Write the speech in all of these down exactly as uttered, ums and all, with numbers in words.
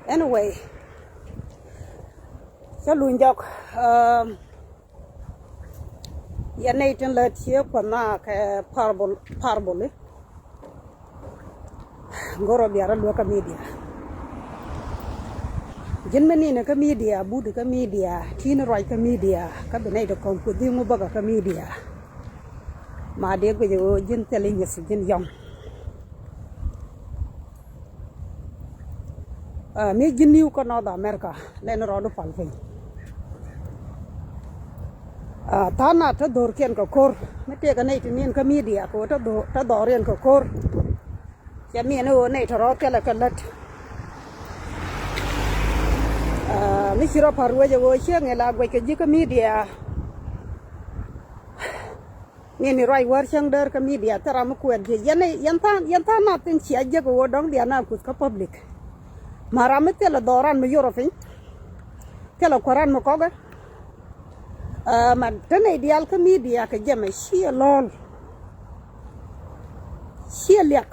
Anyway, cä luny jɔk, um, yɛn nɛy tin lät cie kuɔth na kɛ parable, parable. Go̱rɔ biarä luäk kä media. Ji̱n mi ni̱n kä media, but kä media, ti̱n ruac kä media, kä bi nɛy ti kɔn kuoth i̱ ŋu bäkä kä media. Ma dee guic ɣöö ji̱n thil i̱ nyith ji̱n yɔ̱ŋ. Ah, mi ji̱n ni̱w kä North America, lɛn rɔɔdu pal piny. Ah, tha̱a̱ŋ nath te dho̱rkiɛn kɛ ko̱r, mi tëëkɛ nɛy ti ni̱n kä media kɛ ɣöö te dhɔ-, te dhɔriɛn kɛ ko̱r. Cɛ miɛn i̱ ɣöö nɛy te rɔɔth thilɛ kɛ lät. Ah, mi ci rɔ pa̱r wec ɛ ɣöö ciɛ ŋi̱ la guɛc kɛ ji̱ kä media. Ni ni ruac wäär cäŋ däär kä media thil ram mi kuɛɛt jiec. Yɛn, yɛn tha̱a̱ŋ, yɛn tha̱a̱ŋ nath tin cia jek ɣöö dɔ̱ŋ diaal na kuth kä public. Ma ram mi thilɛ dhɔran mi yorɔ piny. Thilɛ kuäran mi kɔkɛ. Ah, ma te nɛy diaal kä media kɛ jɛmɛ ciɛ lɔ̱ɔ̱l. Ciɛ liak.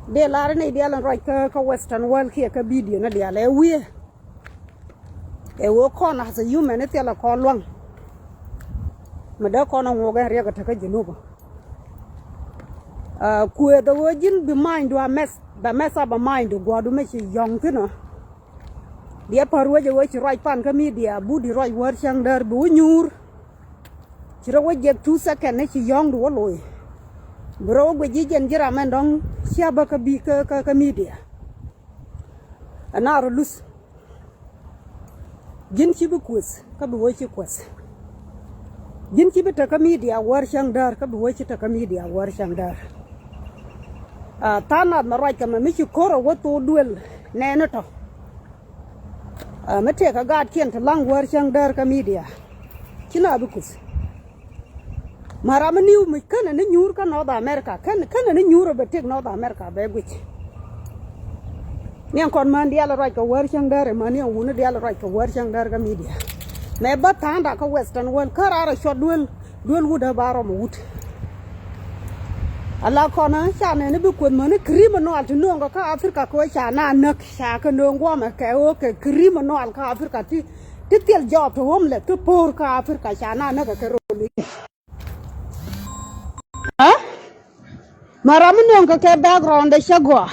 Dee lar nɛy diaal in ruac kä, kä Western world kiɛ kä video ni diaal ɛ wi̱i̱. Ɛ ɣöö kɔn as a human ni thilɛ kɔn luaŋ. Mi dee kɔn a ŋuɔk ɛn riɛk a te kä Junub. Ah, kuëëth ɛ ɣöö ji̱n bi mind du a mess, bɛ mess up a mind du gua̱a̱du mi ci yɔ̱ŋ thi̱n ɔ. Diɛ pa̱r wec ɛ ɣöö ci ruac pan kä media, but di ruac wäär cäŋ däär bi wä nyuur. Ci rɔ wä jiɛk two second ni ci yɔ̱ŋ du wä lo̱i. Bi rɔ wä guic ji̱ jɛn ji̱ ram ɛn dɔ̱ŋ cia bä kä bi kä, kä, kä media. Ɛn a rɔ luth. Ji̱n ci bi kueth kä bi wee ci kueth. Ji̱n ci bi te kä media wäär cäŋ däär kä bi wee ci te kä media wäär cäŋ däär. Ah, tha̱a̱ŋ nath mɛ ruac kɛ mɛ mi ci ko̱r ɛ wä thok duël nɛɛni tɔ. Ah, mi tëëkɛ gaatkiɛn ti la̱ŋ wäär cäŋ däär kä media. Ci na bi kuth. Ma ram mi ni̱w mi känɛ ni nyuur kä North America, kän, känɛ ni nyuur ɛ bɛ tëk North America bɛ guic. Niɛn kɔn män diaal ruac kɛ wäär cäŋ däär, män niɛn wuni diaal ruac kɛ wäär cäŋ däär kä media. Mɛ bä tha̱a̱ŋda kä Western world, kä raar ɛ cuɔt duel, duel wut ɛ ba rɔm ɛ wut. Ala kɔn ca nɛn ni bi kueth mäni criminal ti nööŋ kɛ kä Africa kɛ ɣöö ca na näk, ca kɛ nööŋ guɔmɛ kɛ ɣöö kɛ criminal kä Africa ti, ti thil jɔɔp ti homeless ti poor kä Africa ca na näk kɛ kɛ roli. Ɛ? Ma ram mi nööŋ kɛ kɛ background dɛ cä gɔaa.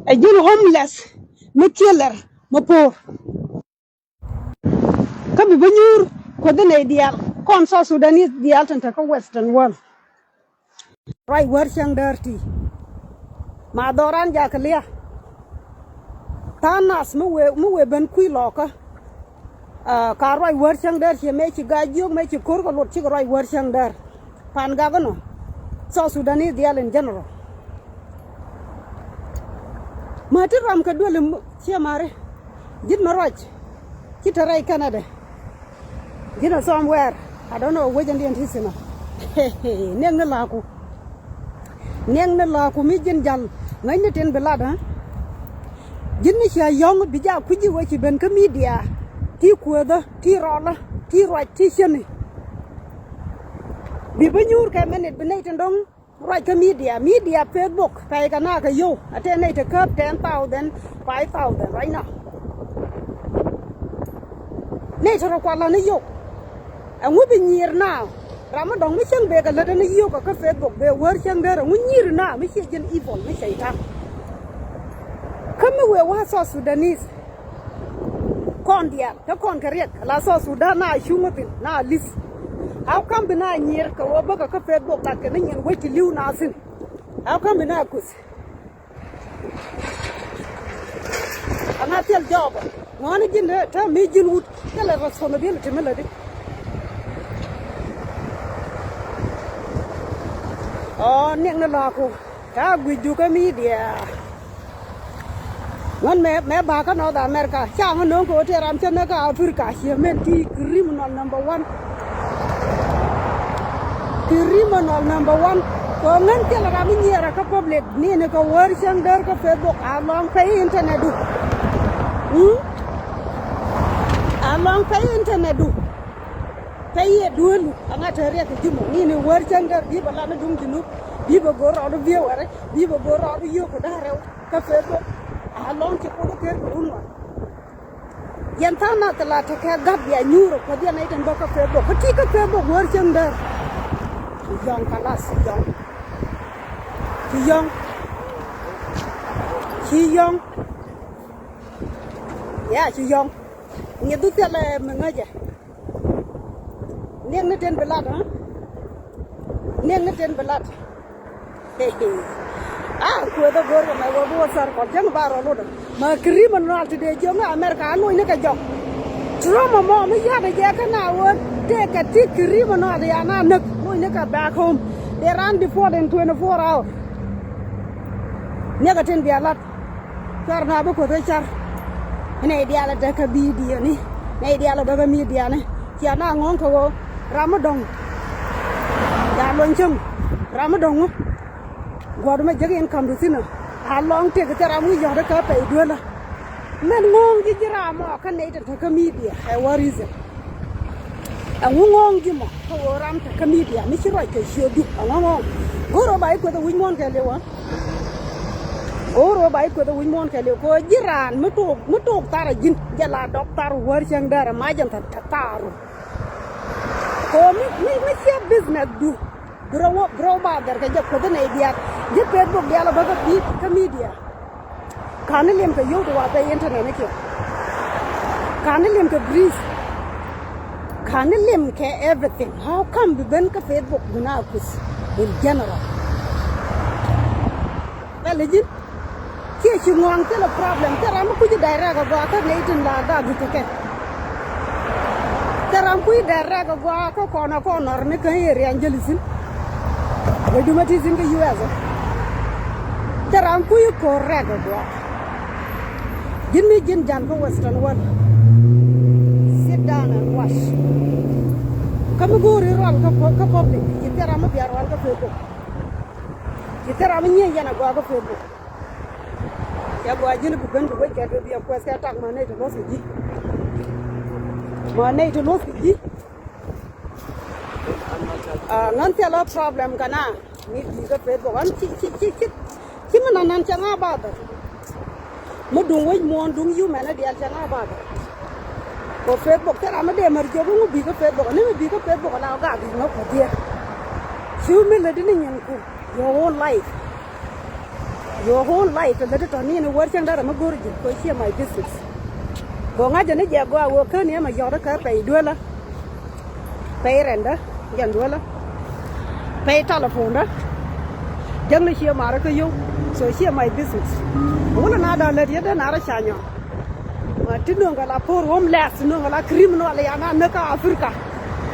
Ɛ ji̱n homeless mi killer mi poor. Kä bi bä nyuur kuäth nɛy diaal kɔn South Sudanese diaal tin te kä Western world. Ruac wäär cäŋ däär ti. Ma dhɔran jakɛ lia̱a̱. Tha̱a̱ŋ nath mi wee, mi wee ben kui̱ lɔɔkä. Ah, ka ruac wäär cäŋ däär ciɛ mëë ci ga̱a̱c jiök mëë ci ko̱r kɛ luɔt cikɛ ruac wäär cäŋ däär. Pan gak inɔ. South Sudanese diaal in general. Mä ti ram kɛ duel in ciɛ mari. Ji̱n mɛ ruac. Ci te rɛy Canada. Ji̱n a somewhere. I don't know wecän diɛn ti thin ɔ. Niɛŋ ni la̱a̱ku. Niɛŋ ni la̱a̱ku mi ji̱n jal. Ŋäcni tin bi lat, ɛ? Ji̱n mi cia yɔ̱ŋ bi ja kui̱ci wee ci ben kä media. Ti kueethä, ti rɔlä, ti ruac, ti cieni. Bi bä nyuur kɛ minute bi nɛy tin dɔ̱ŋ. Ruac kä media, media Facebook, pɛy kɛ na kɛ yio̱w, a tëë nɛy te käp ten thousand, five thousand right now. Nɛy te rɔ kualä ni yio̱w. Ɛŋu bi nyiir na, ram mi dɔ̱ŋ mi cäŋ bek kɛ lät ni yio̱w kɛ kä Facebook bek wäär cäŋ dee rɛ, ɛŋu nyiir na, mi ciɛ ji̱n evil, mi cɛy-tan. Kä mi wëë wä South Sudanese. Kɔn diaal, kä kɔn kɛ riɛk, la South Sudan na cuŋä thin, na li̱th. How come bi na nyier kɛ wä bäkɛ kä Facebook lat kɛ ni nyin wec ti li̱w na thin? How come bi na kuth? Ana thil jɔɔbä. Ŋɔni ji̱n te mi ji̱n wut, thilɛ responsibility mi lätdi. Ɔ, niɛk ni la̱a̱ku. Ta̱a̱ gui̱cdu kä media. Ŋän mɛ, mɛ ba̱a̱ kä North America. Ca ŋä no̱o̱ŋ kɛ ɣöö tëë ram cä näk kä Africa. Ciɛ mɛn ti criminal number one. Criminal number one. Kɛ ɣöö ŋän thilɛ ram mi nyiɛɛrä kä public. Ni ni kɛ wäär cäŋ däär kä Facebook. A lɔŋ pɛy internet du. Hmm? A lɔŋ pɛy internet du. Pɛyɛ duelu aŋa te riɛk kɛ ji̱ mɔ ni ni wär cäŋ däär bi bɛ lat ni duŋ Junub, bi bɛ go̱r rɔɔdu biewɛrɛ, bi bɛ go̱r rɔɔdu yio̱k kɛ da̱ŋ rɛw kä Facebook. A lɔŋ ci Kuoth ker kɛ run wan. Yɛn tha̱a̱ŋ nath la tekɛ gat bia nyuur ɛ Kuoth yɛn nɛy tin bä kä Facebook. Kä ti kä Facebook wär cäŋ däär. Ci yɔŋ kalas, ci yɔŋ. Ci yɔŋ. Ci yɔŋ. Ya, ci yɔŋ. Ŋi̱eth du thilɛ mi ŋäcɛ. Niɛŋ ni ten bi lat, ha? Niɛŋ ni ten bi lat. Ah, Kuoth ɛ go̱o̱r kɛ mɛ wä bi wä thar kɔn cäŋ ba rɔ lotdä. Ma criminal ti dee jiɔk ni America a loc ni kɛ jɔk. Trump ɛmɔ mi ya̱t ɛ jɛ kä na wä tëëkɛ ti criminal ya na näk loc ni kɛ back home. Dee ran deport in twenty four hour. Niɛkɛ tin bia lat. Cuar na bi Kuoth kä car. Nɛy diaal a te kä bidioni. Nɛy diaal a bä kä midiani. Cia na ŋɔ̱ŋ kɛ ɣöö ram mi dɔ̱ŋ. Ca luɔny cäŋ ram mi dɔ̱ŋ ŋu. Guɔ̱ɔ̱r mɛ jek in ka̱m di thi̱n ɔ. A lɔŋ tëk thil ram wi̱i̱ yɔ̱t kä pɛy duelä. Mɛn ŋɔ̱ɔ̱ŋ ji̱ ji̱ ram mɔ kä nɛy tin te kä midia ɛ wä reason. Ɛŋu ŋɔ̱ɔ̱ŋ ji̱ mɔ kä ɣöö ram te kä midia mi ci ruac kɛ ciötdu ɛŋu ŋɔ̱ɔ̱ŋ. Go̱o̱r ɣöö ba i̱ Kuoth ɛ wi̱c muɔ̱ɔ̱n kɛɛliw ɣän. Go̱o̱r ɣöö ba i̱ Kuoth ɛ wi̱c muɔ̱ɔ̱n kɛɛliw kɛ ɣöö ji̱ raan mi took mi took thar ɛ ji̱n jɛ la dɔk thar wäär cäŋ däär ɛ mac ɛn thar te thar ru. Kɛ ɣöö mi mi mi ciɛ business du. Bi rɔ wä bi rɔ wä ba dhɛr kɛ jɛ Kuoth in nɛy diaal ji̱ Facebook diaal ɛ bä kä bi kä midia. Ka̱n ni lim kɛ yio̱w ti wa pɛ internet ni kiɛ. Ka̱n ni lim kɛ breeze. Ka̱n ni lim kɛ everything. How come bi ben kä Facebook bi na kuth in general? Bɛ lɛ ji̱n. Kiɛ ci ŋɔaŋ thilɛ problem. Thil ram mi kuc i̱ direct agɔaa kä nɛy tin la daa gui̱c kɛ kɛ. Thil ram kuc i̱ direct agɔaa kä kɔn a kɔn nɔr ni kä area in jäli thi̱n. Wecdu ma ti thi̱n kä U S. Thil ram kuc i̱ correct agɔaa. Ji̱n mi ji̱n jan kä Western world. Sit down and watch. Kä mi go̱o̱ri rual kä pu-, kä public. Ci thil ram mi bia rual kä Facebook. Ci thil ram mi nyiey yɛn agɔaa kä Facebook. Cɛ gɔaa ji̱n bi ben bi wec kɛ bi biɛ kuɛth kɛ tak ma nɛy ti luɔth kɛ ji̱. Ma nɛy ti luɔth kɛ ji̱. Ah, ŋän thilɛ problem kɛ na mi bi̱i̱ kä Facebook. Ɣän ci ci ci ci ci mi nan nan cɛ ŋa̱ ba dhɔr. Mi duŋ wec muɔ̱ɔ̱n duŋ yumɛn a diaal cɛ ŋa̱ ba dhɔr. Kɛ Facebook thil ram mi dee mär jiɔk iŋu bi̱i̱ kä Facebook ni mi bi̱i̱ kä Facebook la ɣä gak bi̱i̱ ŋä kuɔth diɛɛr. Ci mi lätdi ni nyin ku your whole life. Your whole life, lät tɔ̱ ni ni wär cäŋ däär mi go̱r ji̱ kɛ ciɛ my business. Gɔŋ a jɛ ni jɛ gɔaa wee kä ni ɛmɛ yɔt kä pɛy duelä. Pɛy rɛndä, jɛn duelä. Pɛy telephone dä. Jäŋ ni ciɛ marä kä yio̱w. So ciɛ my business. Wulɛ na da̱a̱ lät yet dee na rɔ ca nyɔk. Ma ti nöŋ kɛ la poor homeless, ti nöŋ kɛ la criminal ya na näk kä Africa.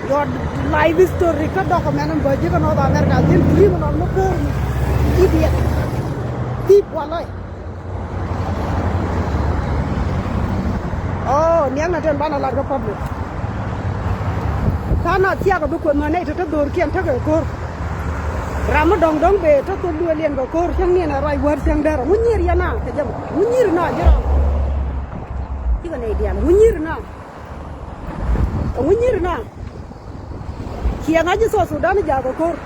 Your life history kä document in bä ji̱ kä North America, ji̱n criminal mi poor mi idiot. Thief walay. Oh, niɛŋ na ten banɛ lat kä public. Ka na thiak a bi kueth ma nɛy te te dho̱rkiɛn tekɛ ko̱r. Ram mi dɔ̱ŋ dɔ̱ŋ bee te thok duëëliɛn kɛ ko̱r cäŋ niɛn a ruac wäär cäŋ däär. Ŋu nyier yɛn a kɛ jɛ mɔ. Ŋu nyier nɔ ji̱ ram. Cikɛ nɛy diaal. Ŋu nyier nɔ. Ŋu nyier nɔ. Ciɛ ŋa̱c ji̱ South Sudan jaak kɛ ko̱r.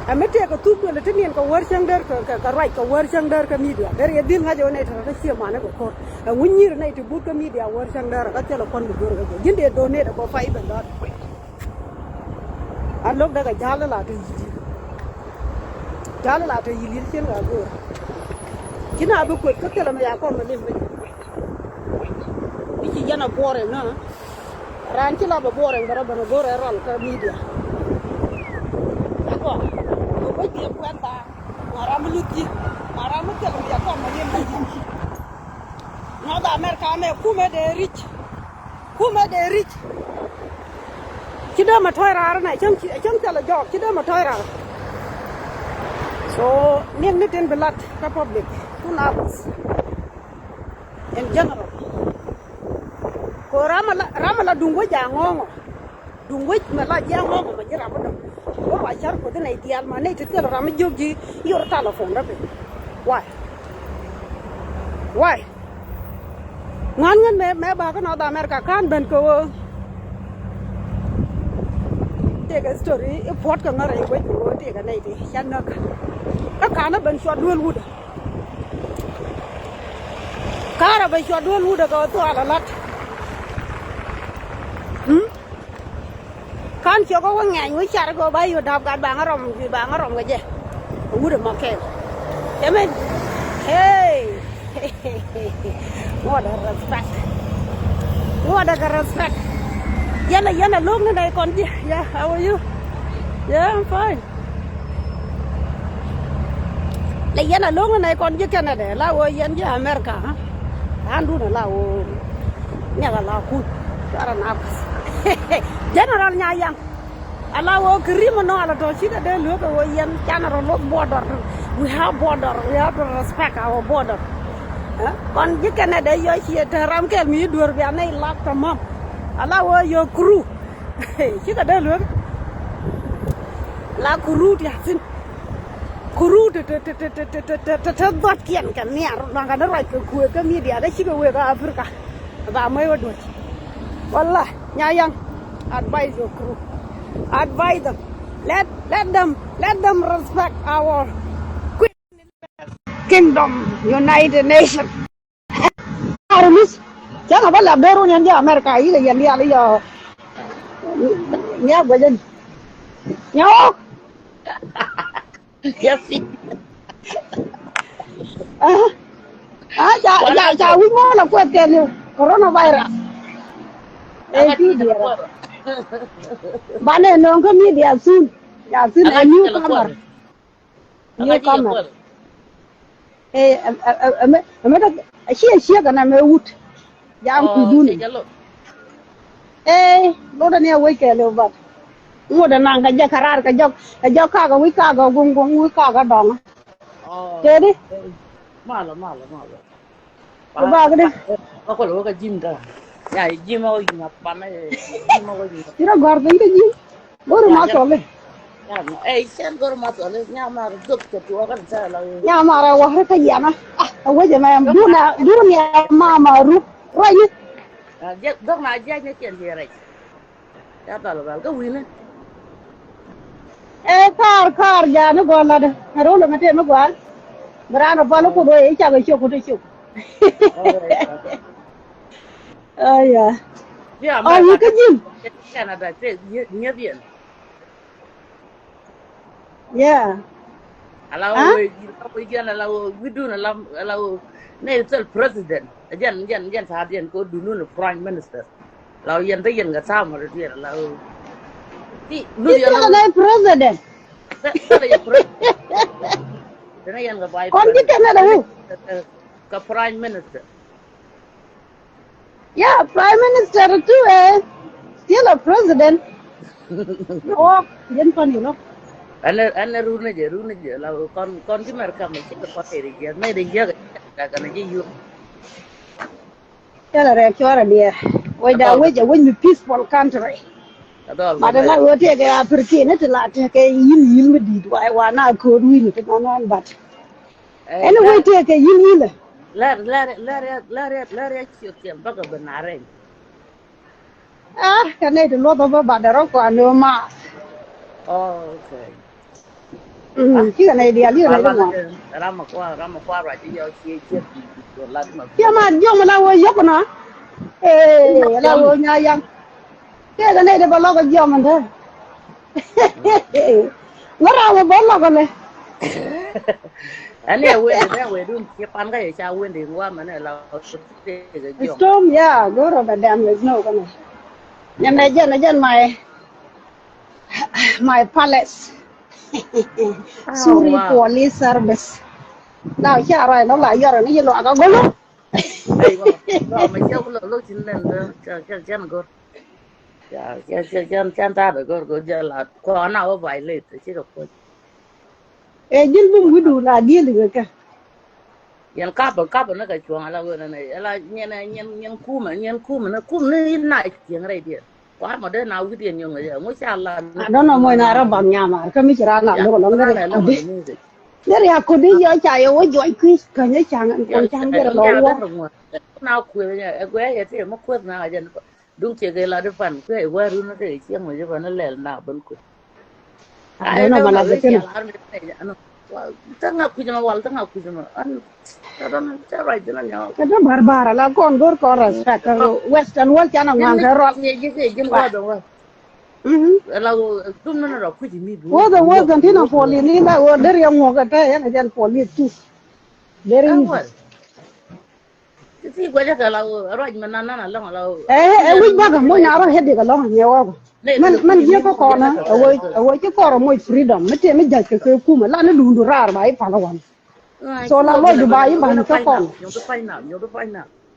Ɛ mi tëëk kɛ thuk duël ti niɛn kɛ wäär cäŋ däär kɛ, kɛ, kɛ ruac kɛ wäär cäŋ däär kɛ media. Dee riɛ dhil ŋa̱c ɛ wä nɛy te te ciɛ manɛ kɛ ko̱r. Ɛ ŋu nyier nɛy ti but kä media wäär cäŋ däär kä thilɛ kuan bi go̱r kä jɛ. Ji̱n dee donate ɛ bä fa i̱ ben dɔɔt. A lo̱k däk a ja̱l la te yi̱l. Ja̱l la te yi̱l yi̱l cien ka go̱o̱r. Ci na bi kueth kä thilɛ mi ya kɔm mi lim mi. I̱ ci yɛn a buɔr ɛn nä. Raan ci la bɛ buɔr ɛn bɛ rɔ ben a go̱o̱r ɛ rɔl kä media. Ɛ kɔ. Kɛ guäc diɛ kuɛth ba. Ma ram mi luth ji̱. Ma ram mi thilɛ mi ya kɔm mi lim mi. North America mɛ kumɛ dee ri̱c. Kumɛ dee ri̱c. Ci dee mɛ tɔ̱ɔ̱c raar nɛ cäŋ ci, cäŋ thilɛ jɔɔk ci dee mɛ tɔ̱ɔ̱c raar. So niɛk ni tin bi lat kä public. Kun a guth. In general. Ko ram a la, ram a la duŋ wec a ŋɔ̱ɔ̱ŋɔ. Duŋ wec mɛ la jiaŋ ŋɔ̱ɔ̱ŋ mɛ ji̱ ram mi dɔ̱ŋ. Wä wa car kuoth inɛ i̱ diaal ma nɛy ti thil ram mi jiök ji̱ yor telephone rɔ piny. Why? Why? Ŋuan ŋän mɛ, mɛ ba kä North America ka̱n ben kɛ ɣöö Tëëkɛ story i̱ puɔ̱t kɛ ŋär i̱ wec kɛ ɣöö tëëkɛ nɛy ti ca näk. Kä ka̱n ɛ ben cuɔt duel wut ɛ. Ka̱n ɛ ben cuɔt duel wut ɛ kɛ ɣöö thuaal ɛ la̱t. Hmm? Ka̱n ciɔk ɛ wä ŋɛny wä car kɛ ɣöö ba yio̱ da̱p gat ba ŋä rɔm, ba ŋä rɔm kɛ jɛ. Wut ɛ ma kɛɛl. Cɛ mɛn. Hey. What a respect. What a respect. Yɛn a, yɛn a lo̱k ni nɛy kɔn ji̱. Yeah, how are you? Yeah, I'm fine. Lɛ yɛn a lo̱k ni nɛy kɔn ji̱ Canada. La wä yɛn ji̱ America, ha? An dun a la wä. Nyaka la kun. Cuara na kus. General Nyayaŋ. Ala wä kɛ rim ɛnɔ ala tɔ cikɛ dee lueek kɛ wä yɛn canɛ rɔ loth border. We have border. We have to respect our border. Eh? Kɔn ji̱ kɛnɛ dee yɔ ciɛ te ram kɛl mi duer bia nɛy lak tamam. Ala wä yɔ kuru. Cikɛ dee lueek. La kuru ti asin. Kuru ti ti ti ti ti ti ti ti ti dhɔt kiɛn kɛ niar. Luaŋ kɛ ni ruac kɛ kuek kɛ media dee cikɛ wek Africa. Ba mɛ wä duɔc. Wala, Nyayaŋ, advise your crew. Advise them. Let, let them, let them respect our Queen Kingdom, United Nations. Armis, cäŋ a bä lap dee run yɛn jɛ America, yikɛ yɛn diaal i̱ yɔ. Nia guɛcän. Nia ɣɔk. Yes. Ah, ah, ca, ca, ca wi̱c mɔ la kuɛth kɛn coronavirus. Eh, ki diɛrɛ. Banɛ nɔŋ kä media soon. Ya soon a newcomer. Newcomer. Eh, ɛmɛ, ɛmɛ, ɛmɛ, a ciɛ ciɛ kɛ na mɛ wut. Jam kuidun. Ee, lotdɛ ni a wec kɛɛliw bat. Ŋot ɛ naŋ kɛ jɛ kɛ raar kɛ jɔk, kɛ jɔk kakɛ wi̱c kakɛ guŋ guŋ wi̱c kakɛ dɔŋä. Tëëdi. Malɔ, malɔ, malɔ. Kɛ bak di. Kä kuɔl wä kä jim kä. Ya jim a wä jim a pan, jim a wä jim. Ci rɔ gɔr piny kä jim. Go̱r ma thɔli. Ey, cɛn go̱r ma thɔli. Nyamar dhok cɛ tuɔɔk kɛn cɛ la. Nyamar a wahri kä yɛmɛ. Ah, a wecɛ mɛ duna, duna mama ru. Ruacni. Dhok na jiac ni cɛn jiɛ rɛc. Ca thɔl bal kä wi̱ni. Ey, kaar, kaar, jani gɔl ladɛ. Ɛ rol mɛ tëë mi gɔal. Bi raan ɛ bɔl ɛ kuth wee i̱ cakɛ cok kuth ɛ cok. Aya. Ɔ, yi kä ji̱n. Canada te nyeth yɛn. Yeah. Ala wee ji̱n, ala wee ji̱n, ala wee wi̱dun, ala, ala wee ne thil president. Jɛn, jɛn, jɛn ta̱a̱ diɛn ko dunun prime minister. Ala wee yɛn te yɛn kɛ ta̱a̱ mɔ diɛn ala wee. Ti, ti yɛn ala president. Te, te yɛn president. Te ne yɛn kɛ vice president. Kɔn ji̱ kɛn ala wee. Kɛ prime minister. Yeah, prime minister too, eh. Still a president. Oh, jen pani lo. Ɛn, ɛn run ni jɛ, run ni jɛ la kɔn, kɔn ti mɛr kam ni ci kɔn ti ri jɛ, mɛ ri jɛ ka ka ni jɛ yum. Cɛ la rɛk cuɔrɛ diɛ. Wec da wec a wec mi peaceful country. Ka dɔl. Ma de la wec tëëkɛ African ni ti la tëëkɛ yin yin mi dit wa wa na ko̱o̱t wi̱ni ti nɔnɔn but. Anyway, tëëkɛ yin yin lɛ. Lɛr, lɛr, lɛr, lɛr, lɛr, lɛr ya ciöt kɛl bäkɛ ben a rɛny. Ah, kɛ nɛy ti luɔth ɔ bä ba dɛr ɔ kuan ni ɔ ma. Oh, okay. Mm, cikɛ nɛy diaal, cikɛ nɛy ti ŋuan. Ram a kua, ram a kua ruac ci yɔ cie ciöt. Cie ma jiɔm la wä yök nɔ. Ee, la wä nya yaŋ. Tëëkɛ nɛy ti bä lɔk ɛ jiɔm ɛn te. Ŋära wä bä lɔk ɛmɛ. Ɛn ni ɛ wendɛ, ni ɛ wedun ci pan kä yɛ ca wendɛ ŋuam ɛn ɛ la tëëkɛ jiɔm. Storm, yeah, go̱rɔ bɛ dɛm ɛ snow kɛnɛ. Nyɛ mɛ jɛn ɛ jɛn my, my palace. Sorry, wow. Police service. La ca rɔy nɔ la yɔrɔ ni yi luak a golo. Ay, wow. Wow, mɛ jɛ wulɔ lo tin nɛn dɛ, ca, ca, can gor. Ca, ca, ca, can, can ta dɛ gor, gor jɛ la kɔ na wä violate, ci kɛ puɔc. Ɛ jil bum widu la deal kɛ kɛ. Yɛn kapä, kapä ni kɛ cuɔ̱ŋ ala wen ni ala nyɛn, nyɛn, nyɛn kumɛ, nyɛn kumɛ ni, kumɛ ni in na cieŋ rɛy diɛn. Kua̱r mɔ dee na wi̱diɛn yɔ̱ŋ ɛ ŋu ca la. I don't know mɔc na rɔ bam nyamar kä mi ci ran na lo̱k lɔŋ dee ria kodi. Dee ria kodi yɔ ca yɛ wä juɔc kui̱ känyä ca̱ŋ ɛn kuɔn ca̱ŋ dee rɔ lɔ wä. Na kueth ɛ guɛ yɛ ti mɔ kueth na jɛn. Duŋ ciɛ kɛ lat i̱ pan kuɛ i̱ wä run kɛ ciɛ ŋuc i̱ pan i̱ lɛl na ben kuɛ. I don't know, Malak, the thing. Täŋa kui̱c ma wal, täŋa kui̱c ma. An I don't know, cɛ ruac dhin an yaw. Kɛ däm bar bar ala kɔn go̱r kɔn respect. Western world canɛ ŋuan kɛ rɔl. Ji̱ ji̱ ji̱ ji̱ wä dɔŋ wä. Mhm. Ala dum ni rɔ kui̱c mi bi. Wä dɔŋ wä dɔŋ tin a police ni la wä der yɛ ŋuɔk kɛ tɛ yɛn a jɛn police too. Very easy. Ti gua̱cä kɛ la ruac mi nan nan a lɔŋ la. Ɛ ɛ wi̱c bakɛ moc na rɔ hedi kɛ lɔŋ nyɛ wä kɔ. Mɛn mɛn jiɛ kɔ kɔnä ɛ wä ɛ wä ci kɔrɔ moc freedom mi tëë mi ja̱c kɛ kɛ kumɛ la ni duundu raar ba i̱ palä wan. So la lɔcdu ba i̱ ba̱ny kä kɔn.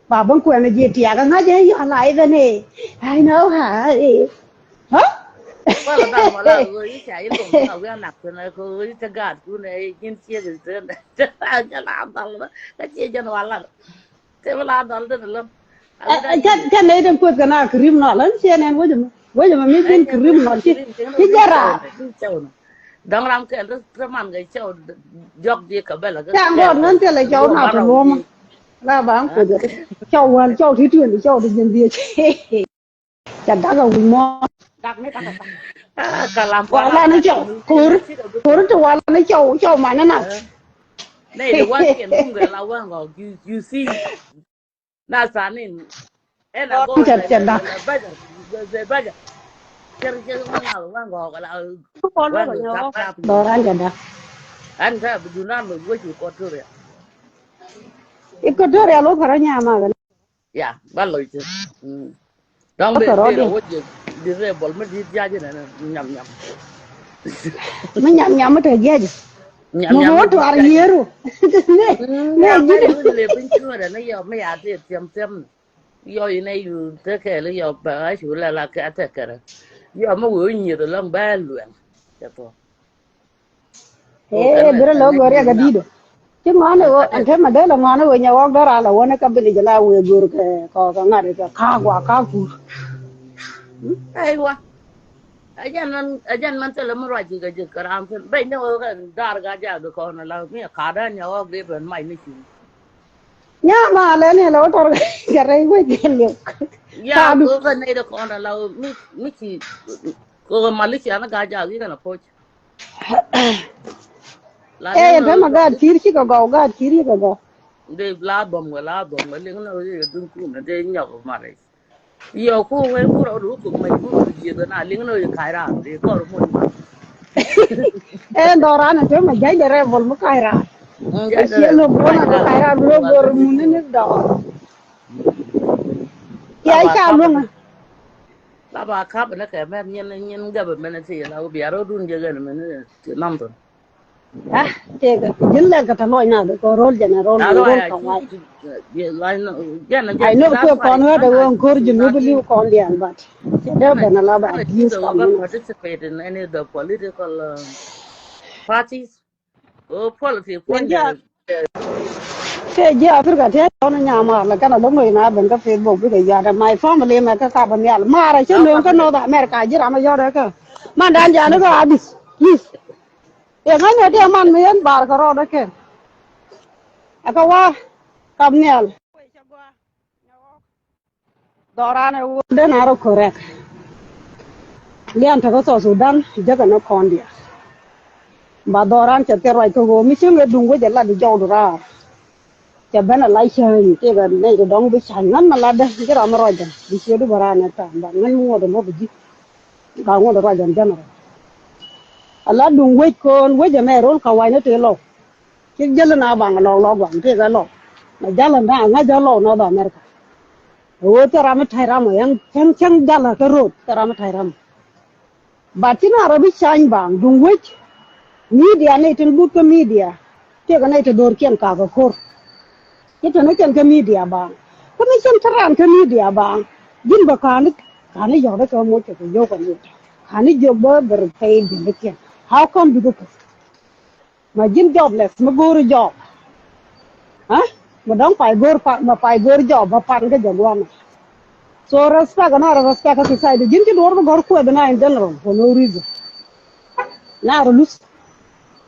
Ba bä kuɛn ji̱ tiakä ŋa̱c ɛ yɔ̱ la i̱ bɛ ni. I know how. Hä? Wala dal wala ɣöö i̱ ca i̱ loŋ a wi̱i̱ a nak thin ɛ kɛ ɣöö i̱ te gaatkun ɛ ji̱n ciek i̱ thin. Ca la dal bä kä ciɛ jɛn wala. Te bä la dal thin ɛ lon. Ɛ ɛ ca ca nɛy den kueth kɛ na criminal ɛn ciɛ nɛn wecä mɛ wecä mɛ mi ji̱n criminal ci ci jɛ raar. Dɔŋ ram kɛl te man kɛ cɛw diɔk di kɛ bɛl kɛ. Ca ŋɔt ŋän thilɛ cɛw na te luɔmä. La ba ŋ kueth cɛw wäl cɛw ti tueni cɛw ti ji̱n dhiec. Ca dak a wi̱c muɔ̱ɔ̱n. Dak ni dak a dak. Ah, kalam wala ni cɔw. Kor kor ti wala ni cɔw cɔw mani na. Nɛ ni wan kiɛn kum kɛ la wan gɔk. You you see. Na sanin. Ɛn a gɔk cɛ cɛ dak. Baja baja. Cɛ cɛ wan gɔk la. Wan gɔk. Dɔran cɛ dak. An ka bi dunan mi weci Equatoria. Equatoria lo kara nyama. Ya ba lɔc ti. Dɔŋ de de wä jɛ di rɛ bɔl mi di diaji nɛ nyam nyam. Mi nyam nyam mi te diaji. Nyam nyam mi tuar yieru. Ne ne jini le bin chuɛ dɛ ne yɔ mi ya te tiɛm tiɛm. Yɔ inɛ yu te kɛɛli yɔ ba a cu la la kɛ a te kɛrɛ. Yɔ mi wee nyieth lɔŋ bɛ luɛŋ. Cɛ thɔ. Ee birä lo̱k go̱o̱r riɛk a di̱i̱t ɔ. Ci ŋɔ̱a̱n ɛ ɣöö ɛn te mɛ dee lɛ ŋɔ̱a̱n ɛ ɣöö nyɛ ɣɔ̱k dee raal ɛ wä ni ka bini jɛ la wëë go̱o̱r kɛ kɔɔk kɛ ŋa̱t kɛ ka̱a̱k wa ka̱a̱k kuur. Aywa. Ɛ jɛn mɛn ɛ jɛn mɛn thilɛ mi ruac ji̱ kɛ ji̱ kɛ raan thi̱n ben ni ɣöö kɛ daar ka jaak di kɔn ɛ la mi ɛ ka̱a̱t dee nyɛ ɣɔ̱k dee ben mac ni cuŋ. Nya ma lɛ ni lɛ wä tɔr kɛ rɛy wec kɛ liw. Ya ɣöö kɛ nɛy dee kɔn ɛ la mi mi ci kɛ ɣöö mal i̱ cian ɛ ka jaak i̱ kɛn ɛ poc. Ɛ yɛn tɛmɛ gaat ki̱i̱r cikɛ gɔw, gaat ki̱i̱r cikɛ gɔw. Dee la bɔm wɛ la bɔm wɛ liŋ ni wä yɛ duŋ kun dee nyɔk mari. Yɔ ku wɛ ku rɔ du ku mɛ ku rɔ jiɛ na liŋ ni wä ka̱c raa dee kɔr mun. Ɛ dɔran tɛmɛ ja̱c dɛ rɛ bɔl mi ka̱c raa. Ɛ ciɛ lo̱k bɔl mi ka̱c raa bi rɔ gör mun ni dɔr. Ya ca luŋ. La ba kap ni kɛ mɛn nyin nyin gabɛ mɛn ti la wä bia rɔ dun jɛ gɛn mɛn ti nam tun. Ah, tëëkɛ ji̱n lɛk kɛ tɛ lɔc na kɛ ro̱l jɛn ro̱l ro̱l kɛ wac. I know kuɛ kɔn ɣä dee ɣöö ŋör ji̱n wä bi li̱w kɔn diɛn, but cɛ dee ben a la ba abuse kɔn ni. Participate in any of the political parties or politics. Kɛ ji̱ Africa tiɛ tɔn nyamar la kɛn a lo̱ŋ lo̱c na ben kä Facebook bikɛ yuat ɛ my family mɛ kä kap a nhial mar a cä lo̱ŋ kä North America ji̱ ram a yɔt ɛ kä man dan jani kä abis. Please. Iɛ ŋa̱cnɛ diɛ man mi yɛn bar kɛ rɔɔdɛ kɛn. Ɛ kɛ wa kap nhial. Dhɔran ɛ wä den a rɔ correct. Lian tekä South Sudan jäkɛ ni kɔn diaal. Ba dhɔran cɛ thil ruac kä ɣöö mi cieŋ ɛ duŋ wec ɛ lat i̱ jɔwdu raar. Cɛ ben a la cäny tëëkɛ nɛy ti dɔ̱ŋ bi ca̱ny ŋän mi latdä ji̱ ram mi ruacdä bi ciötdu bä raan ɛ ta̱a̱ ba ŋän mi ŋuɔ̱t ɛmɔ bi ji̱. Ba ŋuɔ̱t ɛ ruacdä ɛn general. A la duŋ wec köön wec ɛmɛ ro̱l kä wa̱ny ni tëë lɔw. Ci jäl na baŋ lɔk lɔk waŋ tëëkɛ lɔw. Mɛ jäl ɛn da̱a̱ ŋa̱c jäl lɔw North America. Ɛ ɣöö thil ram mi ta̱c ram ɔ yɛn cäŋ cäŋ jäl kä ro̱o̱t thil ram mi ta̱c ram ɔ. But ci na rɔ bi cany baŋ duŋ wec. Media nɛy tin but kä media. Tëëkɛ nɛy te do̱rkiɛn kakä ko̱r. Ci te ni cɛn kä media baŋ. Kä mi cɛn te ran kä media baŋ. Ji̱n bä ka̱n ka̱n yɔ̱k dee kɛ moc kɛ kɛ yio̱w kɛ ni. Ka̱n jiök bä bɛ rɛ pɛy duŋ wec kiɛn. How come bikɛ kuth? Ma ji̱n jobless mi go̱o̱ri job. Ɛ mi dɔ̱ŋ pay go̱o̱r pa ma pay go̱o̱r job ba pan kä jɛ gua̱a̱mɛ. So respect na rɔ respect kä society ji̱n ci duɔ̱ɔ̱r bi gɔ̱r kuɛth na in general for no reason. Na rɔ luth.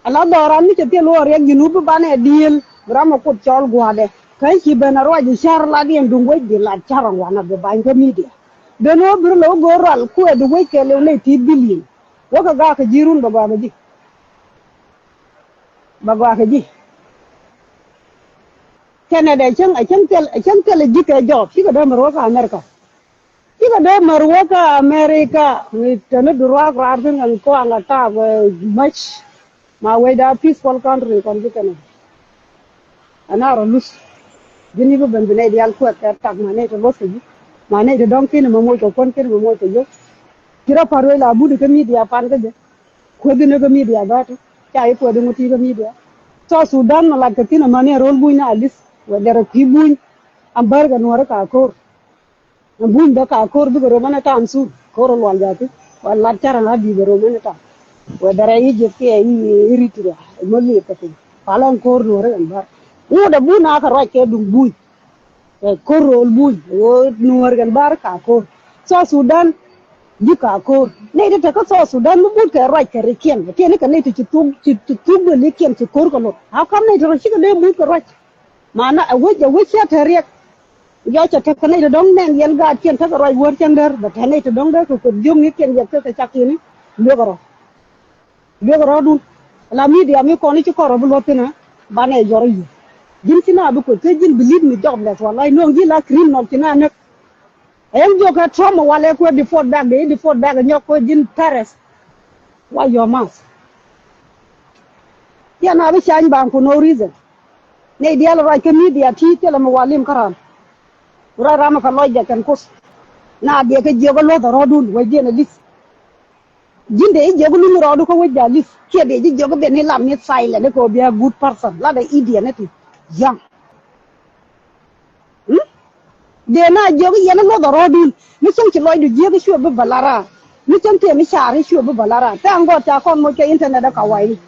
Ala dhɔran mi cɛ thil wä riɛk ji̱n wä bi banɛ diëël bi ram ɛ kuoth cɔl gua̱a̱dɛ. Kä ci ben a ruac i̱ ca̱r lat yɛn duŋ wec bi lat ca̱r ɛ gua̱a̱n a bi bany kä media. Den wä bir lɛ wä go̱o̱r rual kuɛ di wec kɛ lɛw lɛ ti billion. Wä kɛ gak kɛ ji̱ run bɛ gɔaa kɛ ji̱. Bɛ gɔaa kɛ ji̱. Canada cäŋ a cäŋ thil a cäŋ thil a ji̱ kɛ jɔɔp cikɛ dee mɛr wä kä America. Cikɛ dee mɛr wä kä America mi teni duruak raar thin kɛ kɔaŋ a taak wɛ mac. Ma wecda peaceful country kɔn ji̱ kɛnɛ. Ɛn a rɔ luth. Ji̱n i̱ bi ben bi nɛy diaal kuɛth kɛ tak ma nɛy te luɔth kɛ ji̱. Ma nɛy te dɔ̱ŋ ki̱n mɛ moc kɛ kuän ki̱n mɛ moc kɛ yio̱w. Ci rɔ pa̱t wec la but kä media pan kä jɛ. Kueth in kä media bä tu ca i̱ kueth in ŋuti kä media. South Sudan ma lat kä thin amäni a ro̱l buny na a li̱th wɛ derɛ kui̱ buny. Am bär kɛ nuɔ̱ri ka ko̱r. Am buny bä ka ko̱r bikɛ rom ɛn ɛ tam thuk ko̱r ɛ lual jathi. Wɛ lat carɛ ŋa̱ bi̱i̱ bɛ rom ɛn ɛ tam. Wɛ derɛ i̱ ji̱th kiɛ i̱ Eritrea ɛ mä liep kä piny. Pal ɛn ko̱r nuɔ̱ri ɛn bär. Ŋut ɛ buny na kɛ ruac kɛ duŋ buny. Ɛ ko̱r ro̱o̱l buny ɣöö nuɔ̱ɔ̱r kɛn bär ka ko̱r. South Sudan ji̱ ka ko̱r. Nɛy ti te kä South Sudan mi but kɛ ruac kɛ rikiɛn. Tiɛni kɛ nɛy ti ci thuk ci ci thuk bä likiɛn ci ko̱r kɛ lot. How come nɛy ti rɔ cikɛ dee but kɛ ruac? Mana ɛ wec ɛ wec cɛ te riɛk. Jɔc cɛ te kɛ nɛy ti dɔ̱ŋ nɛn yɛn gaatkiɛn te kɛ ruac wäär cäŋ däär bɛ te nɛy ti dɔ̱ŋ dee kɛ kueth jiök ŋi̱i̱kiɛn yɛt kɛ kɛ cak tiɛni. Luekä rɔ. Luek rɔɔdun. La media mi kɔn i̱ ci kɔn rɔ bi luɔth thin ɛ banɛ jɔr i̱ yuɔr. Ji̱n ci na bi kueth ke ji̱n bi li̱t mi jobless walai nuɔ̱ŋ ji̱ la criminal ci na näk. Ɛn jiök kɛ Trump walɛ kuɛ deport back de i̱ deport back nyɔk kuɛ ji̱n terrorist. Wa your mouth. Yɛn a bi cany baŋ for no reason. Nɛy diaal ruac kä media ti thilɛ mi walim kä ram. Ruac ram kɛ lɔcdɛ kɛn kuth. Na diɛ kɛ jiök kä luɔth rɔɔdun wec diɛn a li̱th. Ji̱n dee jiök lumi rɔɔdu kä wec jalis kiɛ dee ji̱ jiök ben i̱ lam ni silent i̱ kɛ ɣöö bia good person la dee idiot ni ti young. Dee na jiök i̱ yɛn i̱ luɔth ɛ rɔɔdun mi cäŋ ci lɔcdu jiäk i̱ cuɛ bi bä la raar mi cäŋ tëë mi caar i̱ cuɛ bi bä la raar. Thank God ca kɔn moc kɛ internet ɛ ka wa̱i̱ni.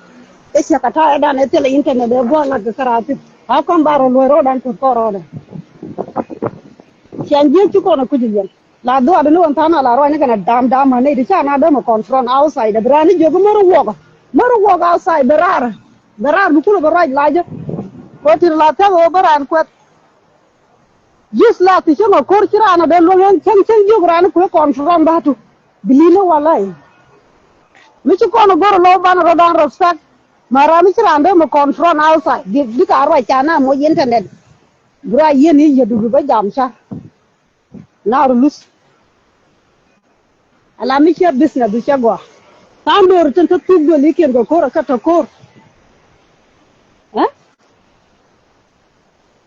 Ɛ ciɛ kɛ ta̱a̱ ɛ dan ɛ thilɛ internet ɛ gua̱a̱k lat kɛ käraar thi̱n a kɔn ba rɔ luɔ̱c rɔɔdan kuth kɔn rɔɔdɛ. Ciɛn jiäk ci kɔn ɛ kuc i̱ yɛn. La dhuaatdä ni ɣän tha̱a̱ŋ na la ruac ni kɛn a dam dam ɣän nɛy ti ca na dämɛ confront outside bi raan ni jiök i̱ mär wuɔk. Mär wuɔk outside bi raar. Bi raar bi kulɛ bi ruac lacä. Kɛ ɣöö ti la thɛk ɣöö bä raan kuɛth. Ji̱th la ti cäŋ a ko̱r ci raan a dee luäŋ ɛn cäŋ cäŋ jiök raan ni kuëë confront bä tu. Bi li̱n ni walai. Mi ci kɔn a go̱r a lo̱w banɛ rɔ̱dan respect. Ma raan mi ci raan dämɛ confront outside bi bi ka ruac ca na moc internet. Bi ruac yieen i̱ yiedu bi bä jam ca. Nar luth. Ala mi cɛ business du cɛ gɔaa. Tha̱a̱ŋ do̱r tin te thuk duël ikiɛn kɛ ko̱r kä te ko̱r. Ɛ?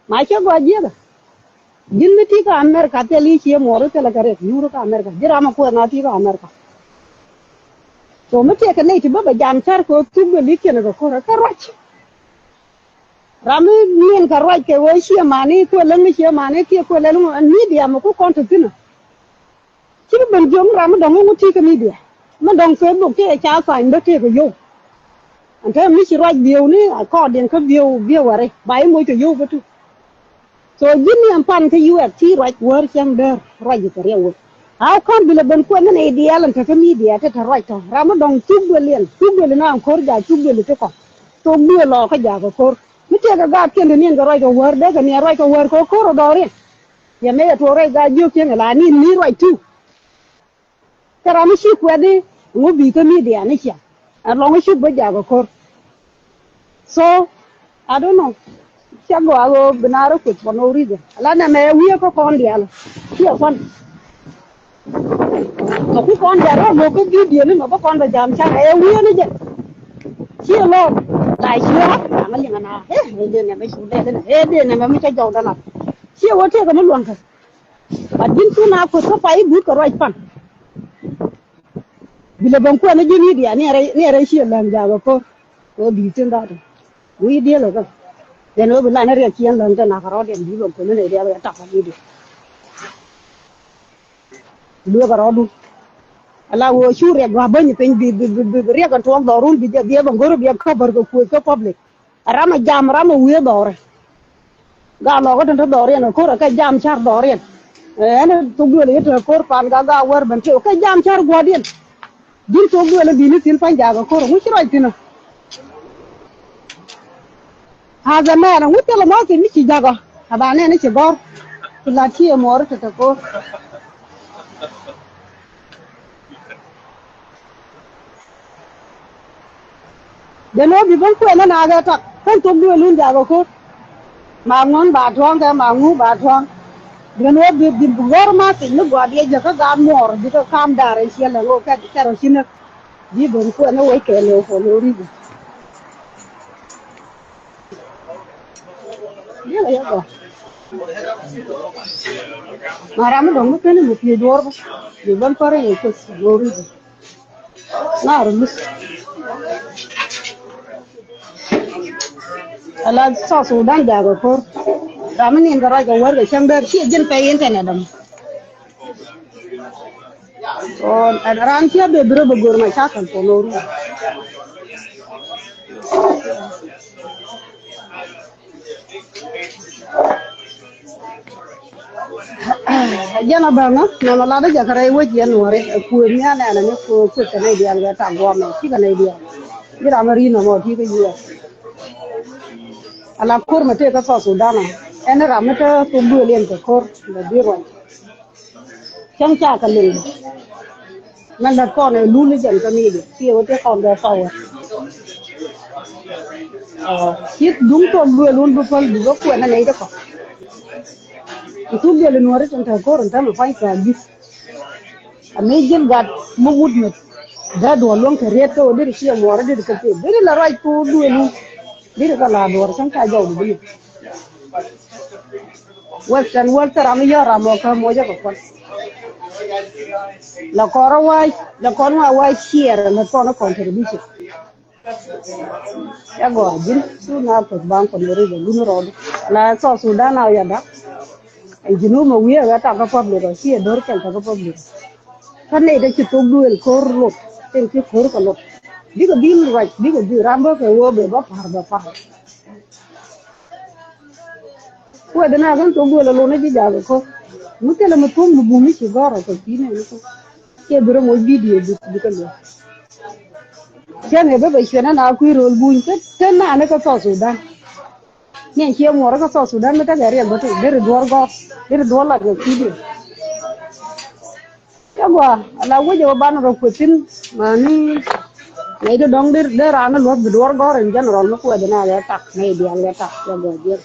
Ma cɛ gɔaa jiäkä. Ji̱n mi ti kä America thil i̱ cië muɔɔr i̱ thilɛ kɛ rɛk nyuur kä America ji̱ ram a kuɛth na ti kä America. So mi tiɛ kɛ nɛy ti bä bɛ jam cär kɛ thuk duël ikiɛn kɛ ko̱r kä ruac. Ram mi min kɛ ruac kɛ ɣöö ciɛ mani kuɛ läŋ ni ciɛ mani kiɛ kuɛ läŋ ni media mi ku kɔn te thi̱n. Ci bi ben jiök mi ram mi dɔ̱ŋ iŋu ti kɛ media mi dɔ̱ŋ Facebook ti ɛ ca sign bä tëëkɛ yio̱w. Ɛn te mi ci ruac view ni according kä view view wari ba i̱ moc kɛ yio̱w bä tu. So ji̱n ni ɛn pan kä U S ti ruac wäär cäŋ däär ruac i̱ kɛ riɛw wä. How come bi lɛ ben kuɛn ni nɛy diaal ɛn te kä media te te ruac tɔ ram mi dɔ̱ŋ thuk duël yɛn thuk duël inan ko̱r jaak thuk duël i̱ ti kɔn. Thuk duël lɔ kä jaak kɛ ko̱r mi tëëkɛ gaatkiɛn te niɛn kɛ ruac kɛ wäär dee kɛ niɛn ruac kɛ wäär kɛ ko̱r ɔ dhɔriɛn. Yɛ mëë yɛ tuɔɔk rɛy gaa jiök cieŋ ɛ la ni̱n ni ruac tu. Kɛ ram mi ci kuɛth i̱ ŋu bi̱i̱ kä media ni ciaŋ ɛn lɔŋ i̱ cuk bä jaak ɛ ko̱r. So I don't know. Cä gɔaa ɣöö bi naar i̱ kueth for no reason. Ala nɛmɛ ɛ wi̱i̱ kä kɔn diaal. Ciɛ kuan. Kɛ ku kɔn diaal rɔ lo̱k kä video ni mɛ bä kɔn bɛ jam can ɛ wi̱i̱ ni jɛ. Ciɛ lɔɔk la ciɛ ɣä ram mi liŋ ɛna ɛ ɛ dee nɛmɛ cu lɛl ɛna ɛ dee nɛmɛ mi cä jɔw dɛ lat. Ciɛ ɣöö tëëkɛ mi luäŋ kɛ. But ji̱n cu na kueth kä pay i̱ but kɛ ruac pan. Bi lɛ ben kuɛn ni ji̱ media ni ɛ rɛy ni ɛ rɛy ciɛ läŋ jaak ɛ ko̱r. Kɛ ɣöö bi thi̱n dhat wi̱i̱ diël ɛ kä. Then ɣöö bi lan ni riɛk ciɛn läŋ te nak kɛ rɔɔdiɛn bi ben kueth ni nɛy diaal ɛ tak kä media. Lueek ɛ rɔɔdun. Ala ɣöö cu riɛk gua̱a̱ bäny piny bi bi bi bi riɛk ɛn tuɔɔk dhɔrun bi jɛ bi ɛ ben go̱r bi ɛ cover kɛ kueth kä public. Ram a jam ram a wiee dhɔrɛ. Gaa lɔkä tin te dhɔriɛn a ko̱r a kɛ jam car dhɔriɛn. Ɛn thok duël a yet a ko̱r pan gaa gaa wär ben tëë kɛ jam car gua̱diɛn. Ji̱n thok duël a bi̱ni thi̱n pan jaak a ko̱r a ŋuc ci ruac thi̱n a. As a man a ŋuc thilɛ mɔ thi̱n mi ci jakä. A ba nɛn i̱ ci gɔ̱r. Ci lat ci ɛ muɔɔr i̱ te te ko̱r. Jɛn wä bi ben kuɛn na kɛ tak ken thok duël wun jakɛ ko̱r. Ma ŋuɔ̱n ba tuɔ̱ŋ kɛ ma ŋu ba tuɔ̱ŋ. Jɛn wä bi bi gɔr ma piny ni gua̱a̱r yɛ jɛ kä gaat muɔɔr bi kä kam da̱r ɛ ciɛ lɛ ŋo kɛ kɛ rɔ ci näk. Bi ben kuɛn ni wec kɛ lɛ for no reason. Diɛlɛ yɛ gɔaa. Ma ram mi dɔ̱ŋ mi pen mi piec duɔ̱ɔ̱r bä. Bi ben pär in kueth for no reason. Ŋa̱r mi. Ala South Sudan jakɛ ko̱r. Ram mi nin kɛ ruac kɛ wär kɛ cäŋ dee ciɛ ji̱n pɛy internet ɛmɔ. So, ɛn raan ciɛ bɛ bi rɔ bɛ gör ma cakɛl for no reason. Jɛn a bäŋä nɔnɔ lat jɛ kɛ rɛy wec yɛn nuɔri ɛ kuëë mia̱a̱n ɛn ɛn ni kuëë kuëë kɛ nɛy diaal kɛ tak guɔmɛ cikɛ nɛy diaal. Ji̱ ram a ri nɔmɔ ti kä U S. Ala ko̱r mɛ tëë kä South Sudan a ɛn ram mi te thok duëël yɛn kɛ ko̱r bɛ bi ruac. Cäŋ ca kɛ liŋ. Mɛn lät kɔn ɛ lul ni jɛn kä media ti ɛ wä ti kɔn kɛ power. Ci duŋ thok duëël wun bi päl bi bä kuɛn ɛ nɛy ti kɔn. Thok duëël in wä ri tin te ko̱r in te mi pa̱ny kɛ gi̱th. Ami ji̱n gat mi wut mi dee duɔl luäŋ kɛ riet kä wä deri ciɛ muɔɔr deri kä pek deri la ruac thok duëël wun. Deri kɛ la duɔr cäŋ ca jɔw di bi ni. Western world thil ram mi yɔ̱ɔ̱ ram mɔ kä mocä kɛ kuan. La kɔn rɔ wa̱a̱ la kɔn wa̱a̱ wa̱a̱ ciɛɛr la kɔn contribution. Ca gɔaa ji̱n cu na kueth baŋ kɔn ri bɛ lun rɔɔdu. La South Sudan a yada. Ɛ ji̱n wä mɛ wiee ɛ tak kä public ɔ ci ɛ do̱r kɛl tak kä public. Kä nɛy te ci thok duëël ko̱r lot tin ci ko̱r kɛ lot. Bikɛ bil ruac bikɛ bil ram bä kɛ wee bɛ bä pa̱r bɛ pa̱r. Kuɛ dhi na kän thok duël alun a ji̱ jakä ko̱r. Mi thilɛ mi thuɔ̱k mi bum mi ci gɔ̱r a kɛ pi̱n ɛn ko̱r. Kiɛ bi rɔ moc bidio bi bi kɛ luɔ̱k. Cɛn kɛ bä bɛ cuɛn ɛn a kui̱ ro̱l buny kä te naan kä South Sudan. Ni ɛn ciɛ muɔɔr kä South Sudan mi tekɛ riɛk bä ti deri duɔ̱ɔ̱r gɔ̱r deri duɔ̱ɔ̱r lat kɛ pi̱diɛ. Cä gɔaa ala wec ɛ wä banɛ rɔ kueth thi̱n mani. Nɛy ti dɔ̱ŋ dee raan ni luɔ̱th bi duɔ̱ɔ̱r gɔ̱r in general mi kuɛth in a lɛ tak nɛy diaal lɛ tak cä gɔaa jiɛn.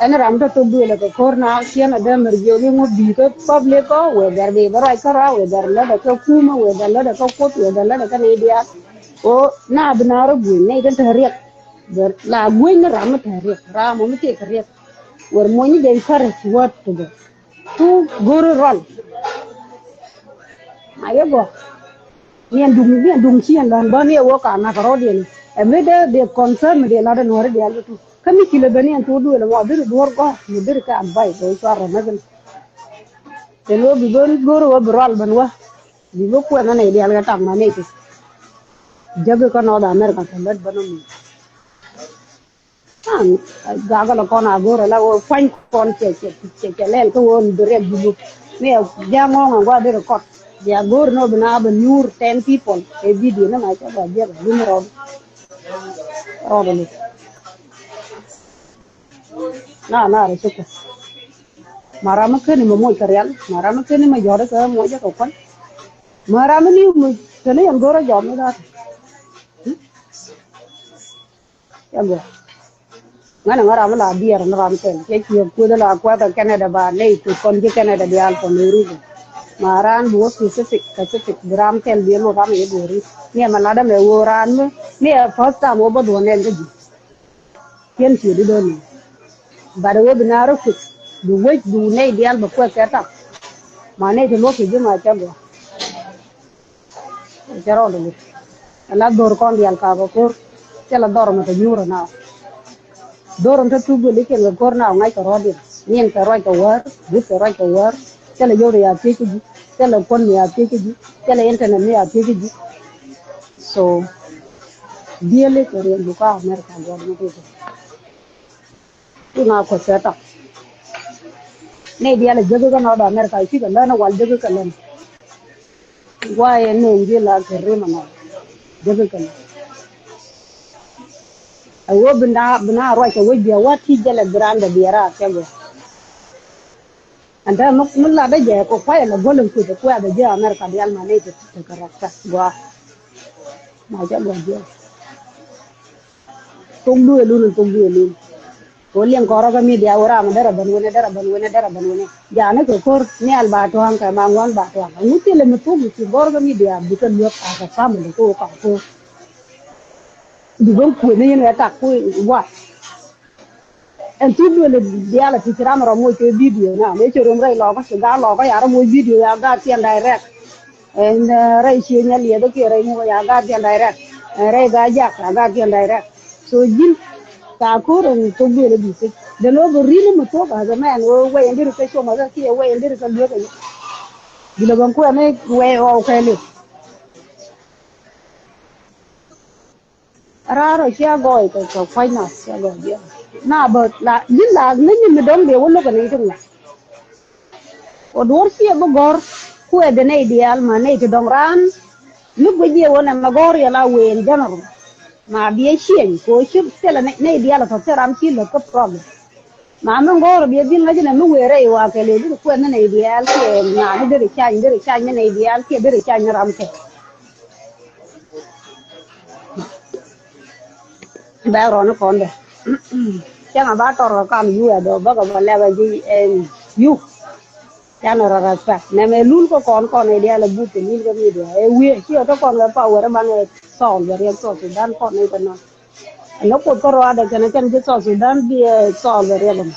Ɛn ram tɔ thok duël ɛ kɛ ko̱r na ciɛn a dee mɛr jiök iŋu bi̱i̱ kä public ɔ wëë dhɛr bi bä ruac kä rɔa wëë dhɛr lätdɛ kä kumä wëë dhɛr lätdɛ kä kuoth wëë dhɛr lätdɛ kä nɛy diaal. Ɣöö na bi na rɔ gui̱ny nɛy tin te riɛk. La gui̱ny ni ram mi te riɛk ram ɔ mi tëëk riɛk. Wër mony ni jɛ encourage word to go. Cu go̱r rɔl. Ma yɛ gɔaa. Niɛn duŋ niɛn duŋ ci ɛn lɔ̱ŋ bä ni ɛ wä ka nak rɔ̱ diɛn. Ɛ mi dee dee concern mi dee lat ɛn wä ri diaal tu. Kä mi ci lɛ ben niɛn tu duël ɛmɔ diri duɔ̱ɔ̱r gɔ̱r mi diri kɛ advice ɛ cuarɛ näk ɛn. Tɛn wä bi ben go̱r wä bi rɔl ben wä. Bi bä kuɛn ɛn ɛ diaal kɛ tak ma nɛy ti. Jäk kä North America kɛ lät ben ɔ mi. An gakɛ lɛ kɔn a go̱o̱rɛ la wä pua̱ny kɔn cɛ cɛ cɛ cɛ lɛl kä wä ni bi rɛk julu. Mi ɛ ja̱ ŋɔ̱ɔ̱ŋ a gua̱ di record bia go̱o̱r ni wä bi na bɛ nyuur ten people kɛ video ni ma cɛ gɔaa jiɛk a lun rɔɔd. Rɔɔd ni na na rɛ cukɛ. Ma ram mi keni mɛ moc kɛ rial ma ram mi keni mɛ jɔri kɛ moc jɛ kɛ kua̱n. Ma ram mi ni mɛ keni yɛn go̱o̱rɛ jɔm ni da̱a̱t. Cɛ gɔaa. Ŋa̱n ɛ ŋa̱ ram mi la diɛɛr ni ram kɛl cɛ ciɛ kueth la kuɛth ɛ Canada ba nɛy kueth kɔn ji̱ Canada diaal kɔn ɛ rik. Ma raan bi wä Pacific Pacific bi ram kɛl bi ɛ luɔt ram ɛ duɔ̱ɔ̱ri. Ni ɛmɛ lat ɛmɛ ɣöö raan mi ni ɛ first time wä bä dhuɔ̱n nɛn kä ji̱. Cien cië di do̱ni. Bat ɛ wee bi naar ɛ kueth bi wec bi nɛy diaal bɛ kuɛth kɛ tap. Ma nɛy ti luɔ̱k kɛ ji̱ ma cɛ gɔaa. Cɛ rɔɔdɛ lit. Ala dhor kɔn diaal kakɛ ko̱r. Cɛ la dhɔr mɛ kɛ nyuurɛ naaw. Dhor in te thuk guel ikiɛn kɛ ko̱r naaw ŋa̱c kɛ rɔɔdiɛn. Niɛn kɛ ruac kɛ wäär, guth kɛ ruac kɛ wäär. Cɛ la yio̱w rɛ ya thiec kä ji̱. Cɛ la kuɔn mi ya thiec kä ji̱. Cɛ la internet mi ya thiec kä ji̱. So diɛli kɛ riɛn duka America guɔ̱r mi tëëkɛ. Ti ŋa kuɛ set up. Nɛy diaal a jäkä kä North America cikɛ län a wal jäkä kɛ län. Guayɛ nɛy ji̱ la kɛ rim a nɔt jäkä kɛ län. A wä bi na bi na ruac kɛ wec bia wä ti jɛlɛ bi randɛ bia raar cɛ guɔ. Ɛn te mi latdä jɛ kɛ kuayɛ lɛ guɔl in kueth kuɛth a jɛ America diaal ma nɛy te te kɛ rɔk cak guɔ. Ma cɛ guɔ jiɛn. Thok duëël wun, thok duëël wun. Kɛ ɣöö liɛŋ kɔn rɔ kä midia wä ram derɛ ben wun, derɛ ben wun, derɛ ben wun. Ja̱a̱n ni kɛ ko̱r nhial ba tua̱a̱ŋ kɛ ma ŋuan ba tua̱a̱ŋ. Ɛŋu thilɛ mi thok mi ci gɔ̱r kä midia bikɛ luäk as a family kä ɣöö kɔn ko̱r. Bi ben kuëth ni yɛn ɛ tak ku wa. Ɛn thuk duël diaal a ti ci ram rɔ moc kɛ video na mëë ci rom rɛy lɔkä ci gaat lɔkä ya rɔ moc video ya gaat thiɛn direct. Ɛn rɛy cie nyɛ liɛth kiɛ rɛy muk ya gaat thiɛn direct. Ɛn rɛy gaat jak ya gaat thiɛn direct. So ji̱n ka ko̱r ɛn thuk duël bi thi̱n den ɣöö bi ri̱n mi thuɔ̱k as a man ɣöö wɛy ɛn deri kɛ com as a kiɛ wɛy ɛn deri kɛ luek ɛn. Bi lɛ bäŋ kuɛn ni wɛy ɣɔw kɛ liw. Raar ɔ cia gɔɔy kɛ kɛ kua̱c na cia gɔɔy biɛ. Na bä la ji̱ la ni nyin mi dɔ̱ŋ dee wä lo̱k kɛ ni ti ŋuan. Ɔ duɔ̱r ciɛ bi gɔ̱r kuɛ dee nɛy diaal ma nɛy ti dɔ̱ŋ raan. Mi guic yɛ wä nɛ mɛ gɔ̱r yɛ la wëë in general. Ma biɛ cieny kɛ ɔ ci thilɛ nɛy diaal ɔ tɔ̱ thil ram ci lät kä problem. Ma mi ŋo̱o̱r biɛ dhil ŋäcä nɛ mi wëë rɛy wa kɛ lëë deri kuɛth ni nɛy diaal kiɛ ŋa̱a̱ni deri cany deri cany ni nɛy diaal kiɛ deri cany ni ram kɛ. Bɛ̈ɛ̈k rɔɔni kɔn dɛ. Cäŋ a ba tɔr kɛ kam yu ɛ dɔ̱ bäkɛ bä lɛk ɛ ji̱ ɛn yu. Canɛ rɔ respect nɛmɛ lul kä kɔn kɔn ɛ diaal ɛ but kɛ lul kä midia ɛ wiee ci ɛ kä kɔn kɛ pa wɛrɛ banɛ thɔɔl bɛ riɛk thɔɔl ti dan kɔn ɛ kɛ nɔn. Ɛn ɛ kuoth kä ruaadɛ kɛn ɛ kɛn ji̱ South Sudan bi ɛ solve ɛ riɛk ɛmɔ.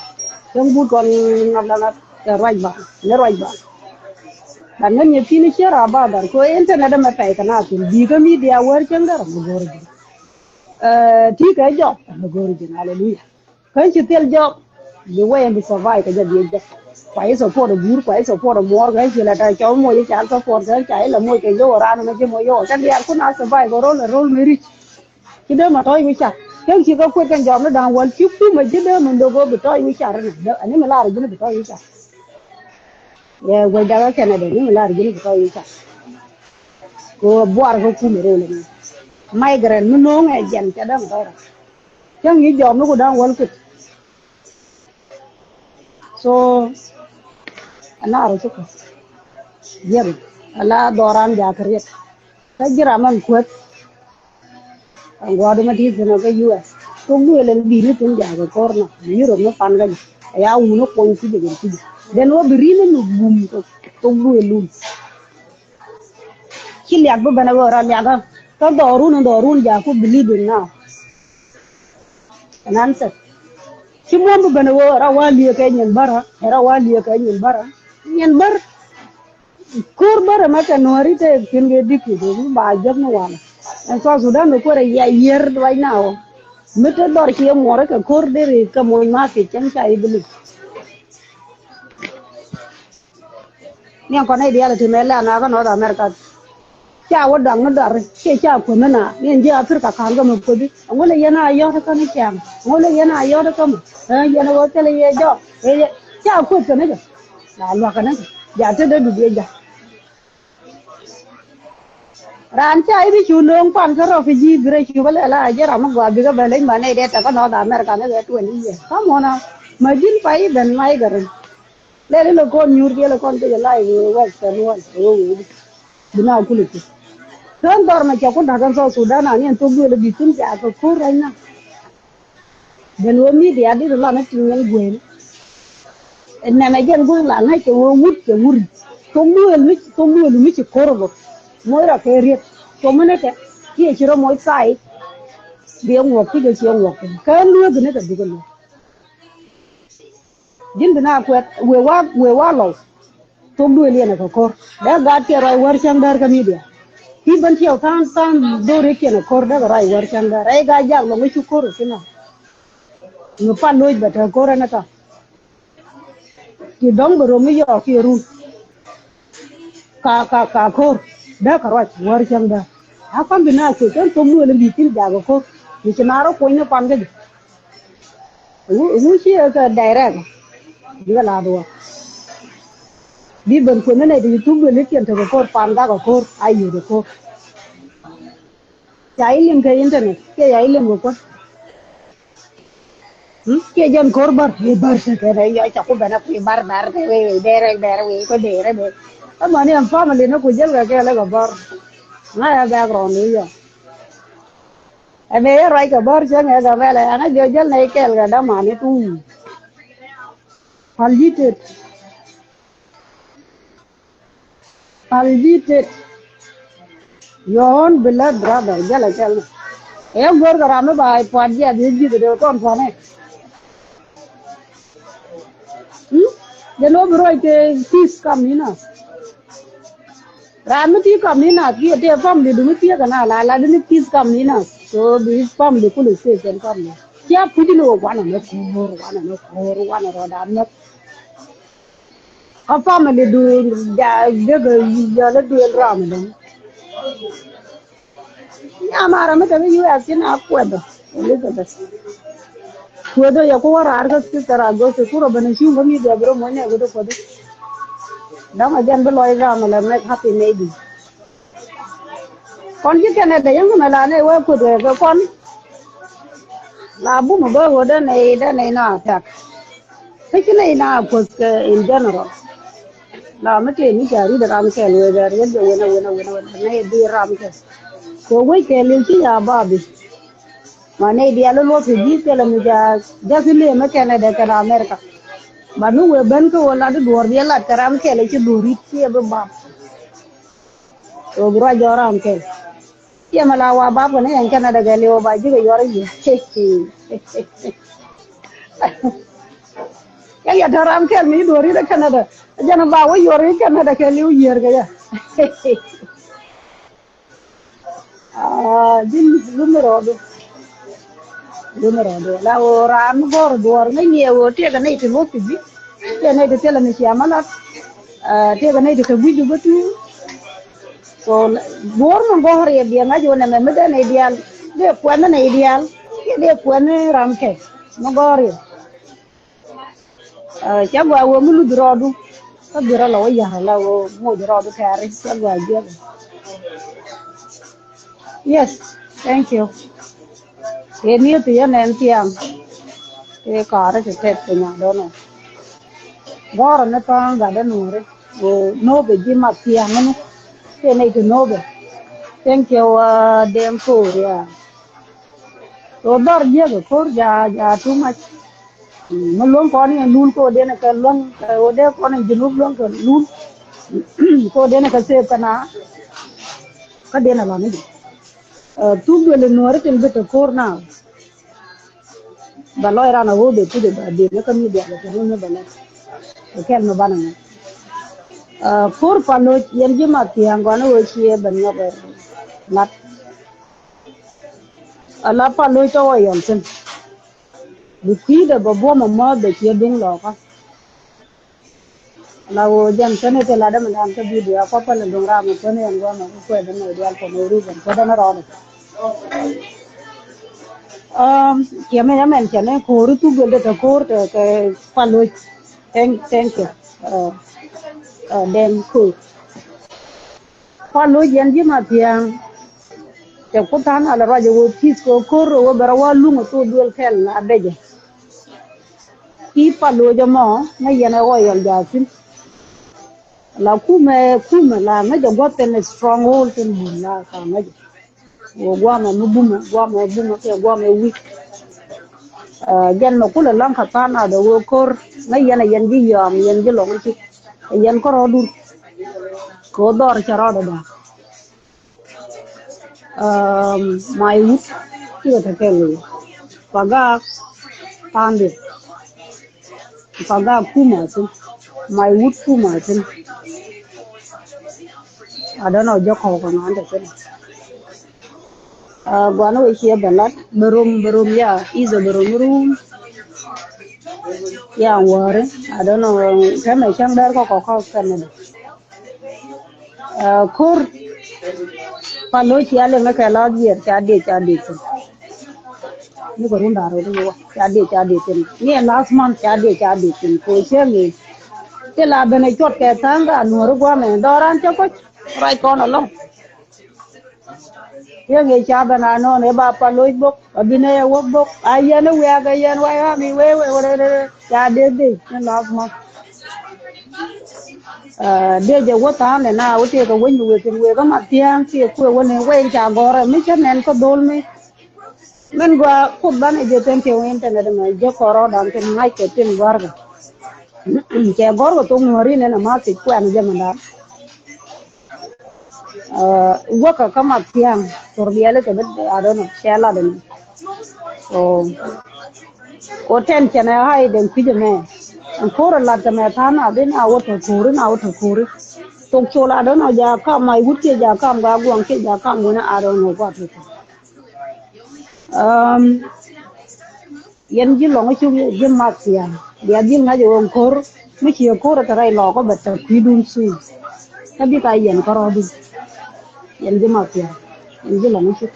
Cäŋ but kɔn ŋa̱p la ŋa̱p kɛ ruac ba ni ruac ba. But ŋän nyɛ pi̱ni cier a ba dhar kɛ internet ɛmɛ pɛy kɛ na thin bi kä midia wär cäŋ dɛr ɛmɛ go̱o̱r ji̱n. Ti kɛ jɔk ɛmɛ go̱o̱r ji̱n, hallelujah. Kä ci thil jɔk bi wɛy ɛn bi survive kɛ jɛ bi jɛ. Kua i̱ support ɛ guur kua i̱ support ɛ muɔɔr kɛ ci la tɛ cɔw moc i̱ ca support kɛ ca i̱ la moc kɛ jɛ wä raan ɛmɛ jɛ moc yɛ wä ca diaal kun a survive kɛ rol ɛ rol mi ric. Ci dee ma tɔ̱ɔ̱c wi̱c car kɛn ci kä kuec kɛn jɔam ni da̱ŋ wäl ci kumɛ ci dee mi ndok ɣöö bi tɔ̱ɔ̱c wi̱c car ni dee ani mi lar ji̱n bi tɔ̱ɔ̱c wi̱c car. Yɛ guec dakä kɛnɛ dee ni mi lar ji̱n bi tɔ̱ɔ̱c wi̱c car. Kɛ ɣöö buar kä kumɛ rëël ni migrant mi no̱o̱ŋ ɛ jɛn ca dee ma tɔ̱ɔ̱c rɔ. Cäŋ ci jɔam ni ku da̱ŋ wäl kuec. So ana rɔ ci kuec. Jiɛk ala dhɔran jakä riɛk. Kä ji̱ ram ɛn kuäth. Ɛn gua̱a̱r dämɛ ti thi̱n ɔ kä U S. Thok duëël ɛn bi̱i̱ni thi̱n ja̱a̱k ɛ ko̱r nɔ. Ni Europe ni pan kä jɛ. Ɛ ya wun ɛ kuɔny kui̱c ɛ jɛn kui̱c ɛ. Then wä bi ri̱n ɛn ɛ bum thok duëël lun. Ci liak bi ben ɛ ɣöö rɔ liak ɛ. Kä dhɔrun ɛn dhɔrun ja̱a̱k ku believe in now. Ɛn answer. Ci muɔ̱ɔ̱n bi ben ɛ ɣöö rɔ wa liek kɛ nyin bärä. Ɛ rɔ wa liek kɛ nyin bärä. Nyin bär. Ko̱r bärä mɛ kɛ nuääri te pi̱n kɛ di̱k ki̱ dee mi ba jɔk ni walɛ. Ɛn South Sudan mi kuäärɛ yia yier right now. Mi te dhɔr ciɛ muɔrä kɛ ko̱r deri kɛ moc ma thiec cäŋ ca i̱ bi li̱w. Niɛn kɔn nɛy diaal ti mɛ lɛ ana kä North America. Ca wä dɔaŋ ni dɔari kiɛ ca kuäth ni na niɛn ji̱ Africa ka̱n kä mi kuäthi. Ɛŋu lɛ yɛn a yɔt kä ni cɛŋ ɛŋu lɛ yɛn a yɔt kä mi. Ɛ yɛn a wä thilɛ yɛ jɔk ɛ yɛ ca kuäth kɛ ni jɛ. La luakä ni jɛ ja te dee dup yɛ ja̱. Raan ca i̱ bi cu nööŋ pan kä rɔ kä ji̱ bi rɛ cu bä lɛ la jɛ ram mi gɔaa bikɛ bɛ leny ma nɛy dee tɛk kä North America ni kɛ twenty years. Come on now. Ma ji̱n pa i̱ ben ma i̱ gɛ rin. Lɛl ilɛ kɔn nyuur kiɛ lɛ kɔn kecɛ live western world kɛ wee wee di. Bi na kulɛ ti. Kään dhɔr mɛ cɛ kun da̱k kɛn South Sudan ani ɛn thok duël bi thun ca kɛ ko̱r right now. Ben wee media dit lan a ti ŋäl gueen. Nɛmɛ jɛn gueen la ŋäc kɛ wee wut kɛ wuri. Thok duël mi thok duël mi ci ko̱r bä. Moc rɔ kɛ riet. Thok mi ni kɛ kiɛ ci rɔ moc side. Bi ŋuɔk kui̱c ɛ ci ŋuɔk kui̱c kään lueek ni kɛ bikɛ lueek. Ji̱n bi na kuɛt wëë wa wëë wa lɔw. Thok duëël yɛn ɛ kɛ ko̱r dee gaat kiɛ ruac wär cäŋ däär kä media. Ti ben tiɛw tha̱a̱ŋ tha̱a̱ŋ do̱r ikiɛn ɛ ko̱r dee kɛ ruac wär cäŋ däär rɛy gaat jak lɔŋ i̱ cu ko̱r i̱ ci na. Ŋö pal loc bɛ te ko̱r ɛn ɛ tha̱a̱ŋ. Ti dɔ̱ŋ bɛ rom i̱ yɔɔk kiɛ run. Ka ka ka ko̱r dee kɛ ruac wär cäŋ däär. A kɔn bi na kuëc kɛn thok duëël in bi thil jak ɛ ko̱r mi ci na rɔ kuɔ̱ny ni pan kä jɛ. Ŋu ŋu ci ɛ kɛ direct. Bikɛ la̱th wä. Bi ben kueth ni nɛy ti ci thuk duël i̱ kiɛn tekɛ ko̱r pan gak ɛ ko̱r a yio̱t ɛ ko̱r. Ca ilim kɛ internet kiɛ ca ilim kɛ kuäth. Kiɛ jɛn ko̱r bär i̱ bär tekɛ nɛ yɔc ca ku ben ɛ kui̱ bär bär kɛ wee wee derɛ derɛ wee kɛ derɛ derɛ. Kä mani ɛn family ni ku jäl kɛ kɛ lɛ kɛ bär. Ŋa̱c ɛ background ni yɔ. Ɛ bɛ yɛ ruac kɛ bär cäŋ ɛ Gambɛla, ɛn a jiɔ jäl nɛy kɛl kɛ dämani tuŋ. Pal ji̱ tet. Pal ji̱ tet. Your own blood brother, jälɛ kɛl. Ɛ yɛ guäär kɛ ram mi ba puat jiath yɛ ji̱th dee kɔn puanɛ. Hmm? Jɛ ni wä bi ruac kɛ peace kam ni na. Ram mi ti kam ni na kiɛ tɛ family du mi ti kɛ na la la di ni peace kam ni na. So bi family kulu safe kɛn family. Cia puc ni wä wanɛ mɛ ko̱o̱r, wanɛ mɛ ko̱o̱r, wanɛ rɔda mɛ. Kä family du ja dek yɔl duel ram däŋ. Nya mara mi te bi U S in a kuɛth Elizabeth. Kuɛth yɛ ku wä raar kä sister Agosti ku rɔ ben a cuŋ kä mi dee bi rɔ muɔny nɛ kuɛth kuɛth. Däŋ a jɛn bi lɔc ram lɛ mɛk happy maybe. Kɔn ci Canada yäŋ kɛ mɛ la nɛ wee kueth kɛ kɔn. La bum bä ɣöö dee nɛy dee nɛy na attack. Kä ci nɛy na kueth kɛ in general. La mi tëë mi ca ri̱t ram kɛl wee bɛ riet jɛ wen a wen a wen a wen a nɛy di ram kɛ. Kɛ wec kɛɛliw ci ya babi. Ma nɛy diaal luɔth kɛ ji̱ thilɛ mi ca ja̱th in lëë mi Canada kɛn America. Ba mi wee ben kä ɣöö lat di duɔ̱ɔ̱r diɛ lat kɛ ram kɛl ci duɔ̱ɔ̱r ri̱t ci ɛ bi bap. Ɣöö bi ruac jɔɔk ram kɛl. Ciɛ mɛ la wa bap kɛn iɛn Canada kɛ liw ba ji̱ kɛ yuɔr i̱ yiëë. Cɛ yɛ te ram kɛl mi duɔ̱ɔ̱r i̱ Canada. Jɛn ba wä yuɔr i̱ Canada kɛ liw yiëër kɛ yɛ. Ah, ji̱n lumi rɔɔdu. Lumi rɔɔdu. La ɣöö raan mi gɔ̱r duɔ̱ɔ̱r ŋäc ni ɛ ɣöö tiɛkɛ nɛy ti luɔ̱k ti ji̱. Tiɛkɛ nɛy ti thilɛ ni ciam alat. Ah, tiɛkɛ nɛy ti te gui̱cdu bä tuur. So, duɔ̱ɔ̱r mi gɔ̱r yɛ biɛ ŋa̱c ɣöö nɛmɛ mi dee nɛy diaal. Dee kuɛn ni nɛy diaal. Kiɛ dee kuɛn ni ram kɛ mi gɔ̱r yɛ. Ah, cä gɔaa wee mi luth rɔɔdu. Kä bi rɔ lɔ wä ya̱r la wee moc rɔɔdu kɛɛri. Cä gɔaa jiɛk. Yes, thank you. Ëë ni ti yɛn ɛn thiaŋ. Ëë ka̱rä ti tɛt piny, I don't know. Gɔ̱rä ni tha̱a̱ŋ gat dee nuɔ̱ɔ̱ri. Wee no̱o̱bɛ ji̱ mat thiaŋ ni. Tëë nɛy ti no̱o̱bɛ. Thank you, uh, Dɛm Ko̱o̱r, yeah. So dhɔr jiäk ɛ ko̱r ja, ja too much. Mm, mi luäŋ kɔn in lul ko den kɛ luäŋ, eh, ko den kɔn in junub luäŋ kɛ lul. Ko den kɛ save kɛ na. Kä den a lɔ ni jɛ. Eh, thuk duël in nuɔri tin bi te ko̱r na. Ba lɔc ran a wä bɛ kucɛ ba den ni kä mi diak kɛ ni mi bɛ lɛ. Kɛ kɛl mi banɛ ŋɔ. Eh, ko̱r pa loc yɛn ji̱ ma thiaŋ gɔn wä ciɛ bɛ nyɔk ɛ lat. Ala pal lo̱c tɔ̱ wä yɔl thi̱n. Bi kui̱dɛ bɛ buɔ̱m ɛmɔ bɛ ciɛ duŋ lɔkä. Ala ɣöö jɛn kɛn i̱ ti latdä mi da̱a̱n kä bidio a kɔpä lɛ duŋ ram mi kuäni ɛn gua̱a̱mɛ kä kuɛth ɛn nɔy diaal kɔn ɣöö rubɛn kuäth ɛn rɔɔdɛ. Um, kiɛmɛ yɛ mɛn cɛn i̱ ko̱o̱ri thuk duël dee te ko̱o̱r te kɛ pal lo̱c. Thank, thank you. Uh, uh, Dɛm Ko̱o̱r. Pal lo̱c yɛn ji̱ ma thia̱a̱ŋ. Cɛ ku tha̱a̱ŋ a lɛ ruac ɛ ɣöö peace kɛ ɣöö ko̱r ɛ ɣöö bɛ rɔ wa luŋ ɛ thok duël kɛl a becɛ. Ki pal lo̱c ɛmɔ ŋäc yɛn ɛ ɣɔy yɔl jaathin. La kumɛ kumɛ la ŋäc ɛ gua̱th thi̱n stronghold thi̱n mun la ka ŋäc ɛ. Ɣöö guamɛ mi bumɛ, guamɛ bumɛ kɛ guamɛ wi̱c. Ah, jɛn mɛ kulɛ laŋ kɛ tha̱a̱ŋ a dee ɣöö ko̱r ŋäc yɛn ɛ yɛn ji̱ yɔam yɛn ji̱ lɔŋ i̱ cuk. Ɛ yɛn kärɔɔdun. Kɛ ɣöö dhɔr cɛ rɔɔdɛ da̱a̱k. Um, my wood, ti kɛ tɛ kɛl. Pagak, pandi. Pagak kuma thin. My wood kuma thin. I don't know, jɛ kɔk kɛ ŋa̱n tɛ thin. Uh, guan wä ciɛ bɛ lat, bɛ rom, bɛ rom, ya, is a bɛ rom rum. Ya, wari, I don't know, kɛ mɛ cäŋ dɛr kɔ kɔ kɔ kɛ mɛ dɛ. Ah, ko̱r pal lo̱c cia liŋ kɛ la jiɛɛr ca diec ca diec thi̱n. Ni kɛ run da̱ŋ rɛw ti wä ca diec ca diec thi̱n. Ni ɛ last month ca diec ca diec thi̱n. Kɛ cieŋ i̱ ti la ben ɛ cuɔt kɛ tha̱a̱ŋ ka nuɔ̱ɔ̱ri gua̱a̱mɛ dhɔran cä kɔc ruac kɔn ɛlɔ̱ŋ. Yɛn ŋi̱i̱c ca ben a nɔɔn ëë ba pal lo̱c bok a bi nɛy a wäk bok a yɛn ë wiak a yɛn wai ɣam i̱ wee wee wee rɛy rɛy ca dee dhil ni last month. Ah, dee jɛ wä tha̱a̱ŋ nɛ na wä tëëk a wec mi wek thi̱n wek a mat thia̱a̱ŋ tëëk kuëë wä ni wek ca gɔ̱rɛ mi cä nɛn kä dhol mi. Min gua Kuoth banɛ jɛ thank you internet mɛ jɛ kɔrɔ dan tin ŋa̱c kɛ tin guarga. Cɛ gɔr kɛ thok Nuɔri nɛn a ma thiec kuɛn jɛ mɛ dan. Wäkä kä mat thia̱a̱ŋ thor biɛli kɛ bit, I don't know, cɛ lat ɛn. So ko tɛn cɛnɛ hai den kui̱c ɛmɛ. Ɛn ko̱r ɛ lat kɛ mɛ tha̱a̱ŋ a bin a wä tɔ ko̱ri, na wä tɔ ko̱ri. Thok col, I don't know, ja kam, my wut kiɛ ja kam, ga guaŋ kiɛ ja kam wunɛ, I don't know what to do. Um, yɛn ji̱ lɔŋ cuk ji̱ mat thia̱a̱ŋ. Bia dhil ŋa̱c ɛ ɣöö ko̱r mi ciɛ ko̱r ɛ te rɛy lɔɔkä bɛ te kui̱dun thuy. Kä bika yɛn kärɔɔdu. Yɛn ji̱ mat thia̱a̱ŋ. Yɛn ji̱ lɔŋ cuk.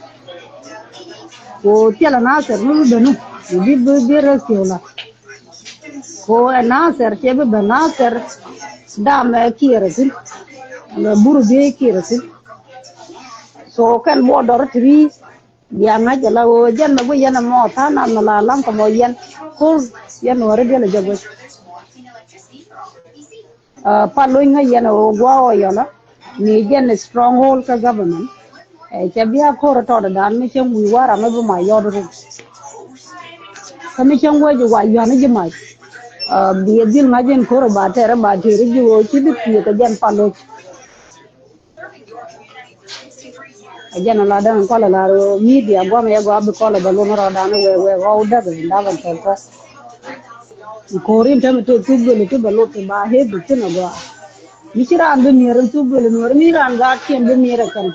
Ko thilɛ Nasir mi bi benu. Bi, bi, bi rescue la. Ko ɛ Nasir cɛ bi bɛ Nasir. Damɛ kiɛrɛ thi̱n. Buru bi kiɛrɛ thi̱n. So kɛn border ti bi Bia ŋa̱c ala ɣöö jɛn mɛ guic yɛn ɛmɔ tha̱a̱ŋ nath mɛ la laŋ kɛ mɔ yɛn. Ko̱r yɛn Nuɔri diɛl ɛ jɛ guic. Pal lo̱c ŋäc yɛn ɣöö gua̱a̱ ɣɔyɔlä mi jɛn stronghold kä government. Cɛ bia ko̱r tɔt dan mi cäŋ wi̱i̱ wa̱a̱ ram mi bi mac yɔt rum. Kä mi cäŋ wec wa yuan ji̱ mac. Bi dhil ŋa̱c in ko̱r ba tɛr ba tëër ji̱ ɣöö ci bi pi̱i̱ kɛ jɛn pal lo̱c. Ɛ jɛn a la däŋ kɔlɛ la ro media guam yɛ gɔaa bi kɔlɛ bɛ lun rɔ dan wɛ wɛ gɔw däk in dap in tɛl kɔ. Ko̱rin tɛm tok thuk duël ti bɛ lut ti ba hep bi thin a gɔaa. Mi ci raan bi mier in thuk duël nuɔr mi raan gaat kiɛn bi mier a kɛn.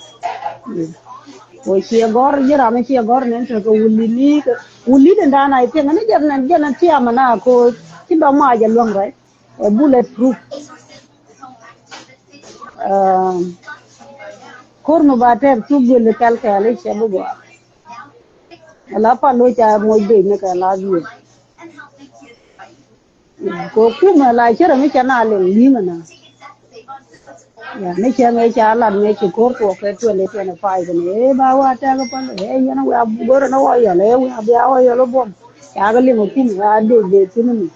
Ko ciɛ gɔr ji̱ ram mi ciɛ gɔr nen tɛk kɛ wuli ni kɛ wuli den dan a ipiɛŋ ni jɛn jɛn tiam na ko ci dɔm ma jɛ luäŋ rɛy. Ɛ bullet proof. Ko̱r mi ba tɛr thuk duël kɛl kɛl i̱ cɛ bi gɔaa. Ala pal lo̱c ca moc dec ni kɛ la biël. Ko kumɛ la cärɛ mi cɛ na liŋ ni̱mɛ na. Ya ni cɛ ŋɛ ca lat ŋɛ ci ko̱r tuɔk kɛ twenty twenty five ni ëë ba wa tɛk pal ëë yɛn wia go̱rɛ ni wä yɔl ëë wia bia wä yɔl buɔm. Ca kɛ liŋ ɛ kumɛ a dec dec thi̱n ni.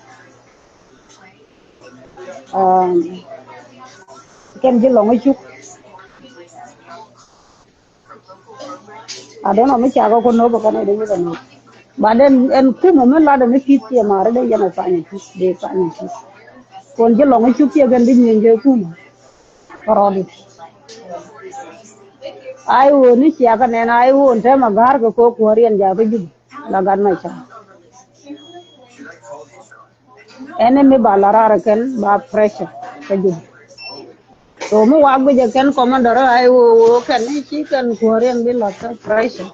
Kɛn ji̱ lɔŋ icuk. I don't know mi cakɔ kɔ nop kɛn i̱ dee mi kɛ nop. But ɛn ɛn kumɛ mi lat ɛn i̱ pi̱th ciɛ ma̱a̱ri dee yɛn ɛ scientist dee scientist. Kɔn ji̱ lɔŋ icuk ciɛ kɛn bi nyieny kɛ kumɛ. Kärɔɔdi. Ai ɣöö ni ciakä nɛn ai ɣöö ɛn tɛmɛ ga̱a̱r kɛ kɛ kuääriɛn jakä jup. La gat mɛ ca. Ɛn mi ba la raar kɛn ba pressure kä jin. So mi wa guic kɛn commander ai wo wo kɛn ni ci kɛn kuɔriɛn bi la kä pressure.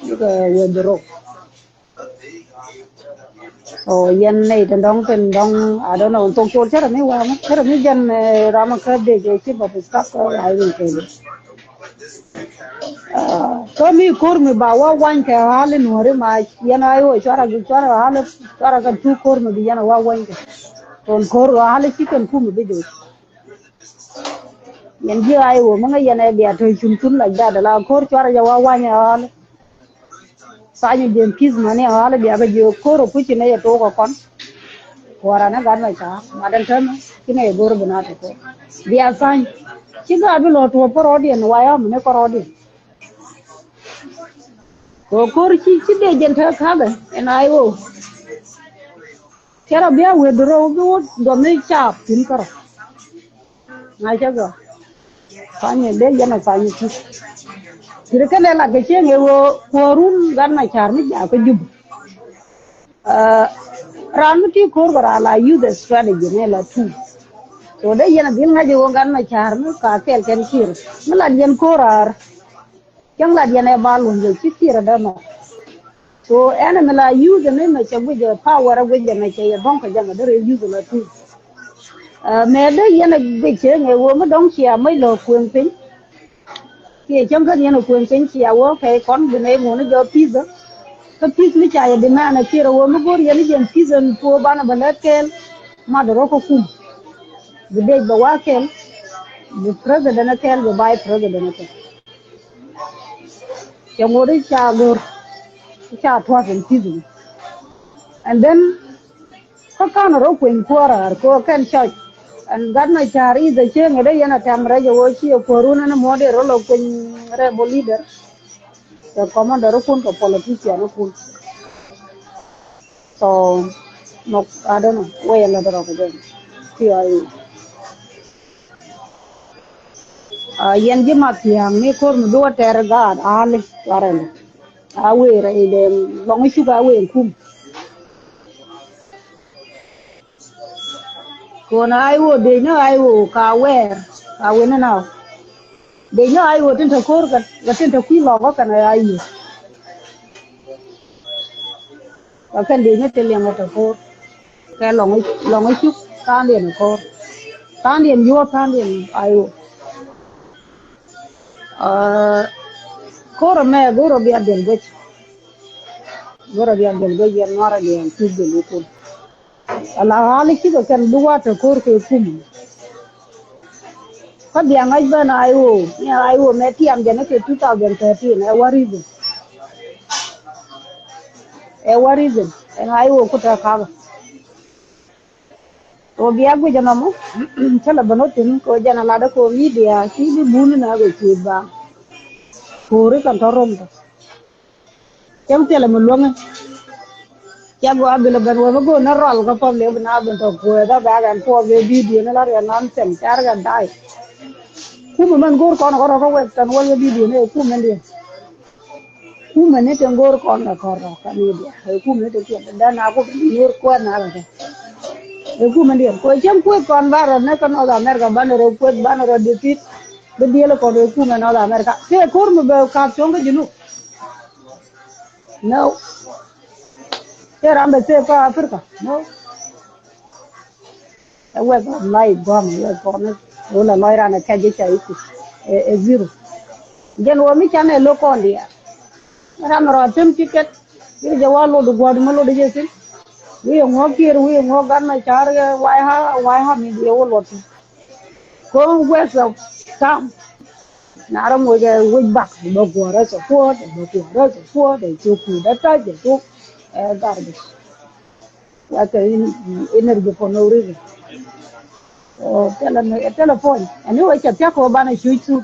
Bikɛ withdraw. So yɛn nɛy tin dɔŋ tin dɔŋ, I don't know, thok col cärɛ mi wa ŋä cärɛ mi jɛn ram kä dec ci ba bi kak ai mi kɛn. Kä mi ko̱r mi ba wä wany kɛ ɣa̱l in wääri ma yɛn a iwä cuarɛ cuarɛ ɣa̱l cuarɛ kɛ tu ko̱r mi bi yɛn a wä wany kɛ. Kɔn ko̱r ɣa̱l ci kɛn kum mi bi jɔc. Yɛn ji̱ a iwä mi ŋä yɛn ɛ bia to̱ cum thun la jat la ko̱r cuarɛ jɛ wä wany ɛ ɣa̱l. Thany ji̱ pi̱th mani ɣa̱l bia kɛ jiök ko̱r ɛ kuci nɛ yɛ tok ɛ kɔn. Kuɔra ni gat mɛ ca mat ɛn täämɛ ci nɛ yɛ go̱r bi na tɛ kɛ bia thany. Ci gaat bi lɔ tuɔɔp kärɔɔdiɛn wayam ni kärɔɔdiɛn. Kɛ ko̱r ci ci dee jɛn te ka̱kɛ ɛn a iwä. Cɛ rɔ bia wet bi rɔ bi wä duɔth ni caap thi̱n kärɔ. Ŋa̱cä gɔaa. Thany dee yɛn a thany ti. Ti ri kɛn ɛ lat kɛ cieŋ ɛ ɣöö kuäärun gat ma ca̱r mi jakä jup. Raan mi ti ko̱r kɛ raan la use a strategy ni la tool. So dee yɛn a dhil ŋa̱c ɛ ɣöö gat ma ca̱r mi ka kɛɛl kɛn kiɛr mi lat yɛn ko̱r raar. Cäŋ lat yɛn ɛ ba luɔ̱ŋ jɛ ci kiɛr ɛ dämɛ. So ɛn ɛmɛ la use ɛmɛ mɛ cɛ guic ɛ power ɛ guic ɛmɛ cɛ yɛ bɔ̱ŋ kɛ jɛ mɛ derɛ use la tuul. Mɛ dee yɛn ɛ guic cɛ ŋɛ ɣöö mi dɔ̱ŋ cia mec lɔ kueŋ piny. Kiɛ cäŋ kän yɛn ɛ kueŋ piny cia wä kɛ kɔn bi nɛ ŋuɔ̱n jɔ pizza. Kä pith mi ca yɛ demand ɛ kiɛr ɛ ɣöö mi go̱r yɛn i̱ jɛn pizza ɛn puɔ banɛ bɛ lɛt kɛɛl. Mat rɔ kä kum. Bi dec bɛ wa kɛl. Bi president ɛ kɛl, bi vice president ɛ kɛl. Cɛ ŋot i̱ ca go̱r i̱ ca tua̱th in peace. And then kä ka̱n rɔ kueny kuɔ̱r raar kɛ ɣöö kɛn church. And gat ma ca̱r i̱ dhɛ cieŋ ɛ dee yɛn a tɛm rɛc ɛ ɣöö ci ɛ kuäärun ɛn muɔ̱ɔ̱n dee rɔ lɔ kueny rebel leader. kɛ commander kun kɛ politician kun. So, no, I don't know where you let it off again. Ti a yi. A yɛn ji̱ Mathiaŋ ni ko̱r mi bi wä tɛr gaat ali warɛn. A wëë rɛy dee lɔŋ i̱ cuk a wëë kum. Kona ai wo dec ni ai wo ka wɛɛr ka wen ni na. Dec ni ai wo tin te ko̱r kɛ kɛ tin te kui̱ lɔk kɛ kɛn ai wo. Kɛ kɛn dec ni te liɛŋ kɛ te ko̱r kɛ lɔŋ lɔŋ cuk tha̱a̱ŋdiɛn ko̱r tha̱a̱ŋdiɛn yuɔ̱ɔ̱p tha̱a̱ŋdiɛn ai wo. Ko̱r ɛmɛ go̱r ɔ bia dhil guec. Go̱r ɔ bia dhil guec yɛn nuarɛ liɛŋ cuk dhil wukun. Ala ɣa̱l cikɛ kɛn bi wa̱a̱ te ko̱r kɛ kum. Kä bia ŋa̱c ben I O, ni I O mɛ tiam jɛn kɛ two thousand thirteen, ɛ wä reason. Ɛ wä reason, ɛn I O kutɛ kakä. Kɛ bia guic ɛnɔmɔ, cä lɛ ben wä thi̱n, kɛ jɛn a latdä kɛ media, ci bi bun na kɛ ciet ba. Ko̱ri kɛn tɔ rom tɔ. Cäŋ thilɛ mi luäŋä. Cä gɔaa bilɛ ben wä mi go̱o̱r ni rɔl kä public bi na ben tɔ kueeth a bɛ kɛn puɔth bɛ video ni la riɛn nɔn cɛn car kɛn da̱a̱y. Kumɛ mɛn go̱o̱r kɔn kɔn rɔ kä wek kɛn wäl kɛ video ni ɛ kumɛ diɛn. Kumɛ ni tin go̱o̱r kɔn kɛ kɔn rɔ kä media ɛ kumɛ ni tin kiɛn dee na kumɛ ni go̱o̱r kuɛth na kɛ kɛ. Ɛ kumɛ diɛn kɛ cäŋ kueth kɔn ba rɔ ni kä North America banɛ rɔ kueth banɛ rɔ dipit. Bi dieel kɔn ɛ kumɛ North America kɛ ko̱r mi bɛ kap cuɔ̱ŋ kä Junub. No. Cɛ ram bɛ save kä Africa. No. Ɛ wek ram la i̱ guam ɛ wek kɔn ɛ wula lɔc ran ɛ kɛc i̱ ca i̱ kuc. Ɛ zero. Jɛn wä mi can ɛ lo̱k kɔn diaal. Ram rɔ tem ticket. Wi̱i̱ jɛ wa lot gua̱a̱r mi lot jɛ thi̱n. Wi̱i̱ ŋuɔ̱k kiɛɛr wi̱i̱ ŋuɔ̱k gan ma ca̱r kɛ wai ha wai ha mi diɛ wä luɔt thi̱n. Ko̱n waste of time. Na rɔ moc ɛ wec bak bä kuɔ̱r ɛ support bä kuɔ̱r ɛ support ɛ cuk kui̱ dä tac ɛ cuk ɛ garbage. Like energy for no reason. Ɔ tɛlɛ ni tɛlɛ point ɛni wec cɛ thiak kɛ wä banɛ cuc thuk.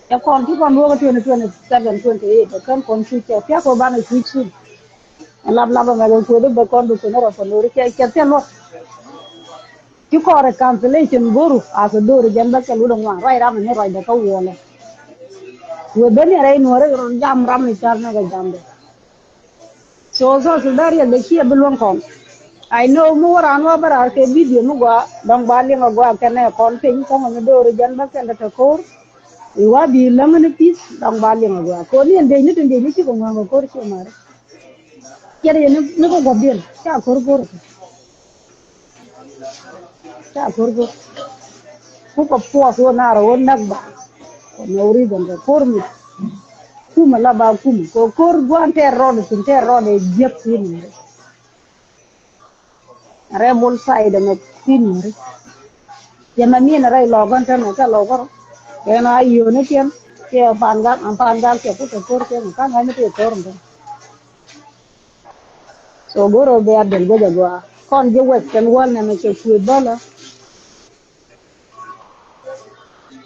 Cɛ kɔn ci kɔn luɔk twenty twenty seven twenty eight ɛ kɛn kɔn cuc cɛ thiak kɛ wä banɛ cuc thuk. Ɛ lap lap ɛmɛ kɛ kueth bä kɔn du kɛ ni rɔ for no reason cɛ cɛ thiak luɔk. Ci kɔɔr reconciliation go̱ru a kɛ do̱r jɛn bä kɛ lut ŋuan ruac ram ni ruacdɛ kä wuɔlɛ. Wee ben yɛ rɛy nuɔ̱ɔ̱ri jam ram ni car ni kɛ jamdɛ. So so so bɛ riɛk dɛ ciɛ bi luäŋ kɔn. I know mi wä raan wä bä raar kɛ video mi gɔaa dɔ̱ŋ ba liŋ a gɔaa kɛn ɛ kɔn piny kɔŋ ni do̱r jɛn bä kɛn dɛ te ko̱r. I̱ wa bi läŋ ni peace dɔ̱ŋ ba liŋ a gɔaa kɔn ni ɛn dec ni tin dec ni cikɛ ŋua̱ŋ kɛ ko̱r ciɛ mari. Ciɛ dec ni kɛ guɔ̱p diɛn ca ko̱r go̱r kɛ. Ca ko̱r go̱r. Kukɛ puɔth wä naar wä näk ba. Kɛ no reason kɛ ko̱r mi. Kumɛ la ba kumɛ kɛ ko̱r gua̱n tɛɛr rɔɔdɛ thi̱n tɛɛr rɔɔdɛ jiäk thi̱n mɛri. Rɛ bol side mɛ thi̱n mɛri. Yɛ mɛ miɛn rɛ ilɔɔkän tɛmɛ kɛ lɔɔkän rɔ. Kɛ na yio̱o̱ni tiɛn kɛ pan gak an pan gak kɛ kukɛ ko̱r kɛ mɛ ka̱n ɣa̱c mi tëë ko̱r mɛ. So go̱r ɔ bɛ a del guec a gɔaa kɔn ji̱ wek kɛn wäl nɛmɛ cɛ kuëë bälä.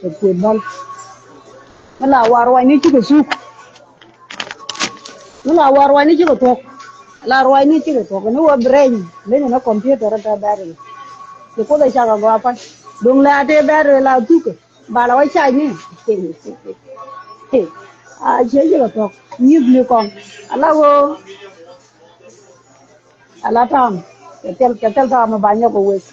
Cɛ kuëë bäl mi la war ruacni cikɛ thuk. Mi la war ruacni cikɛ thuɔ̱k. La ruacni cikɛ thuɔ̱k ni wä bi rɛny leny ni computer ɛ tɛ battery. Ci kuoth ɛ cak a gɔaa pa̱ny duŋ lɛ a tëë battery la thukɛ. Bala wä cacni. A ciɛ ji̱ kɛ thuɔ̱k nyuthni kɔŋ. Ala ɣöö ala tam kɛ thil kɛ thil tam ba nyɔk kɛ wek.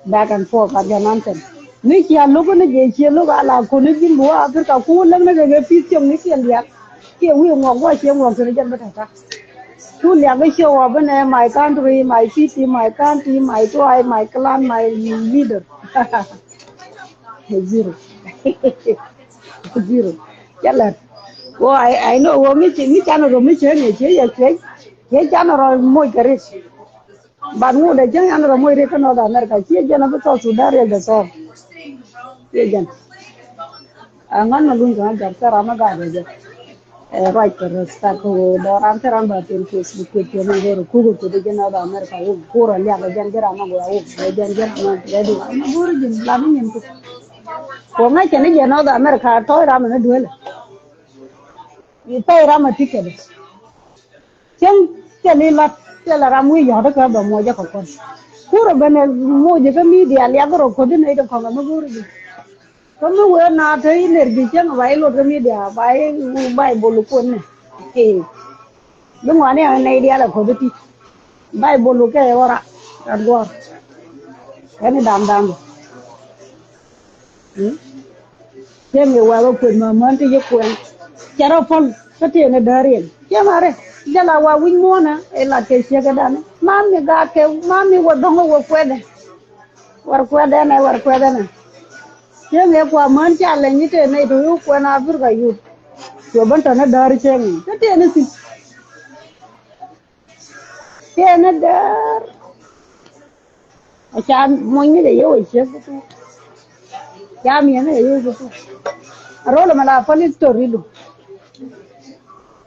Back and forth a jɛ nonsense. Mi cia lo̱k ni jɛ cia lo̱k ala koni ji̱n bi wä Africa ku läŋ ni kɛ kɛ pi̱th cieŋ ni kiɛ liak. Kiɛ wi̱i̱ ŋuɔk guɔ cie ŋuɔk tuni jɛn bi tata. Ku liak i̱ cie wä bi nɛ my country, my city, my county, my tribe, my clan, my leader. Zero. Zero. Cɛ lɛt. Wä I, I know wä mi ci mi can rɔ mi cɛ ni cɛ yɛ cuec. Cɛ can rɔ moc kɛ rit. But ŋut dɛ cɛ can rɔ moc rit kä North America. Ciɛ jɛn a bi South Sudan riɛk dɛ thɔɔk. Ciɛ jɛn. Ɛ ŋuan ma luny kɛ ŋa jɔt kɛ ram mi gat dɛ jɛ. Ɛ ruac kɛ respect kɛ ɣöö dɔ̱ran thil ram ba thil Facebook kɛ piɛn in rɛy rɛ kuk kɛ kuth ji̱ North America wuk kur a liak kɛ jɛn ji̱ ram a gua wuk kɛ jɛn ji̱ ram a ready ma go̱o̱r ji̱ lat ni nyin kuk. Kɛ ŋa̱c kɛ ni jɛ North America tɔ̱ ram ni duelɛ. I̱ pɛy ram a ti kɛdɛ. Cieŋ thil i̱ lat thil ram wi̱i̱ yɔ̱t kä bɛ muɔcä kɛ kuɔn. Kurɛ ben ɛ muɔcä kä midia liak rɔ kuɔth inɛ itɛ kɔŋ ɛmɛ go̱o̱r ji̱. Kä mi wee na te i̱ ner ji̱ cieŋ ba i̱ luɔt kä midia ba i̱ Baibol kuɔn nɛ. Ee. Bi ŋuani ɛn nɛy diaal ɛ kuɔth i̱ ti. Baibol kɛ ɣɔra rat guɔ̱ɔ̱r. Ɛn i̱ dam dam. Cieŋ i̱ wɛ̈ɛ̈k ɛ kueth mɛ män ti ci kuɛn. Cɛ rɔ päl kä tëë ni däär yɛn. Cieŋ arɛ jɛ la wa wi̱c muɔ̱ɔ̱nɛ i̱ lat kɛ ciek kɛ dan. Man mi gaatkɛ man mi wä dɔ̱ŋ wä kuɛthɛ. Wär kuɛthɛ nɛ wär kuɛthɛ nɛ. Cieŋ i̱ kua män ca lɛny i̱ tëë nɛy ti wi̱i̱ kuɛn Africa youth. Cuɛ ben tɔ̱ ni däär cieŋ i̱ kä tëë ni thi̱n. Tëë ni däär. A ca muɔ̱ny ni jɛ yio̱w a ciek bi tuɔɔk. Ca mi̱eŋ ni jɛ yio̱w bi tuɔɔk. A ro̱l ɛmɛ la päl history du.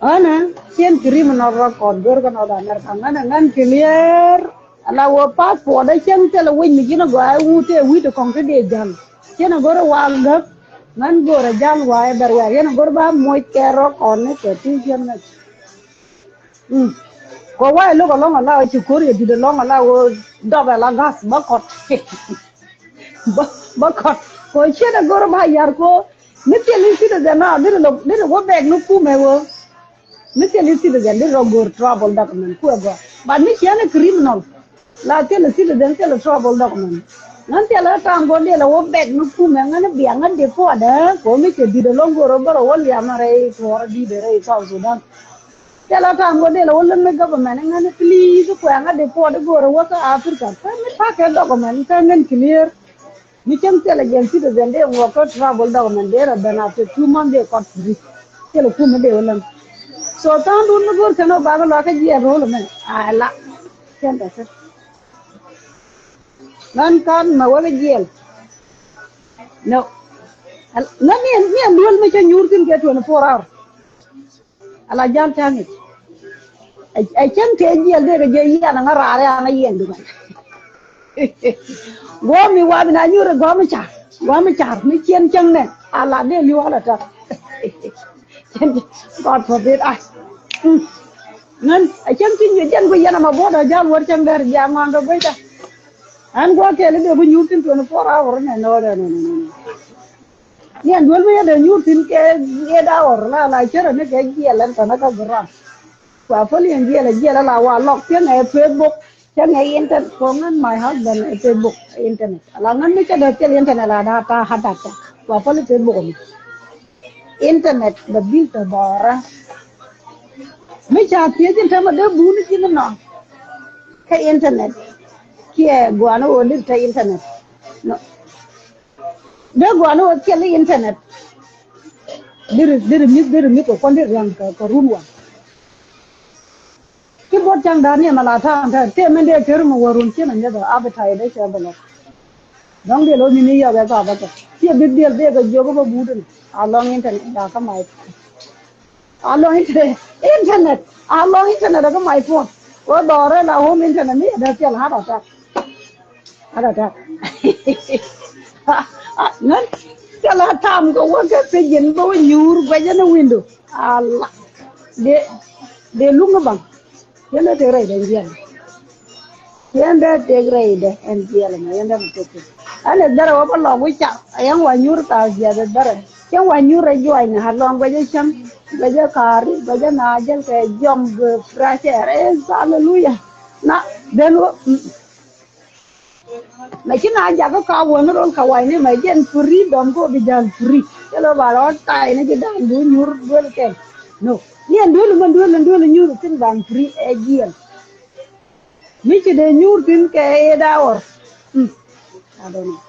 Ɣänɛ cien criminal record go̱r kä North America ŋän ɛ ŋän clear. Ala wä passport ɛ cieŋ thilɛ wec mi ji̱n ɛ gɔaa ɛ ŋut tëë wi̱i̱ ti kɔ̱ŋ ti dee ja̱l. Cien ɛ go̱r ɛ wal gäk ŋän go̱r ɛ ja̱l wa̱a̱ ɛ bɛr wɛɛr yɛn ɛ go̱r ba moc kɛ record ni kɛ ti cien ŋäc. Mm. Kɔ wa ilok alɔŋ ala ci ko̱r yɛ di̱t alɔŋ ala wä dɔp ala gas bä kɔt. Bä bä kɔt kɔ ciet a go̱r ba yar ko. Mi thil i̱ citizen na diri lok diri wä bɛk ni kumɛ wä. Mi thil i̱ citizen diri rɔ go̱r travel document kuɛ gɔaa. But mi ciɛ ni criminal. La thil i̱ citizen thil i̱ travel document. Ŋän thil i̱ tam go̱r diri wä bɛk ni kumɛ ŋän i̱ bia ŋän deport ɛ kɔ mi cɛ di̱t alɔŋ go̱r bä rɔ wä liam rɛy tuɔɔr di̱t rɛy South Sudan. Thilɛ ta̱a̱m kɔ dee lɛ wä lät mi government iŋäni please kuɛŋ a deport i̱ go̱o̱rä wä kä Africa kä mi ta̱kɛ document kä ŋän clear. Mi cäŋ thilɛ jɛn citizen dee ŋuɔk kä travel document dee rɛ ben after two months dee kɔt free. Thilɛ kumɛ dee wä läŋ. So tha̱a̱ŋdun mi go̱o̱r kɛn ɔ bakɛ luakä jiɛɛl ro̱l ɛmɛ a la. Cɛn dɛ kä ŋän ka̱n mɛ wä kä jiɛɛl. No. Ŋän ni ɛn duel mi cä nyuur thi̱n kɛ twenty four hour. Ala jal taŋi. Ɛ cäŋ tëë jiɛl dee kɛ jɛ yian aŋa raar yan a yiɛn duŋ. Guɔ̱m mi wami na nyuur guɔ̱m mi car guɔ̱m mi car mi cien cäŋ nɛ ala dee li̱w ala tɔt. God forbid. Ŋän ɛ cäŋ ti nyuur jɛn ku yɛn ama buɔt a jal wär cäŋ dee ri jiaŋ ŋɔn kɛ guecda. Ɛn guɔ kɛɛl i̱ dee ku nyuur tin twenty four hour nɛ nɔ nɛ nɔ nɔ. Yɛn duel mi yɛn dee nyuur thi̱n kɛ eight hour la la cärä ni kɛ jiɛl ɛn tɔnä kä ground. Kua päl yɛn jiɛl ɛ jiɛl ɛ la wa lɔk thiäŋ ɛ Facebook thiäŋ ɛ internet kɔ ŋän my husband ɛ Facebook ɛ internet. Ala ŋän mi cä dee thil internet la daa ta heart attack kua päl i̱ Facebook ɛmɛ. Internet bɛ bil tɔ dhɔrä. Mi ca thiec in tämɛ dee buni ji̱n inɔ kä internet kiɛ guani ɣöö lir te internet. No. Dee guani wä thil i̱ internet. Diri diri mi̱th diri mi̱th kɛ kuɔn diri riaŋ kɛ run wan. Ci buɔt caŋ da̱a̱n ni ɛmɛ la ta̱a̱ŋ tɛn tëë min dee ker mi wä run ci nɛ nyeth ɔ appetite dee cɛ bɛ lɔk. Dɔ̱ŋ diɛl ɣöö mi ni yɔk ɛ gɔaa bä kɛ ci ɛ big deal dee kɛ jiök kä bä buut in a lɔŋ internet da̱a̱ kä my phone. A lɔŋ internet internet a lɔŋ internet kä my phone. Wä dhɔrɛ la home internet ni ɛ dee thil heart attack. Ada tak. Ŋän cɛ la tam kɛ wä kɛ pijin bä wä nyuur guɛcä ni window. Ala de de luŋ ni baŋ. Yɛn dee tek rɛy dɛ jiɛl. Yɛn dee tek rɛy dɛ ɛn jiɛl mɛ yɛn dee mɛ tek. Ɛn ɛ därɛ wä bä lɔk wi̱c ca ɛn wa nyuur thaak jiɛth ɛ därɛ. Cɛ wa nyuur ɛ juɔc ni a lɔŋ guɛcä cäŋ guɛcä kaari guɛcä na jɛl kɛ jɔm gɛ pressure. Hallelujah. Na ben wä. Mɛ ci na jakä ka wä ni rol ka wa̱i̱ni mɛ jɛn freedom ko bi ja̱l free. Cɛ lo ba rɔ tay ni ji̱ da̱a̱n duun nyuur duel kɛn. No ni ɛn duel mɛ duel ɛn duel nyuur thi̱n ban free ɛ jiɛl. Mi ci dee nyuur thi̱n kɛ eight hour. Mm. I don't know.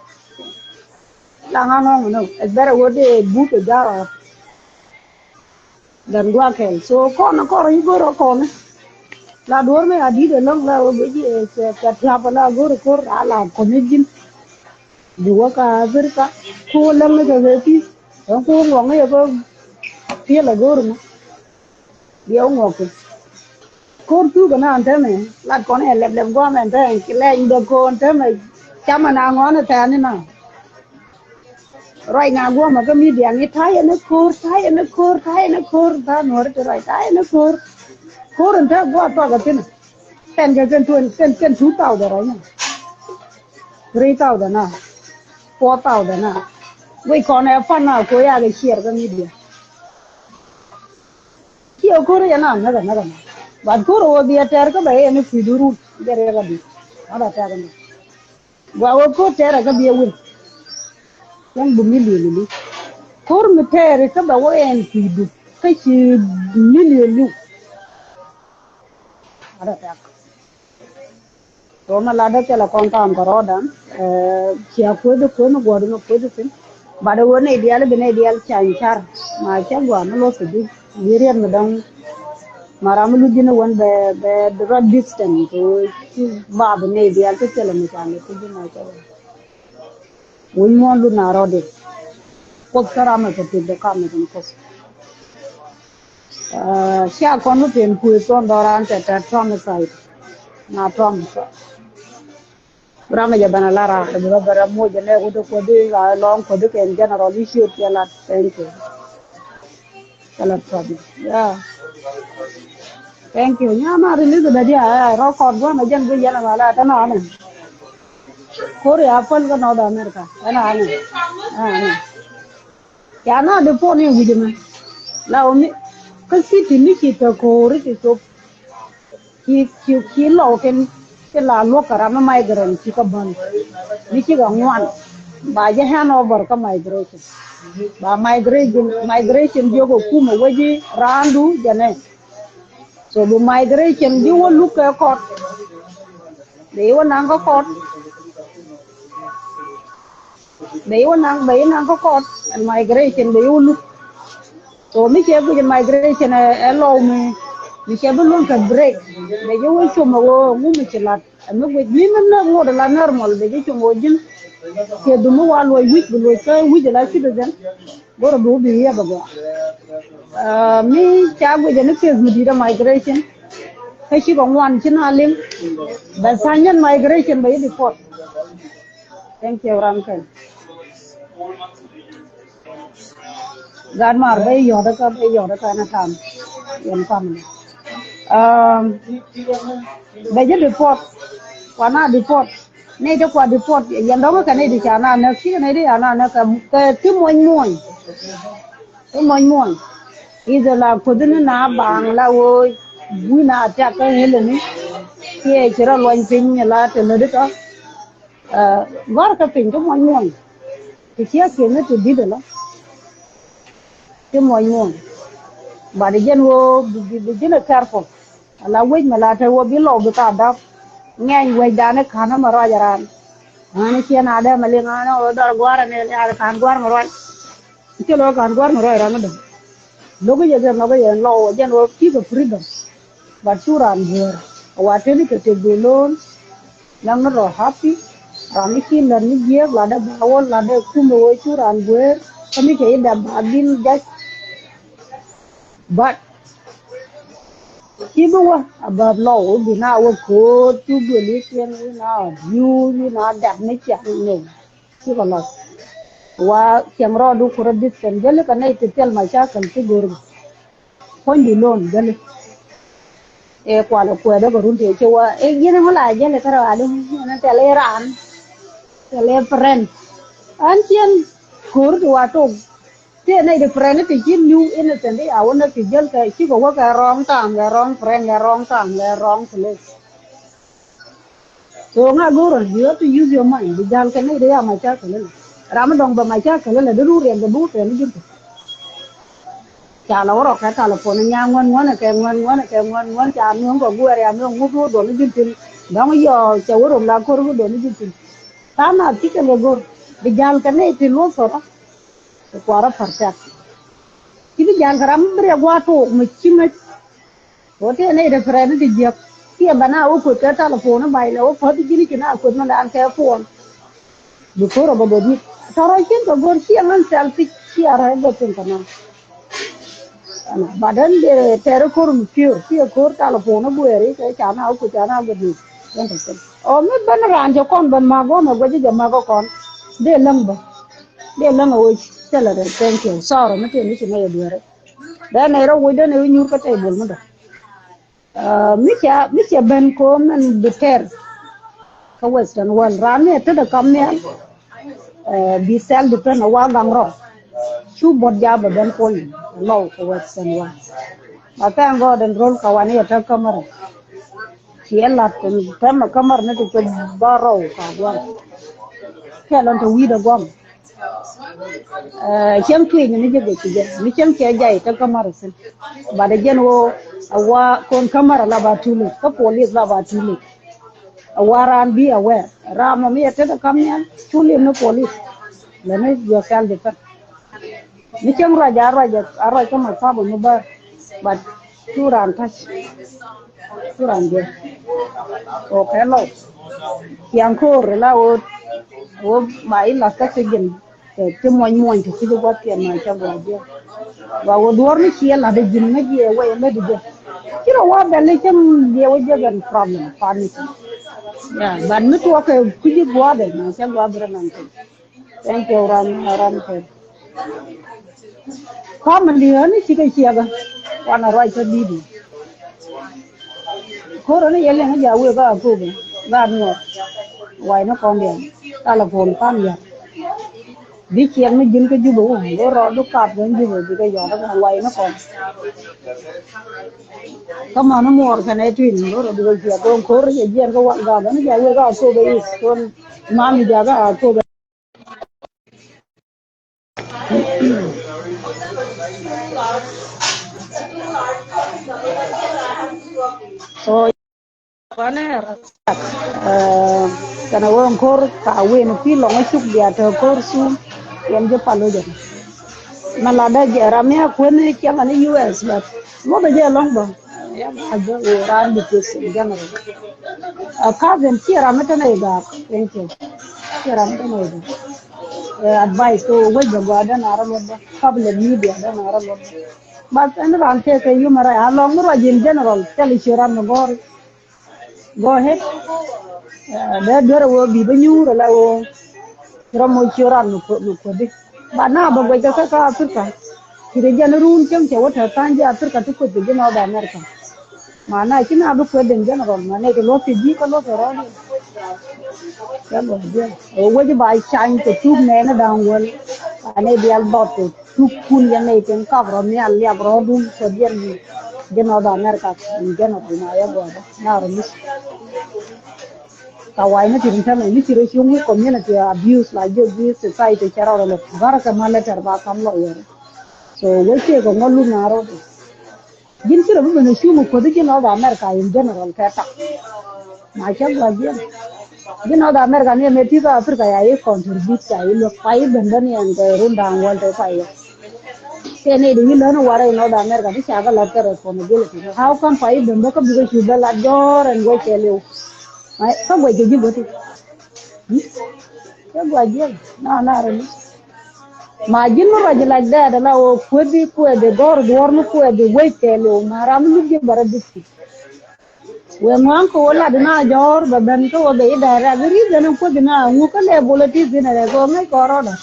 La ŋa ŋɔŋ no ɛ bɛrɛ wä dee buk ɛ ja̱r ɔɔr. Dɛn gua̱a̱ kɛl so kɔn kɔr i̱ go̱r ɔ kɔn. La duɔ̱r mi a di̱t ɛlɔ̱ŋ la wä guic i̱ cɛ tiap la go̱r ko̱r a la kɔn i̱ ji̱n. Bi wä ka Africa ko läŋ ni kɛ kɛ pi̱th. Ɛn ko ŋuɔk ni kɛ pi̱el a go̱r mi. Bi ɛ ŋuɔk kɛ ko̱r thuk ɛn an tɛmɛ lat kɔn ɛ lɛp lɛp gua̱a̱m ɛn tɛmɛ ci lɛny dɛ ko̱n tɛmɛ. Camɛ na ŋɔn ɛ tɛ̈ɛ̈n ni na. Ruac na guɔmɛ kä media ŋi̱ ta̱yɛ ni ko̱r, ta̱yɛ ni ko̱r, ta̱yɛ ni ko̱r, tha̱a̱ŋ Nuɔ̱ɔ̱ri ti ruac ta̱yɛ ni ko̱r. Ko̱r in te gua̱a̱th thuakä thi̱n. Kɛn kɛ kɛn twen, kɛn, kɛn two thousand ruac na. Three thousand na. Four thousand na. Wec kɔn ɛ pan na ko̱ yakɛ share kä media. Ciɛ ko̱r yɛ na näk näk näk. But ko̱r wä biɛ tɛr kä bɛ yɛ ni kui̱du rut. Jɛ rɛ kä bi. Mat a tɛr ni. Gua wä ko̱r tɛr kä biɛ win. Yɛn bu million ni. Ko̱r mi tɛr kä bɛ wä yɛn kui̱du. Kä ci million ni. Mat a tɛr. Roma ladä kɛlɛ kɔn thaam kɛ rɔɔdan. Cia kueth kueth mi guɔ̱ɔ̱r mi kueth thin. Bat ɛ ɣöö nɛy diaal bi nɛy diaal cany car. Ma cä gua̱a̱ mi loth kɛ ji̱. Bi riɛt mi dɔ̱ŋ. Ma ram mi lut ji̱n ɛ wän bɛ, bɛ rɔt distance kɛ ɣöö ci ba bi nɛy diaal ti thilɛ mi can kɛ ji̱ ma cä wä. Wi̱ny muɔ̱ɔ̱n lut na rɔɔdɛ. Kuoth kä ram ɛ kɛ tek dee kam ɛ kɛn kuoth. Cia kɔn mi pen kuëë thɔn dhɔran tɛ tɛ trɔm isai. Na trɔm isai. Ram jɛ bɛn a la ran bi rɔ bɛ rɛ moc jɛ nɛ wut kuɔdi la lɔŋ kuɔdi kɛn general issue tiɛ la. Thank you. Kɛ la trɔm. Yeah. Thank you. Nyama release bɛ dia rɔ kɔt guam a jɛn bi yɛn a ma la tɛ na anɛ. Korea päl kä North America. Ɛn anɛ. Anɛ. Ca na di pon i̱ wi̱c ɛmɛ. La wä mi kä city mi ci te ko̱o̱ri ti cop. Ci, ci, ci lɔw tin ci la luɔk kɛ ram mi migrant ci kä bäl. Mi ci kɛ ŋuan. Ba jɛ hand over kä migration. Ba migration, migration jiök ɛ kumɛ wec i̱ raandu jɛnɛ. So bi migration bi wä luk kɛ kɔt. Bi wä naŋ kä kɔt. Bɛ yi wä naŋ, bɛ yi naŋ kä kɔt ɛn migration bɛ yi wä luk. So mi cɛ guic migration ɛ, ɛ lɔw mi, mi cɛ bi luɔ̱ŋ kɛ break. Bɛ yi wä com ɛ wä ŋu mi ci lat. Ɛ mi guic mi mi nɛ ŋot ɛ la normal bɛ yi com ɛ wä ji̱n. Cɛ dum mi wa luɔc wi̱c bi luɔc kä wi̱c ɛ la citizen. Go̱rɛ bi wä bi yiɛp ɛ gɔaa. Ɛ, mi ca guic ɛ ni case mi di̱t ɛ migration. Kä ci kɛ ŋuan ci na liŋ. Bɛ tha̱a̱ny ɛn migration bɛ yi deport. Thank you, Ramkɛn. Gat mar bɛ yɔt kä bɛ yɔt kä na tam. Yɛn family. Um, bɛ jɛ deport. Kua na deport. Nɛ jɛ kua deport. Yɛn dɔŋ kɛ nɛ di ca na nɛ ki nɛ di ca na nɛ kɛ kɛ ti muɔny muɔny. Ti muɔny muɔny. I̱ dhɛ la kuoth ni na baŋ la woo. Gui na tiak kä heleni. Kiɛ ci rɔ luɔny piny la te lä di tɔ. Ɛ, gɔ̱a̱r kä piny ti muɔ̱ny muɔ̱ny. Ti ciek kiɛn ni ti di̱t ɛlɔ. Ti muɔ̱ny muɔ̱ny. But jɛn ɣöö bi, bi, bi ji̱n ɛ careful. Ala wec mi la te ɣöö bi lɔw bi ka dap. Ŋɛny wecdan i̱ ka̱n ɛmɛ ruac ɛ raan. Ɣän i̱ ciɛ na dee mi liŋ ɣän ɣöö dhɔr gua̱a̱r ɛn ɛ liaal ka̱n gua̱a̱r mi ruac. Cɛ lɔ kan gua̱r mi ruac ram mi däŋ. Lo̱k jɛ gɛ nhɔk jɛ lɔw jɛn wä kikɛ freedom. But cu ran guer. Wa teni kɛ tek bi lo̱o̱n. Naŋ ni rɔ happy. Ram mi ci lät ni jiɛk ladɛ bawol ladɛ kum wä cu ran guer. Kä mi cɛ yi dam ba bin jac. But ci bi wä a bäth lɔw bi na wä ko̱o̱t cu guel yi kiɛn wi na abuse wi na dap ni ciak ni. Ci kɛ lɔc. Wa ciɛŋ rɔɔdu ku rɔ distance jäli kɛ nɛy ti thil ma ca kɛl ci go̱o̱r. Puɔ̱nydu lon jäli. Ɛ kual ɛ kuɛɛdä kɛ run tëë ci wa ɛ ji̱n ŋu la jäli kärɛ wa di ŋu ɛn thil ɛ raan. Thil ɛ friend. Ɛn ciɛn ko̱o̱r ti wa tok. Tëë nɛy ti friend ti ci new innocent ti a wä näk ti jäl kɛ ci kɛ wä kɛ wrong time kɛ wrong friend kɛ wrong time kɛ wrong place. So ŋa go̱o̱rä, you have to use your mind. Bi jal kɛ ni di ya ma ca kɛ lele. Ram dɔŋ bɛ ma ca kɛ lele di ru riɛk di bu tɛn di jin. Ca la wä rɔ kɛ telephone nya ŋuan ŋuan kɛ ŋuan ŋuan kɛ ŋuan ŋuan ca nuɔ̱ŋ kɛ guɛɛr ya nuɔ̱ŋ ŋu bi wä duɔn di jin tin. Dɔŋ yɔ cɛ wä rom la ko̱r bi duɔn di jin tin. Tha̱a̱ŋ na ti kɛ lɛ go̱o̱r. Bi jal kɛ ni ti luɔth kɛ rɔ. Kɛ kuarä pärtɛk. Ci bi jal kɛ ram bi riɛk gua̱a̱ tok mi ci mec. Wä tëë nɛy ti friend ti jiäk kiɛ bä na wä kueth kɛ telephone i̱ ba̱ny lɛ wä päth i̱ ji̱n i̱ ci na kueth mi lɛn kɛ phone. Bi ko̱r ɔ bä dee di̱t tɔ̱rɔ cin kɛ go̱r ciɛ ŋän selfish ciɛ rɔ ɛ go̱r piny kɛ nɔn. Ɛnɔ but ɛn dee tɛɛr i̱ ko̱r mi piöör ciɛ ko̱r telephone i̱ guɛɛr i̱ kɛ ca na wä kueth ca na wä di̱t. Ɛn tɛ cin ɔ mi ben raan cɛ kɔn ben ma̱k wä mɛ guɛc i̱ jɛ ma̱k ɔ kɔn dee läŋ bä. Dee läŋ a wec thilɛ rɛ, thank you. Sorry mi tëë mi ci nɛy a dueeri. Dee nɛy rɔ wec dee nɛy wec nyuur kä table mi dɔ̱. Ah, mi ca, mi ca ben ko̱o̱m ɛn bi tɛr kä Western world. Raan mi a tetdɛ kam nhial, eh, bi self defend a wa gaŋ rɔ. Cu buɔt jabɛ ben puɔ̱ny lɔw kä Western world. Ba thank God ɛn ro̱l ka wani a tek kamera. Ciɛ lat kɛn tɛmɛ kamera ni ti cop ba rɔw ka guam. Kɛ lɔn te wi̱i̱dɛ guam. Eh, cäŋ tui̱c ni jɛ guic kɛ jɛ, mi cäŋ cɛ jay kä kamera thi̱n. But ɛ jɛn ɣöö a wa kɔn kamera la ba too late, kä police la ba too late. A wa raan bi aware. Ram mɔ mi yɛ tetdɛ kam nhial, cu lim ni police. Lɛ ni yɛ kɛl di pɛn. Mi cäŋ ruac a ruac, a ruac kä ma thabu mi bär. But cu raan ta̱c. Cu raan jɛ. Okay, lɔ. Ciaŋ ko̱r la wä, wä ba i̱ lath kä kɛ jin. Kɛ ti muɔny muɔny ti ti gua̱th kiɛ ma ca gua̱th jɛ. Gua wä duɔr ni ciɛ lath jin ŋäc yɛ wä yɛ lät jɛ. Ci rɔ wa bɛl i̱ cäŋ yɛ wä jɛ ben problem pan ni. Ya, but mi tuɔk kɛ kui̱ ji̱ gua̱th dɛ ma ca gua̱th rɛ naŋ kɛ. Thank you, ram, ram kɛ. Family ni cikɛ ciɛkä. Wanɛ ruac kä didi. Ko̱r ni yɛ liŋ ja wek a Akobo, gaat nuɔr. Way ni kɔn diɛn. Telephone kan yɛ. Bi ciɛk mi ji̱n kä Jubɛ wä. Go̱r rɔ du kap kɛ Jubɛ bikɛ yɔt kɛ way ni kɔn. Kä man ni muɔr kɛn ɛ tui̱n go̱r rɔ bikɛ ciɛk go̱r ko̱r yɛ jiɛn kä wal gaat ni ja wek a Akobo is. Kɔn mami ja kä Akobo. So, kɔnɛ, eh, kɛnɛ wee ko̱r ka wen kui̱ lɔŋ cuk bia te ko̱r sun, yɛn jɛ palo jɛ. Mɛ la dee jɛ ram ya kuäni cɛŋ ani U S, but luɔth jɛ lɔŋ bä. Ya ba jɛ wee ran bi tes in general. A cousin, ciɛ ram mi tɛnɛ igak. Thank you. Ciɛ ram mi tɛnɛ igak. Eh, advice ko wec bɛ gɔaa dɛn a rɔ luɔth bä. Public media dɛn a rɔ luɔth bä. But ɛn ran tëë kɛ human right, a lɔŋ mi ruac in general, thil i̱ ciö ran mi gɔ̱r. Go ahead. Eh, dee duer a wee bi bä nyuur ala wee. Ci rɔ moc ciö ran mi kuɛ-, mi kuädi. But na bä guɛc kɛ kä, kä Africa. Ci ri jɛn run cäŋ cɛ wä te tha̱a̱ŋ ji̱ Africa ti kueth kɛ ji̱ North America. Ma na ci na bi kueth in general, ma nɛ kɛ luɔth kɛ ji̱ kä luɔth kɛ rɔɔdiɛn. Cɛ luɔth diɛn. Ɛ wec ba cany kɛ tuk nɛɛni da̱ŋ wäl. Anɛ diaal dhɔt kɛ tuk kun yɛn nɛy tin kap rɔ nhial liak rɔɔdun kɛ diɛn ji̱ North America in general, ma yɛ guɔdɛ na rɔ mi̱th. Ka wa̱i̱ ni ti rin tämɛ ni ci rɔ ci wi̱i̱ community abuse la ji̱ abuse society cɛ rɔ rɔ lɛ. Barɛ kɛ ma letter ba kam lawyer. So wec tëë kɛ ŋuɔ̱t lun na rɔ. Ji̱n ci rɔ bi ben a cuŋ kuäthi ji̱ North America in general kɛ tak. Ma cä gua̱c jiɛn. Ji̱ North America ni ɛmɛ ti kä Africa ya i̱ contribute ca i̱ luäk pa i̱ ben ben yɛn kɛ run da̱a̱ŋ wäl te pa i̱. Tëë ni di i̱ lön warɛ i̱ North America ti ca kɛ lat kɛ responsibility. How come pa i̱ ben bä kä bikɛ cu bä lat jɔ̱ɔ̱r ɛn gua̱c kɛ liw. Kä guac kɛ ji̱ bä ti. Kä guac jiɛn na na rɛ ni. Ma ji̱n mi ruac like that ala wä kuäthi kuɛthi gɔ̱r duɔ̱ɔ̱r mi kuɛthi wec kɛɛliw ma ram mi luk ji̱ bɛ rɔ duk thi̱n. Wee ŋua̱a̱ŋ kɛ wä lat na jɔ̱ɔ̱r bɛ ben kä wä bɛ i̱ direct reason in kuäthi na ŋuk kä lɛ bol a ti thi̱n rɛ kɛ wä ŋäc kɔn rɔɔdɛ.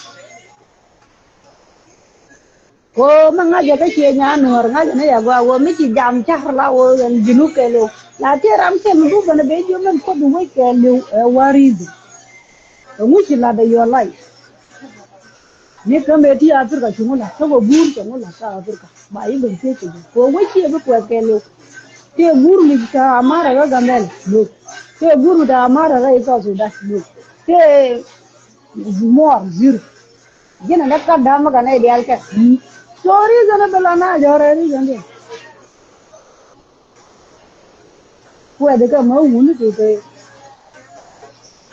Kɛ wä mi ŋa̱cä kä ciɛ nyan nuɔ̱ɔ̱r ŋa̱cä ni yɛ gɔaa wä mi ci jam ca̱r la wä ɛn ji̱n wä kɛɛliw. La ti ram kɛn mi duk ben a ben ji̱ ben kuäthi wec kɛɛliw ɛ wä reason. Ɛŋu ci lat ɛ your life? Ni kä mëë ti Africa cuŋ la kä wä guur cuŋ la kä Africa ba i̱ ben thiec kɛ jɛ kɛ wä ciɛ bi kuɛth kɛ liw. Tëë guur mi ta amara kä Gambɛl look. Tëë guur mi ta amara kä South Sudan look. Tëë muɔr zir. Ji̱n ɛn dee kat da̱a̱m mi kɛ nɛy diaal kɛ. So reason ɛ bi la na jɔrɛ reason diɛ. Kuɛth kɛ mä wuni ti te.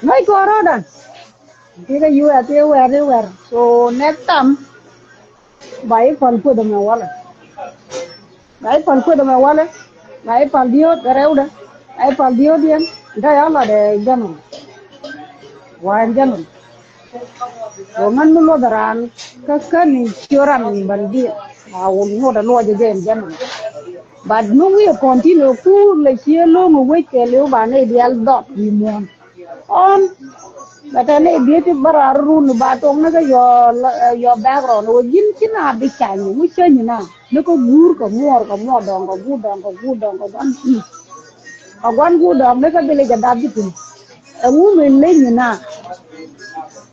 Ŋäc kɔn rɔ̱dan. Ti kɛ U S ti wɛr ti wɛr. So next time ba i̱ pal kueth ɛmɛ walɛ. Ba i̱ pal kueth ɛmɛ walɛ. Ba i̱ pal diöt rɛwdɛ. Ba i̱ pal diöt yɛn. Ntä ya lat ɛ jɛn. Wa ɛn jɛn. Wä ŋän mi luɔth raan kä käni ci ran in bandiɛ. A wä luɔt a luɔc jɛ in general. But mi wi̱i̱ continue kuur lɛ cie lo̱ŋ wec kɛ liw ba nɛy diaal dhɔt wi̱i̱ muɔ̱ɔ̱n. Ɔn Bɛ tɛ nɛ bi̱i̱ ti bä raar run ba toŋ ni kä yɔ, yɔ background wä ji̱n ci na bi cany mi cänyi na ni kä guur kɛ muɔɔr kɛ muɔɔr dɔŋ kɛ guur dɔŋ kɛ guur dɔŋ kɛ guur. Kɛ gua̱n guur dɔŋ ni kä dhil i̱ jɛ dap ji̱ thi̱n. Ɛŋu mi leny inan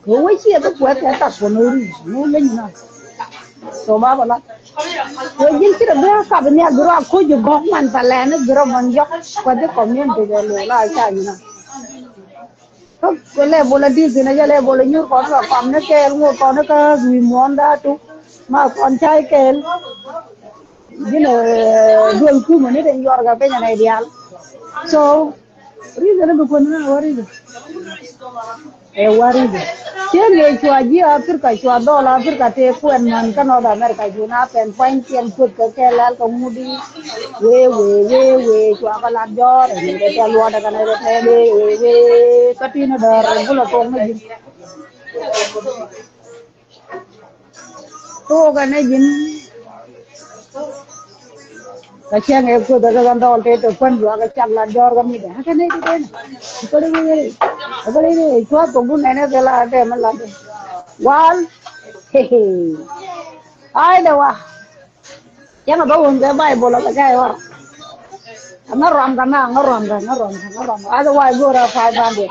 kɛ wä ciɛ bi kuɛth kɛ tak kɔn ori ŋu leny inan. So ba bä la wä ji̱n ci rɛ bi kap ni a bi rɔ a koc i̱ gɔk man pa lɛn i̱ bi rɔ mɔn jɔk kuɛth i̱ community kɛ lo la ca inan. Kä kɛ lɛ bol a di̱i̱t thi̱n a jɛ lɛ bol a nyuur kɔn kɛ kɔm ni kɛɛl ŋot kɔn ni kä wi̱i̱ muɔ̱ɔ̱n da̱a̱ tuk ma kɔn cay kɛɛl. Ji̱n ɛ duel kumä ni den yuɔr kɛ piny anɛ diaal. So reason bi kuäär ni wä reason. Ɛ wä reason. Cieŋ ɛ cua ji̱ Africa cua dhɔl Africa tëë kuɛn män kä North America cu na pɛn pua̱ny tiɛn kueth kɛ kɛ lɛl kɛ ŋut i̱ wee wee wee wee cua kɛ lat jɔɔr ɛn kɛ tɛl luɔt ɛ kɛn ɛ kɛ tɛl wee wee wee kä tin ɛ däär ɛ gulɛ tuɔk ni ji̱n. Tuɔɔk ɛn ɛ ji̱n. Kä cäŋ ɛ kuoth ɛ kɛ kɛn dhɔl tëë tɛ kuän juak ɛ cak lat jɔɔr kä mi dɛ ɛ kɛ nɛy ti den. Ɛ kɛ lɛ wee ɛ kɛ lɛ wee cua̱th kɛ gun ɛn ɛ kɛ la dɛ mi lat dɛ wal. Ay dɛ wa. Cäŋ ɛ bä wun kɛ Baibol ɛ kɛ jay wara. Ŋä ruam kɛ na ŋä ruam kɛ ŋä ruam kɛ ŋä ruam kɛ otherwise go̱o̱rä five hundred.